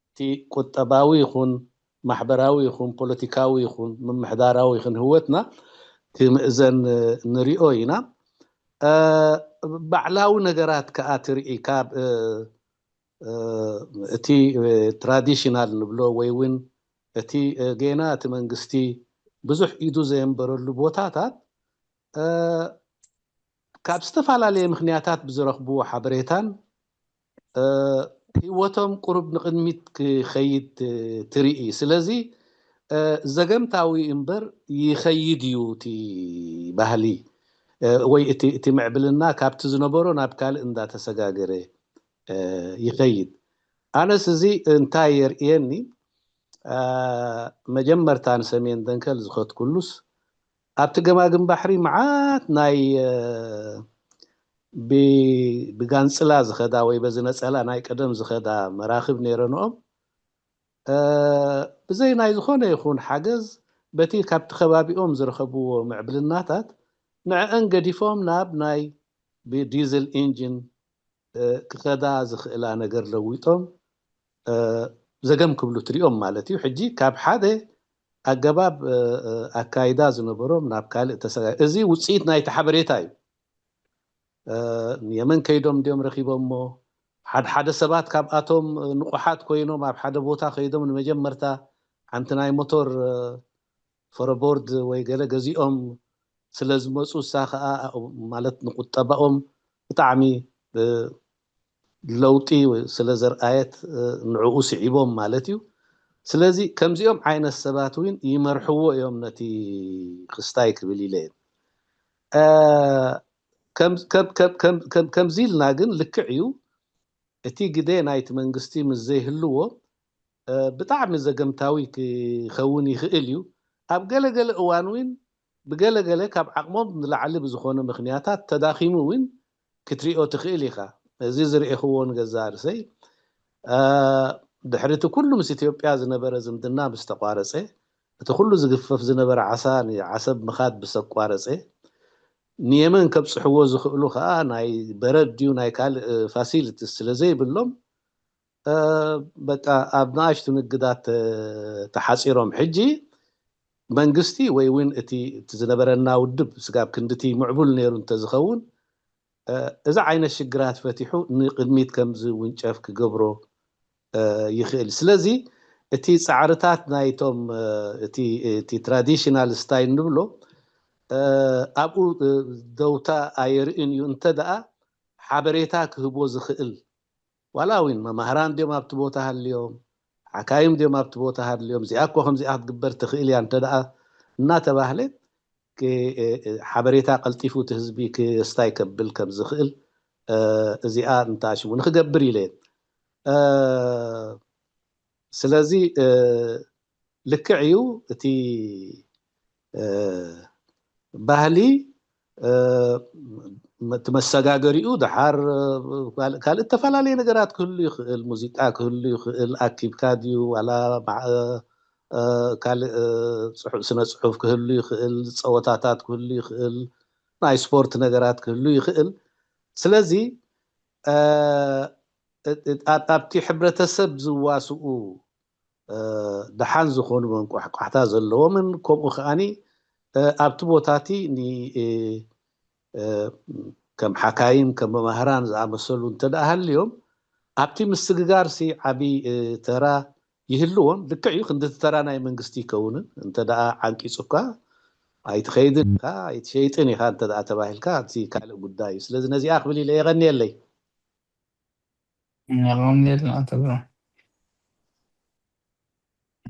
እቲ ቁጠባዊ ይኹን ማሕበራዊ ይኹን ፖለቲካዊ ይኹን ምምሕዳራዊ ይኹን ህይወትና ክምእዘን፣ እ፣ ንሪኦ ኢና። እ፣ ባዕላዊ ነገራት ከኣ ትርኢ፣ ካብ፣ እ፣ እ፣ እቲ፣ እ፣ ትራዲሽናል ንብሎ ወይ እውን እቲ፣ እ፣ ጌና እቲ መንግስቲ ብዙሕ ኢዱ ዘየንበረሉ ቦታታት፣ እ፣ ካብ ዝተፈላለየ ምኽንያታት ብዝረኽብዎ ሓበሬታን፣ እ፣ ህይወቶም ቁሩብ ንቕድሚት ክኸይድ፣ እ፣ ትርኢ። ስለዚ፣ እ፣ ዘገምታዊ እምበር ይኸይድ እዩ እቲ ባህሊ፣ እ፣ ወይ እቲ፣ እቲ ምዕብልና ካብቲ ዝነበሮ ናብ ካልእ እንዳተሰጋገረ፣ እ፣ ይኸይድ። ኣነስ እዚ እንታይ የርእየኒ? እ፣ መጀመርታ ንሰሜን ደንከል ዝኸድኩሉስ ኣብቲ ገማግም ባሕሪ መዓት ናይ፣ እ፣ ብ-፣ ብጋንጽላ ዝኸዳ ወይ በዚ ነጸላ ናይ ቀደም ዝኸዳ መራኽብ ነይረንኦም። እ፣ ብዘይ ናይ ዝኾነ ይኹን ሓገዝ በቲ ካብቲ ከባቢኦም ዝረኸብዎ ምዕብልናታት ንዕአን ገዲፎም ናብ ናይ ብዲዝል ኢንጂን፣ እ፣ ክኸዳ ዝኽእላ ነገር ለዊጦም፣ እ፣ ዘገም ክብሉ ትሪኦም ማለት እዩ። ሕጂ ካብ ሓደ ኣገባብ፣ እ፣ እ፣ ኣካይዳ ዝነበሮም ናብ ካልእ ተሰጋ-፣ እዚ ውጽኢት ናይቲ ሓበሬታ እዩ። እ፣ ንየመን ከይዶም እንዲዮም ረኺቦሞ። ሓደ ሓደ ሰባት ካብኣቶም፣ እ፣ ንቑሓት ኮይኖም ኣብ ሓደ ቦታ ከይዶም ንመጀመርታ ሓንቲ ናይ ሞቶር፣ እ፣ ፎረቦርድ ወይ ገለ ገዚኦም ስለ ዝመጹ፣ እሳ ኸኣ ማለት ንቁጠባኦም ብጣዕሚ፣ እ፣ ለውጢ ስለ ዘርኣየት፣ እ፣ ንዕኡ ስዒቦም ማለት እዩ። ስለዚ ከምዚኦም ዓይነት ሰባት እውን ይመርሕዎ እዮም ነቲ ክስታይ ክብል ኢለ እየ። እ፣ ከም-፣ ከም-፣ ከም-፣ ከም-፣ ከም-፣ ከምዚ ኢልና ግን ልክዕ እዩ። እቲ ግደ ናይቲ መንግስቲ ምስ ዘይህልዎ፣ እ፣ ብጣዕሚ ዘገምታዊ ክኸውን ይኽእል እዩ። ኣብ ገለ ገለ እዋን እውን ብገለ ገለ ካብ ዓቕሞም ንላዕሊ ብዝኾነ ምኽንያታት ተዳኺሙ እውን ክትሪኦ ትኽእል ኢኻ። እዚ ዝርኤኽዎ ንገዛእ ርእሰይ፣ እ፣ ድሕሪ እቲ ኩሉ ምስ ኢትዮጵያ ዝነበረ ዝምድና ምስ ተቋረጸ፣ እቲ ኩሉ ዝግፈፍ ዝነበረ ዓሳ ንዓሰብ ምኻድ ምስ ኣቋረጸ፣ ንየመን ከብጽሕዎ ዝኽእሉ ኸኣ ናይ በረድ ድዩ ናይ ካልእ ፋሲሊቲስ ስለ ዘይብሎም፣ እ፣ በቃ ኣብ ንኣሽቱ ንግዳት፣ እ፣ ተሓጺሮም። ሕጂ መንግስቲ ወይ እውን እቲ፣ እቲ ዝነበረና ውድብ ስጋብ ክንድቲ ምዕቡል ነይሩ እንተዝኸውን፣ እ፣ እዚ ዓይነት ሽግራት ፈቲሑ ንቅድሚት ከም ዝውንጨፍ ክገብሮ፣ እ፣ ይኽእል። ስለዚ እቲ ጻዕርታት ናይቶም፣ እ፣ እቲ፣ እቲ ትራዲሽናል ስታይል ንብሎ፣ እ፣ ኣብኡ፣ እ፣ ደውታ ኣየርእን እዩ። እንተ ደኣ ሓበሬታ ክህቦ ዝኽእል፣ ዋላ እውን መማህራን ድዮም ኣብቲ ቦታ ሃልዮም፣ ሓካይም ድዮም ኣብቲ ቦታ ሃድልዮም፣ እዚኣ እኮ ከምዚኣ ክትግበር ትኽእል እያ እንተ ደኣ እናተባህለ፣ ሓበሬታ ቀልጢፉ እቲ ህዝቢ ክስታይ ከብል ከም ዝኽእል እዚኣ እንተኣሽሙ ንክገብር ኢለ። ስለዚ ልክዕ እዩ፣ እቲ ባህሊ እቲ መሰጋገሪኡ ደሓር ካልእ እተፈላለየ ነገራት ክህሉ ይኽእል፣ ሙዚቃ ክህሉ ይኽእል፣ ኣኪብካ ድዩ ዋላ ካልእ ስነ ፅሑፍ ክህሉ ይኽእል፣ ፀወታታት ክህሉ ይኽእል፣ ናይ ስፖርት ነገራት ክህሉ ይኽእል። ስለዚ ኣብቲ ሕብረተሰብ ዝዋስኡ ደሓን ዝኾኑ መንቋሕቋሕታ ዘለዎምን ከምኡ ከዓኒ ኣብቲ ቦታቲ ከም ሓካይም ከም መማህራን ዝኣመሰሉ እንተ ደኣ ሃልዮም ኣብቲ ምስግጋር ሲ ዓቢ ተራ ይህልዎን። ልክዕ እዩ ክንድቲ ተራ ናይ መንግስቲ ይከውንን እንተ ደኣ ዓንቂጹካ ኣይትኸይድን ኢኻ ኣይትሸይጥን ኢኻ እንተ ደኣ ተባሂልካ እቲ ካልእ ጉዳይ እዩ። ስለዚ ነዚኣ ክብል ኢለ የቐንየለይ። የቐንየልና ተብሎ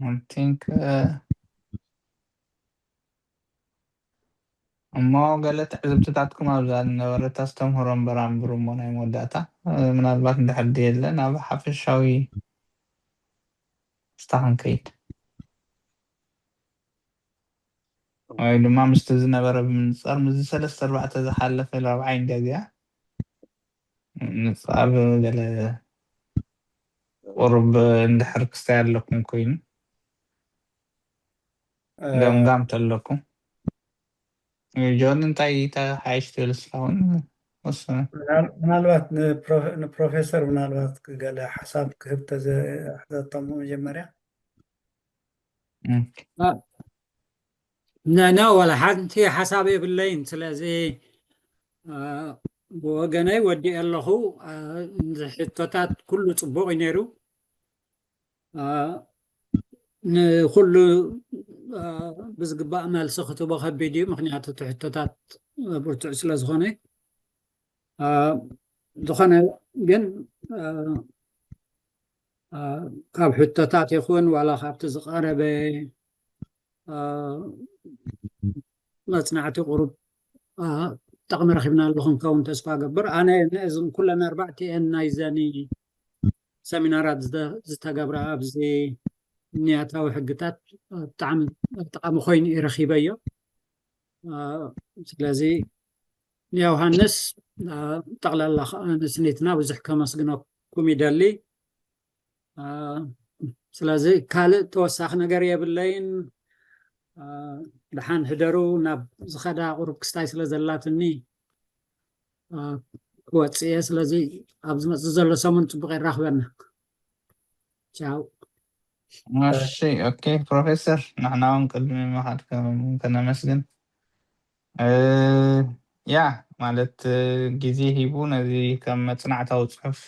I think እሞ ገለ ትዕዝብትታትኩም ኣብዛ ዝነበረት ኣስተምህሮ እምበር ኣንብሩ እሞ ናይ መወዳእታ ምናልባት እንድሕር ድየለ ናብ ሓፈሻዊ ስታ ክንከይድ ወይ ድማ ምስቲ ዝነበረ ብምንፃር ምስዚ ሰለስተ ኣርባዕተ ዝሓለፈ ራብዓይ እንድያ እዚኣ ንፃብ ገለ ቁሩብ እንድሕር ክስታይ ኣለኩም ኮይኑ ገምጋም ተለኩም ጆን እንታይ ተሓይሽ ትብል እስካሁን ወሰነ ምናልባት ንፕሮፌሰር ምናልባት ገለ ሓሳብ ክህብ ተዘጠሙ መጀመርያ ና ወላ ሓንቲ ሓሳብ የብለይን ስለዚ ብወገነይ ወዲእ ኣለኹ ሕቶታት ኩሉ ፅቡቅ እዩ ነይሩ ንኩሉ ብዝግባእ መልሲ ክትቦ ከቢድ እዩ ምክንያቱ እቲ ሕቶታት ብርቱዕ ስለ ዝኾነ ዝኾነ ግን ካብ ሕቶታት ይኹን ዋላ ካብቲ ዝቀረበ መፅናዕቲ ቁሩብ ጠቕሚ ረኪብና ኣለኹም ከውን ተስፋ ገብር ኣነ ነእዝን ኩለን ኣርባዕቲኤን ናይዘኒ ሰሚናራት ዝተገብረ ኣብዚ ንያታዊ ሕግታት ብጣዕሚ ጠቃሚ ኮይኑ ይረኪበዮ ስለዚ ንዮሃንስ ጠቅላላ ከዓ ንስኒትና ብዙሕ ከመስግነኩም ይደሊ ስለዚ ካልእ ተወሳኺ ነገር የብለይን ደሓን ሕደሩ ናብ ዝኸዳ ቁሩብ ክስታይ ስለ ዘላትኒ ክወፅእ እየ ስለዚ ኣብ ዝመፅእ ዘሎ ሰሙን ፅቡቅ የራኽበና ቻው እሺ ኦኬ ፕሮፌሰር ንሕና እውን ቅድሚ ምኻድ ከነመስግን ያ ማለት ግዜ ሂቡ ነዚ ከም መፅናዕታዊ ፅሑፍ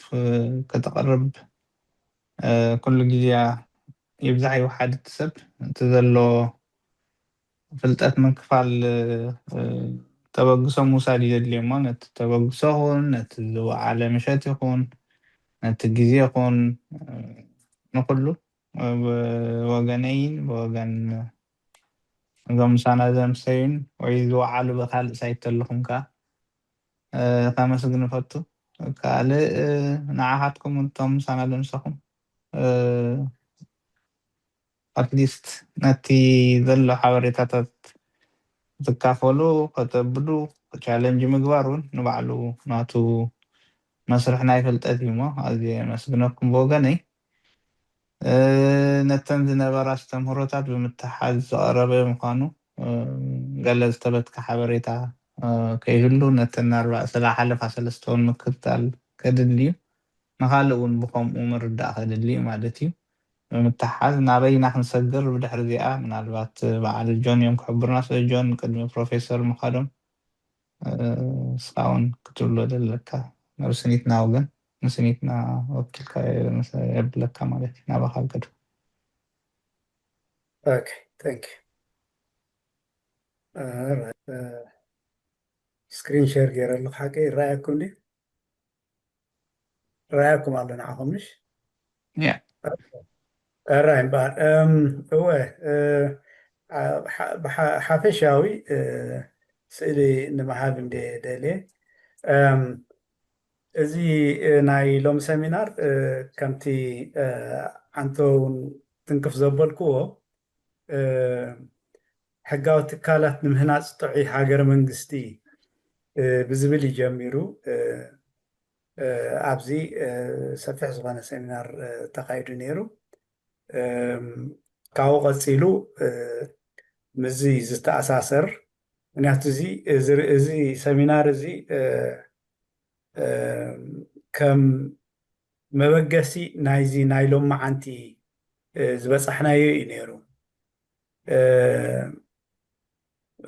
ከተቕርብ ኩሉ ግዜ ይብዛሕ ይውሓድ እቲ ሰብ እቲ ዘሎ ፍልጠት ምክፋል ተበግሶ ምውሳድ እዩ ዘድልዮ እሞ ነቲ ተበግሶ ኹን ነቲ ዝወዓለ ምሸት ይኹን ነቲ ግዜ ኹን ንኩሉ ብወገነይን ብወገን እዞም ምሳና ዘምሰዩን ወይ ዝወዓሉ ብካልእ ሳይት ተለኹም ከዓ ከመስግን እፈቱ ካልእ ንዓኻትኩም እቶም ምሳና ዘምሰኹም ኣትሊስት ነቲ ዘሎ ሓበሬታታት ክትካፈሉ ከተብሉ ቻለንጅ ምግባር እውን ንባዕሉ ናቱ መስርሕ ናይ ፍልጠት እዩ እሞ ኣዝየ የመስግነኩም ብወገነይ ነተን ዝነበራ ኣስተምህሮታት ብምትሓዝ ዝቐረበ ምዃኑ ገለ ዝተበትከ ሓበሬታ ከይህሉ ነተን ኣርባዕ ስለ ሓለፋ ሰለስተውን ምክትታል ከድሊ እዩ ንኻልእ እውን ብከምኡ ምርዳእ ከድሊ እዩ ማለት እዩ ብምትሓዝ ናበይና ክንሰግር ብድሕሪ እዚኣ ምናልባት በዓል ጆን እዮም ክሕብሩና ስለ ጆን ቅድሚ ፕሮፌሰር ምኻዶም እስኻ እውን ክትብሎ ዘለካ ናብ ስኒትና ወገን ንስኒትና ወኪልካ የብለካ ማለት እዩ ናባኻ ገዱ Okay, thank you. All right. Uh, screen share ገይረ ኣለኹ ሓቂ ይረኣየኩም ድዩ? ይረኣየኩም ኣሎ ንዓኹም ምሽ? Yeah. እራይ እምበኣር እም፣ እወ እ፣ አ- ሓ- ብሓ- ሓፈሻዊ እ፣ ስእሊ ንምሃብ እንደ ደልየ እም፣ እዚ እ፣ ናይ ሎሚ ሰሚናር እ፣ ከምቲ እ፣ ዓንቶ እውን ትንክፍ ዘበልክዎ እ፣ ሕጋዊ ትካላት ንምህናፅ ጥዑይ ሃገረ መንግስቲ እ፣ ብዝብል እዩ ጀሚሩ እ፣ እ፣ ኣብዚ እ፣ ሰፊሕ ዝኾነ ሰሚናር እ፣ ተኻይዱ ነይሩ። እም፣ ካብኡ ቀፂሉ እ፣ ምስዚ ዝተኣሳሰር ምክንያቱ እዚ እዚ እዚ ሰሚናር እዚ እ፣ እ፣ ከም መበገሲ ናይዚ ናይ ሎማዓንቲ እ፣ ዝበፃሕናዮ እዩ ነይሩ። እ፣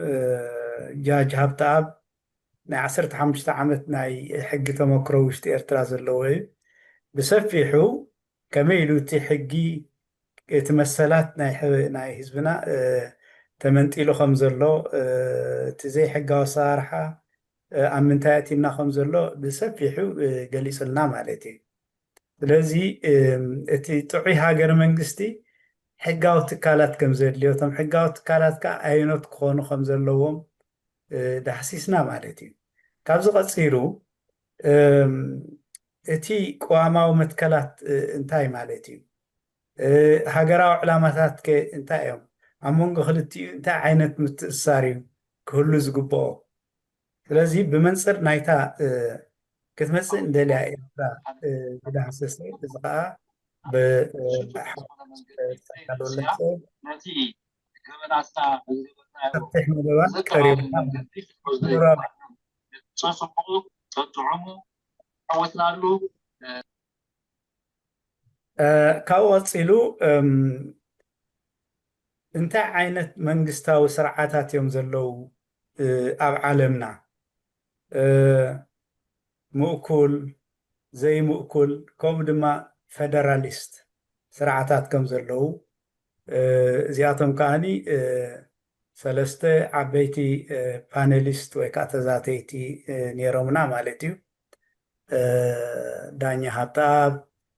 እ፣ ጃጅ ሃብተኣብ ናይ ዓሰርተ ሓሙሽተ ዓመት ናይ ሕጊ ተመክሮ ውሽጢ ኤርትራ ዘለዎ እዩ። ብሰፊሑ ከመይ ኢሉ እቲ ሕጊ እቲ መሰላት ናይ ሕ- ናይ ህዝብና እ፣ ተመንጢሉ ከም ዘሎ እ፣ እቲ ዘይሕጋዊ ኣሰራርሓ እ፣ ኣብ ምንታይ ኣቲና ከም ዘሎ ብሰፊሑ እ፣ ገሊጹልና ማለት እዩ። ስለዚ እም፣ እቲ ጥዑይ ሃገረ መንግስቲ ሕጋዊ ትካላት ከም ዘድልዮ እቶም ሕጋዊ ትካላት ከዓ ኣየኖት ክኾኑ ከም ዘለዎም እ፣ ዳህሲስና ማለት እዩ። ካብዚ ቀፂሉ እም፣ እቲ ቅዋማዊ መትከላት እ፣ እንታይ ማለት እዩ? እ፣ ሃገራዊ ዕላማታት ከ እንታይ እዮም? ኣብ መንጎ ክልቲኡ እንታይ ዓይነት ምትእስሳር እዩ ክህሉ ዝግብኦ? ስለዚ ብመንፅር ናይታ እ፣ ክትመፅእ እንደልያ ኤርትራ እ፣ ዝዳህሰሰ እዚ ከዓ ብ- እ፣ ብሓ- እ፣ ተካል ወለሰ ነቲ ገበናትና ዝገበርናዮ ሰፊሕ መደባት ዘጠቓልል ቀሪብና መንገዲ ክትወስዶ ምሁራን ይግባእ። ጸጽዕዎ፣ ጠጥዕሙ፣ ዓወትናሉ። እ፣ ካብኡ ቀፂሉ እም፣ እንታይ ዓይነት መንግስታዊ ስርዓታት እዮም ዘለዉ እ፣ ኣብ ዓለምና እ፣ ምእኩል ዘይምእኩል ከምኡ ድማ ፈደራሊስት ስርዓታት ከም ዘለዉ እ፣ እዚኣቶም ከዓኒ እ፣ ሰለስተ ዓበይቲ እ፣ ፓነሊስት ወይ ከዓ ተዛተይቲ እ፣ ነይሮምና ማለት እዩ። እ፣ ዳኛ ሃብተኣብ፣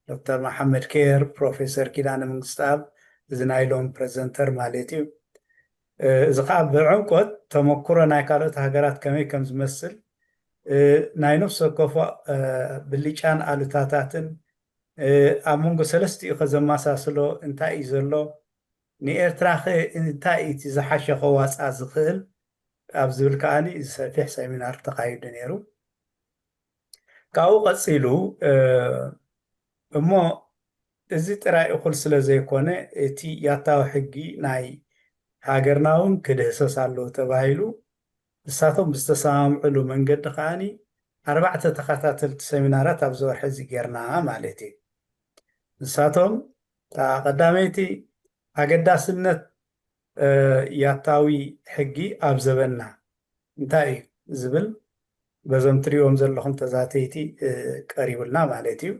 ዶክተር መሓመድ ኬር፣ ፕሮፌሰር ኪዳነ መንግስተኣብ፣ እዚ ናይ ሎም ፕሬዘንተር ማለት እዩ። እ፣ እዚ ከዓ ብዕምቆት ተመክሮ ናይ ካልኦት ሃገራት ከመይ ከም ዝመስል እ፣ ናይ ነፍሲ ወከፎ እ፣ ብልጫን ኣሉታታትን እ፣ ኣብ መንጎ ሰለስቲኡ ከ ዘመሳስሎ እንታይ እዩ ዘሎ? ንኤርትራ ከ እንታይ እዩ እቲ ዝሓሸ ከዋፅኣ ዝኽእል? ኣብ ዝብል ከዓኒ እዚ ሰፊሕ ሰሚናር ተኻይዱ ነይሩ። ካብኡ ቀፂሉ እ፣ እሞ እዚ ጥራይ እኹል ስለ ዘይኮነ እቲ ያታዊ ሕጊ ናይ ሃገርና እውን ክድህሰስ ኣለዎ ተባሂሉ ንሳቶም ብዝተሰማምዕሉ መንገዲ ከዓኒ ኣርባዕተ ተኸታተልቲ ሰሚናራት ኣብዚ ወርሒ እዚ ጌርና ማለት እዩ። ንሳቶም እታ ቀዳመይቲ ኣገዳስነት እ፣ ያታዊ ሕጊ ኣብ ዘበንና እንታይ እዩ ዝብል በዞም ትሪእዎም ዘለኹም ተዛተይቲ እ፣ ቀሪቡልና ማለት እዩ።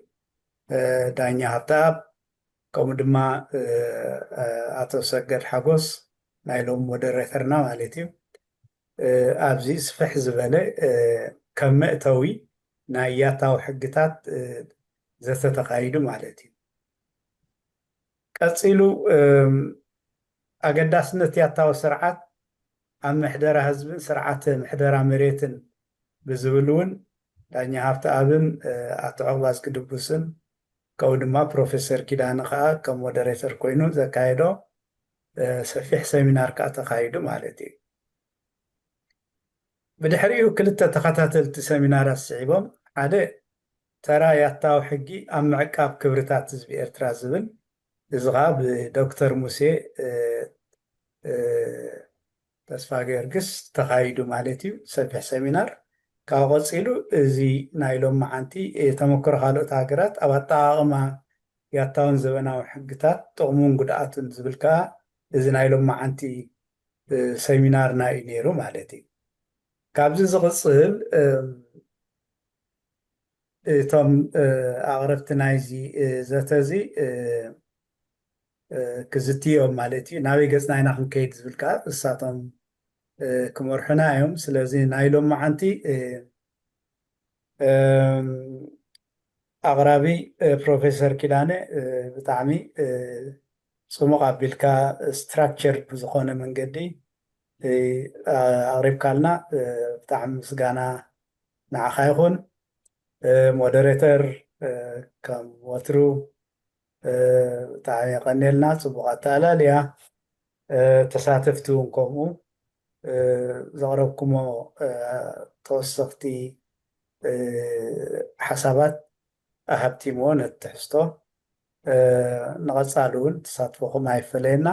እ፣ ዳኛ ሃብተኣብ ከምኡ ድማ እ፣ እ፣ ኣቶ ሰገድ ሓጎስ ናይ ሎም ሞደሬተርና ማለት እዩ። እ፣ ኣብዚ ስፍሕ ዝበለ እ፣ ከም መእተዊ ናይ ያታዊ ሕግታት እ፣ ዘተ ተኻይዱ ማለት እዩ። ቀፂሉ እም፣ ኣገዳስነት ያታዊ ስርዓት ኣብ ምሕደራ ህዝብን ስርዓተ ምሕደራ መሬትን ብዝብል እውን ዳኛ ሃብተኣብን እ፣ ኣቶ ዕቑባዝጊ ድቡስን ከምኡ ድማ ፕሮፌሰር ኪዳነ ከዓ ከም ሞደሬተር ኮይኑ ዘካየዶ እ፣ ሰፊሕ ሰሚናር ከዓ ተኻይዱ ማለት እዩ። ብድሕሪኡ ክልተ ተኸታተልቲ ሰሚናራት ስዒቦም ሓደ ተራ ያታዊ ሕጊ ኣብ ምዕቃብ ክብርታት ህዝቢ ኤርትራ ዝብል እዚ ከዓ ብዶክተር ሙሴ እ፣ እ፣ ተስፋ ጊዮርጊስ ተኻይዱ ማለት እዩ ሰፊሕ ሰሚናር። ካብ ቀፂሉ እዚ ናይ ሎም መዓንቲ እ፣ ተመክሮ ካልኦት ሃገራት ኣብ ኣጠቓቕማ ያታውን ዘበናዊ ሕግታት ጥቕሙን ጉድኣቱን ዝብል ከዓ እዚ ናይ ሎም መዓንቲ እ፣ ሰሚናርና እዩ ነይሩ ማለት እዩ። ካብዚ ዝቕፅል እ፣ እቶም እ፣ ኣቕረብቲ ናይዚ እ፣ ዘተ እዚ እ፣ እ፣ ክዝትዮም ማለት እዩ። ናበይ ገፅና ኢና ክንከይድ ዝብል ከዓ እሳቶም እ፣ ክመርሑና እዮም። ስለዚ ናይ ሎማዓንቲ እ፣ እም፣ ኣቕራቢ እ፣ ፕሮፌሰር ኪዳነ እ፣ ብጣዕሚ እ፣ ጽሙቕ ኣቢልካ ስትራክቸር ብዝኾነ መንገዲ ኣቕሪብካልና ብጣዕሚ ምስጋና ንዓኻ ይኹን። ሞደሬተር ከም ወትሩ ብጣዕሚ የቐንየልና። ጽቡቕ ኣተኣላልያ። ተሳተፍቲ እውን ከምኡ ዘቕረብኩሞ ተወሰኽቲ ሓሳባት ኣሃብቲምዎ ነቲ ትሕዝቶ። ንቐጻሊ እውን ተሳትፎኹም ኣይፈለየና።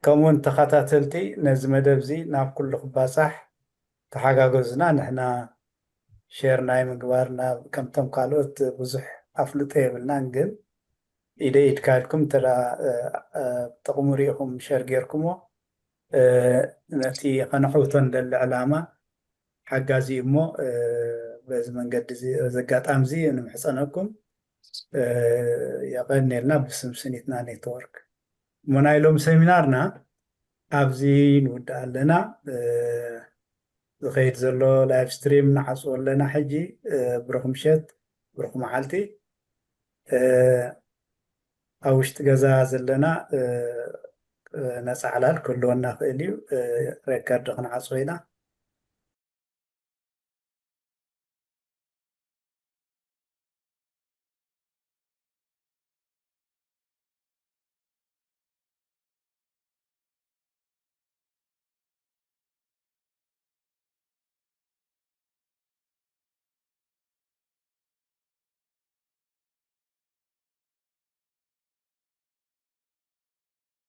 ከምኡውን ተኸታተልቲ ነዚ መደብ እዚ ናብ ኩሉ ክባጻሕ ተሓጋገዙና። ንሕና ሸር ናይ ምግባር ናብ ከምቶም ካልኦት ብዙሕ ኣፍልጦ የብልናን፣ ግን ኢደ ኢድካ ኢልኩም እንተ ጥቕሙ ርኢኹም ሸር ጌርኩሞ ነቲ ከነሕውቶ ንደሊ ዕላማ ሓጋዚ እዩ እሞ በዚ መንገዲ እዚ በዚ ኣጋጣሚ እዚ ንምሕፀነኩም። የቐንየልና ብስም ስኒትና ኔትወርክ። እሞ ናይ ሎም ሰሚናርና ኣብዚ ንውድእ ኣለና። ዝኸይድ ዘሎ ላይቭ ስትሪም ንዓፅዎ ኣለና ሕጂ። ብሩኽ ምሸት፣ ብሩኽ መዓልቲ። ኣብ ውሽጢ ገዛ ዘለና ነፃ ዕላል ክህልወና ክእል እዩ። ሬከርድ ክንዓፅዎ ኢና።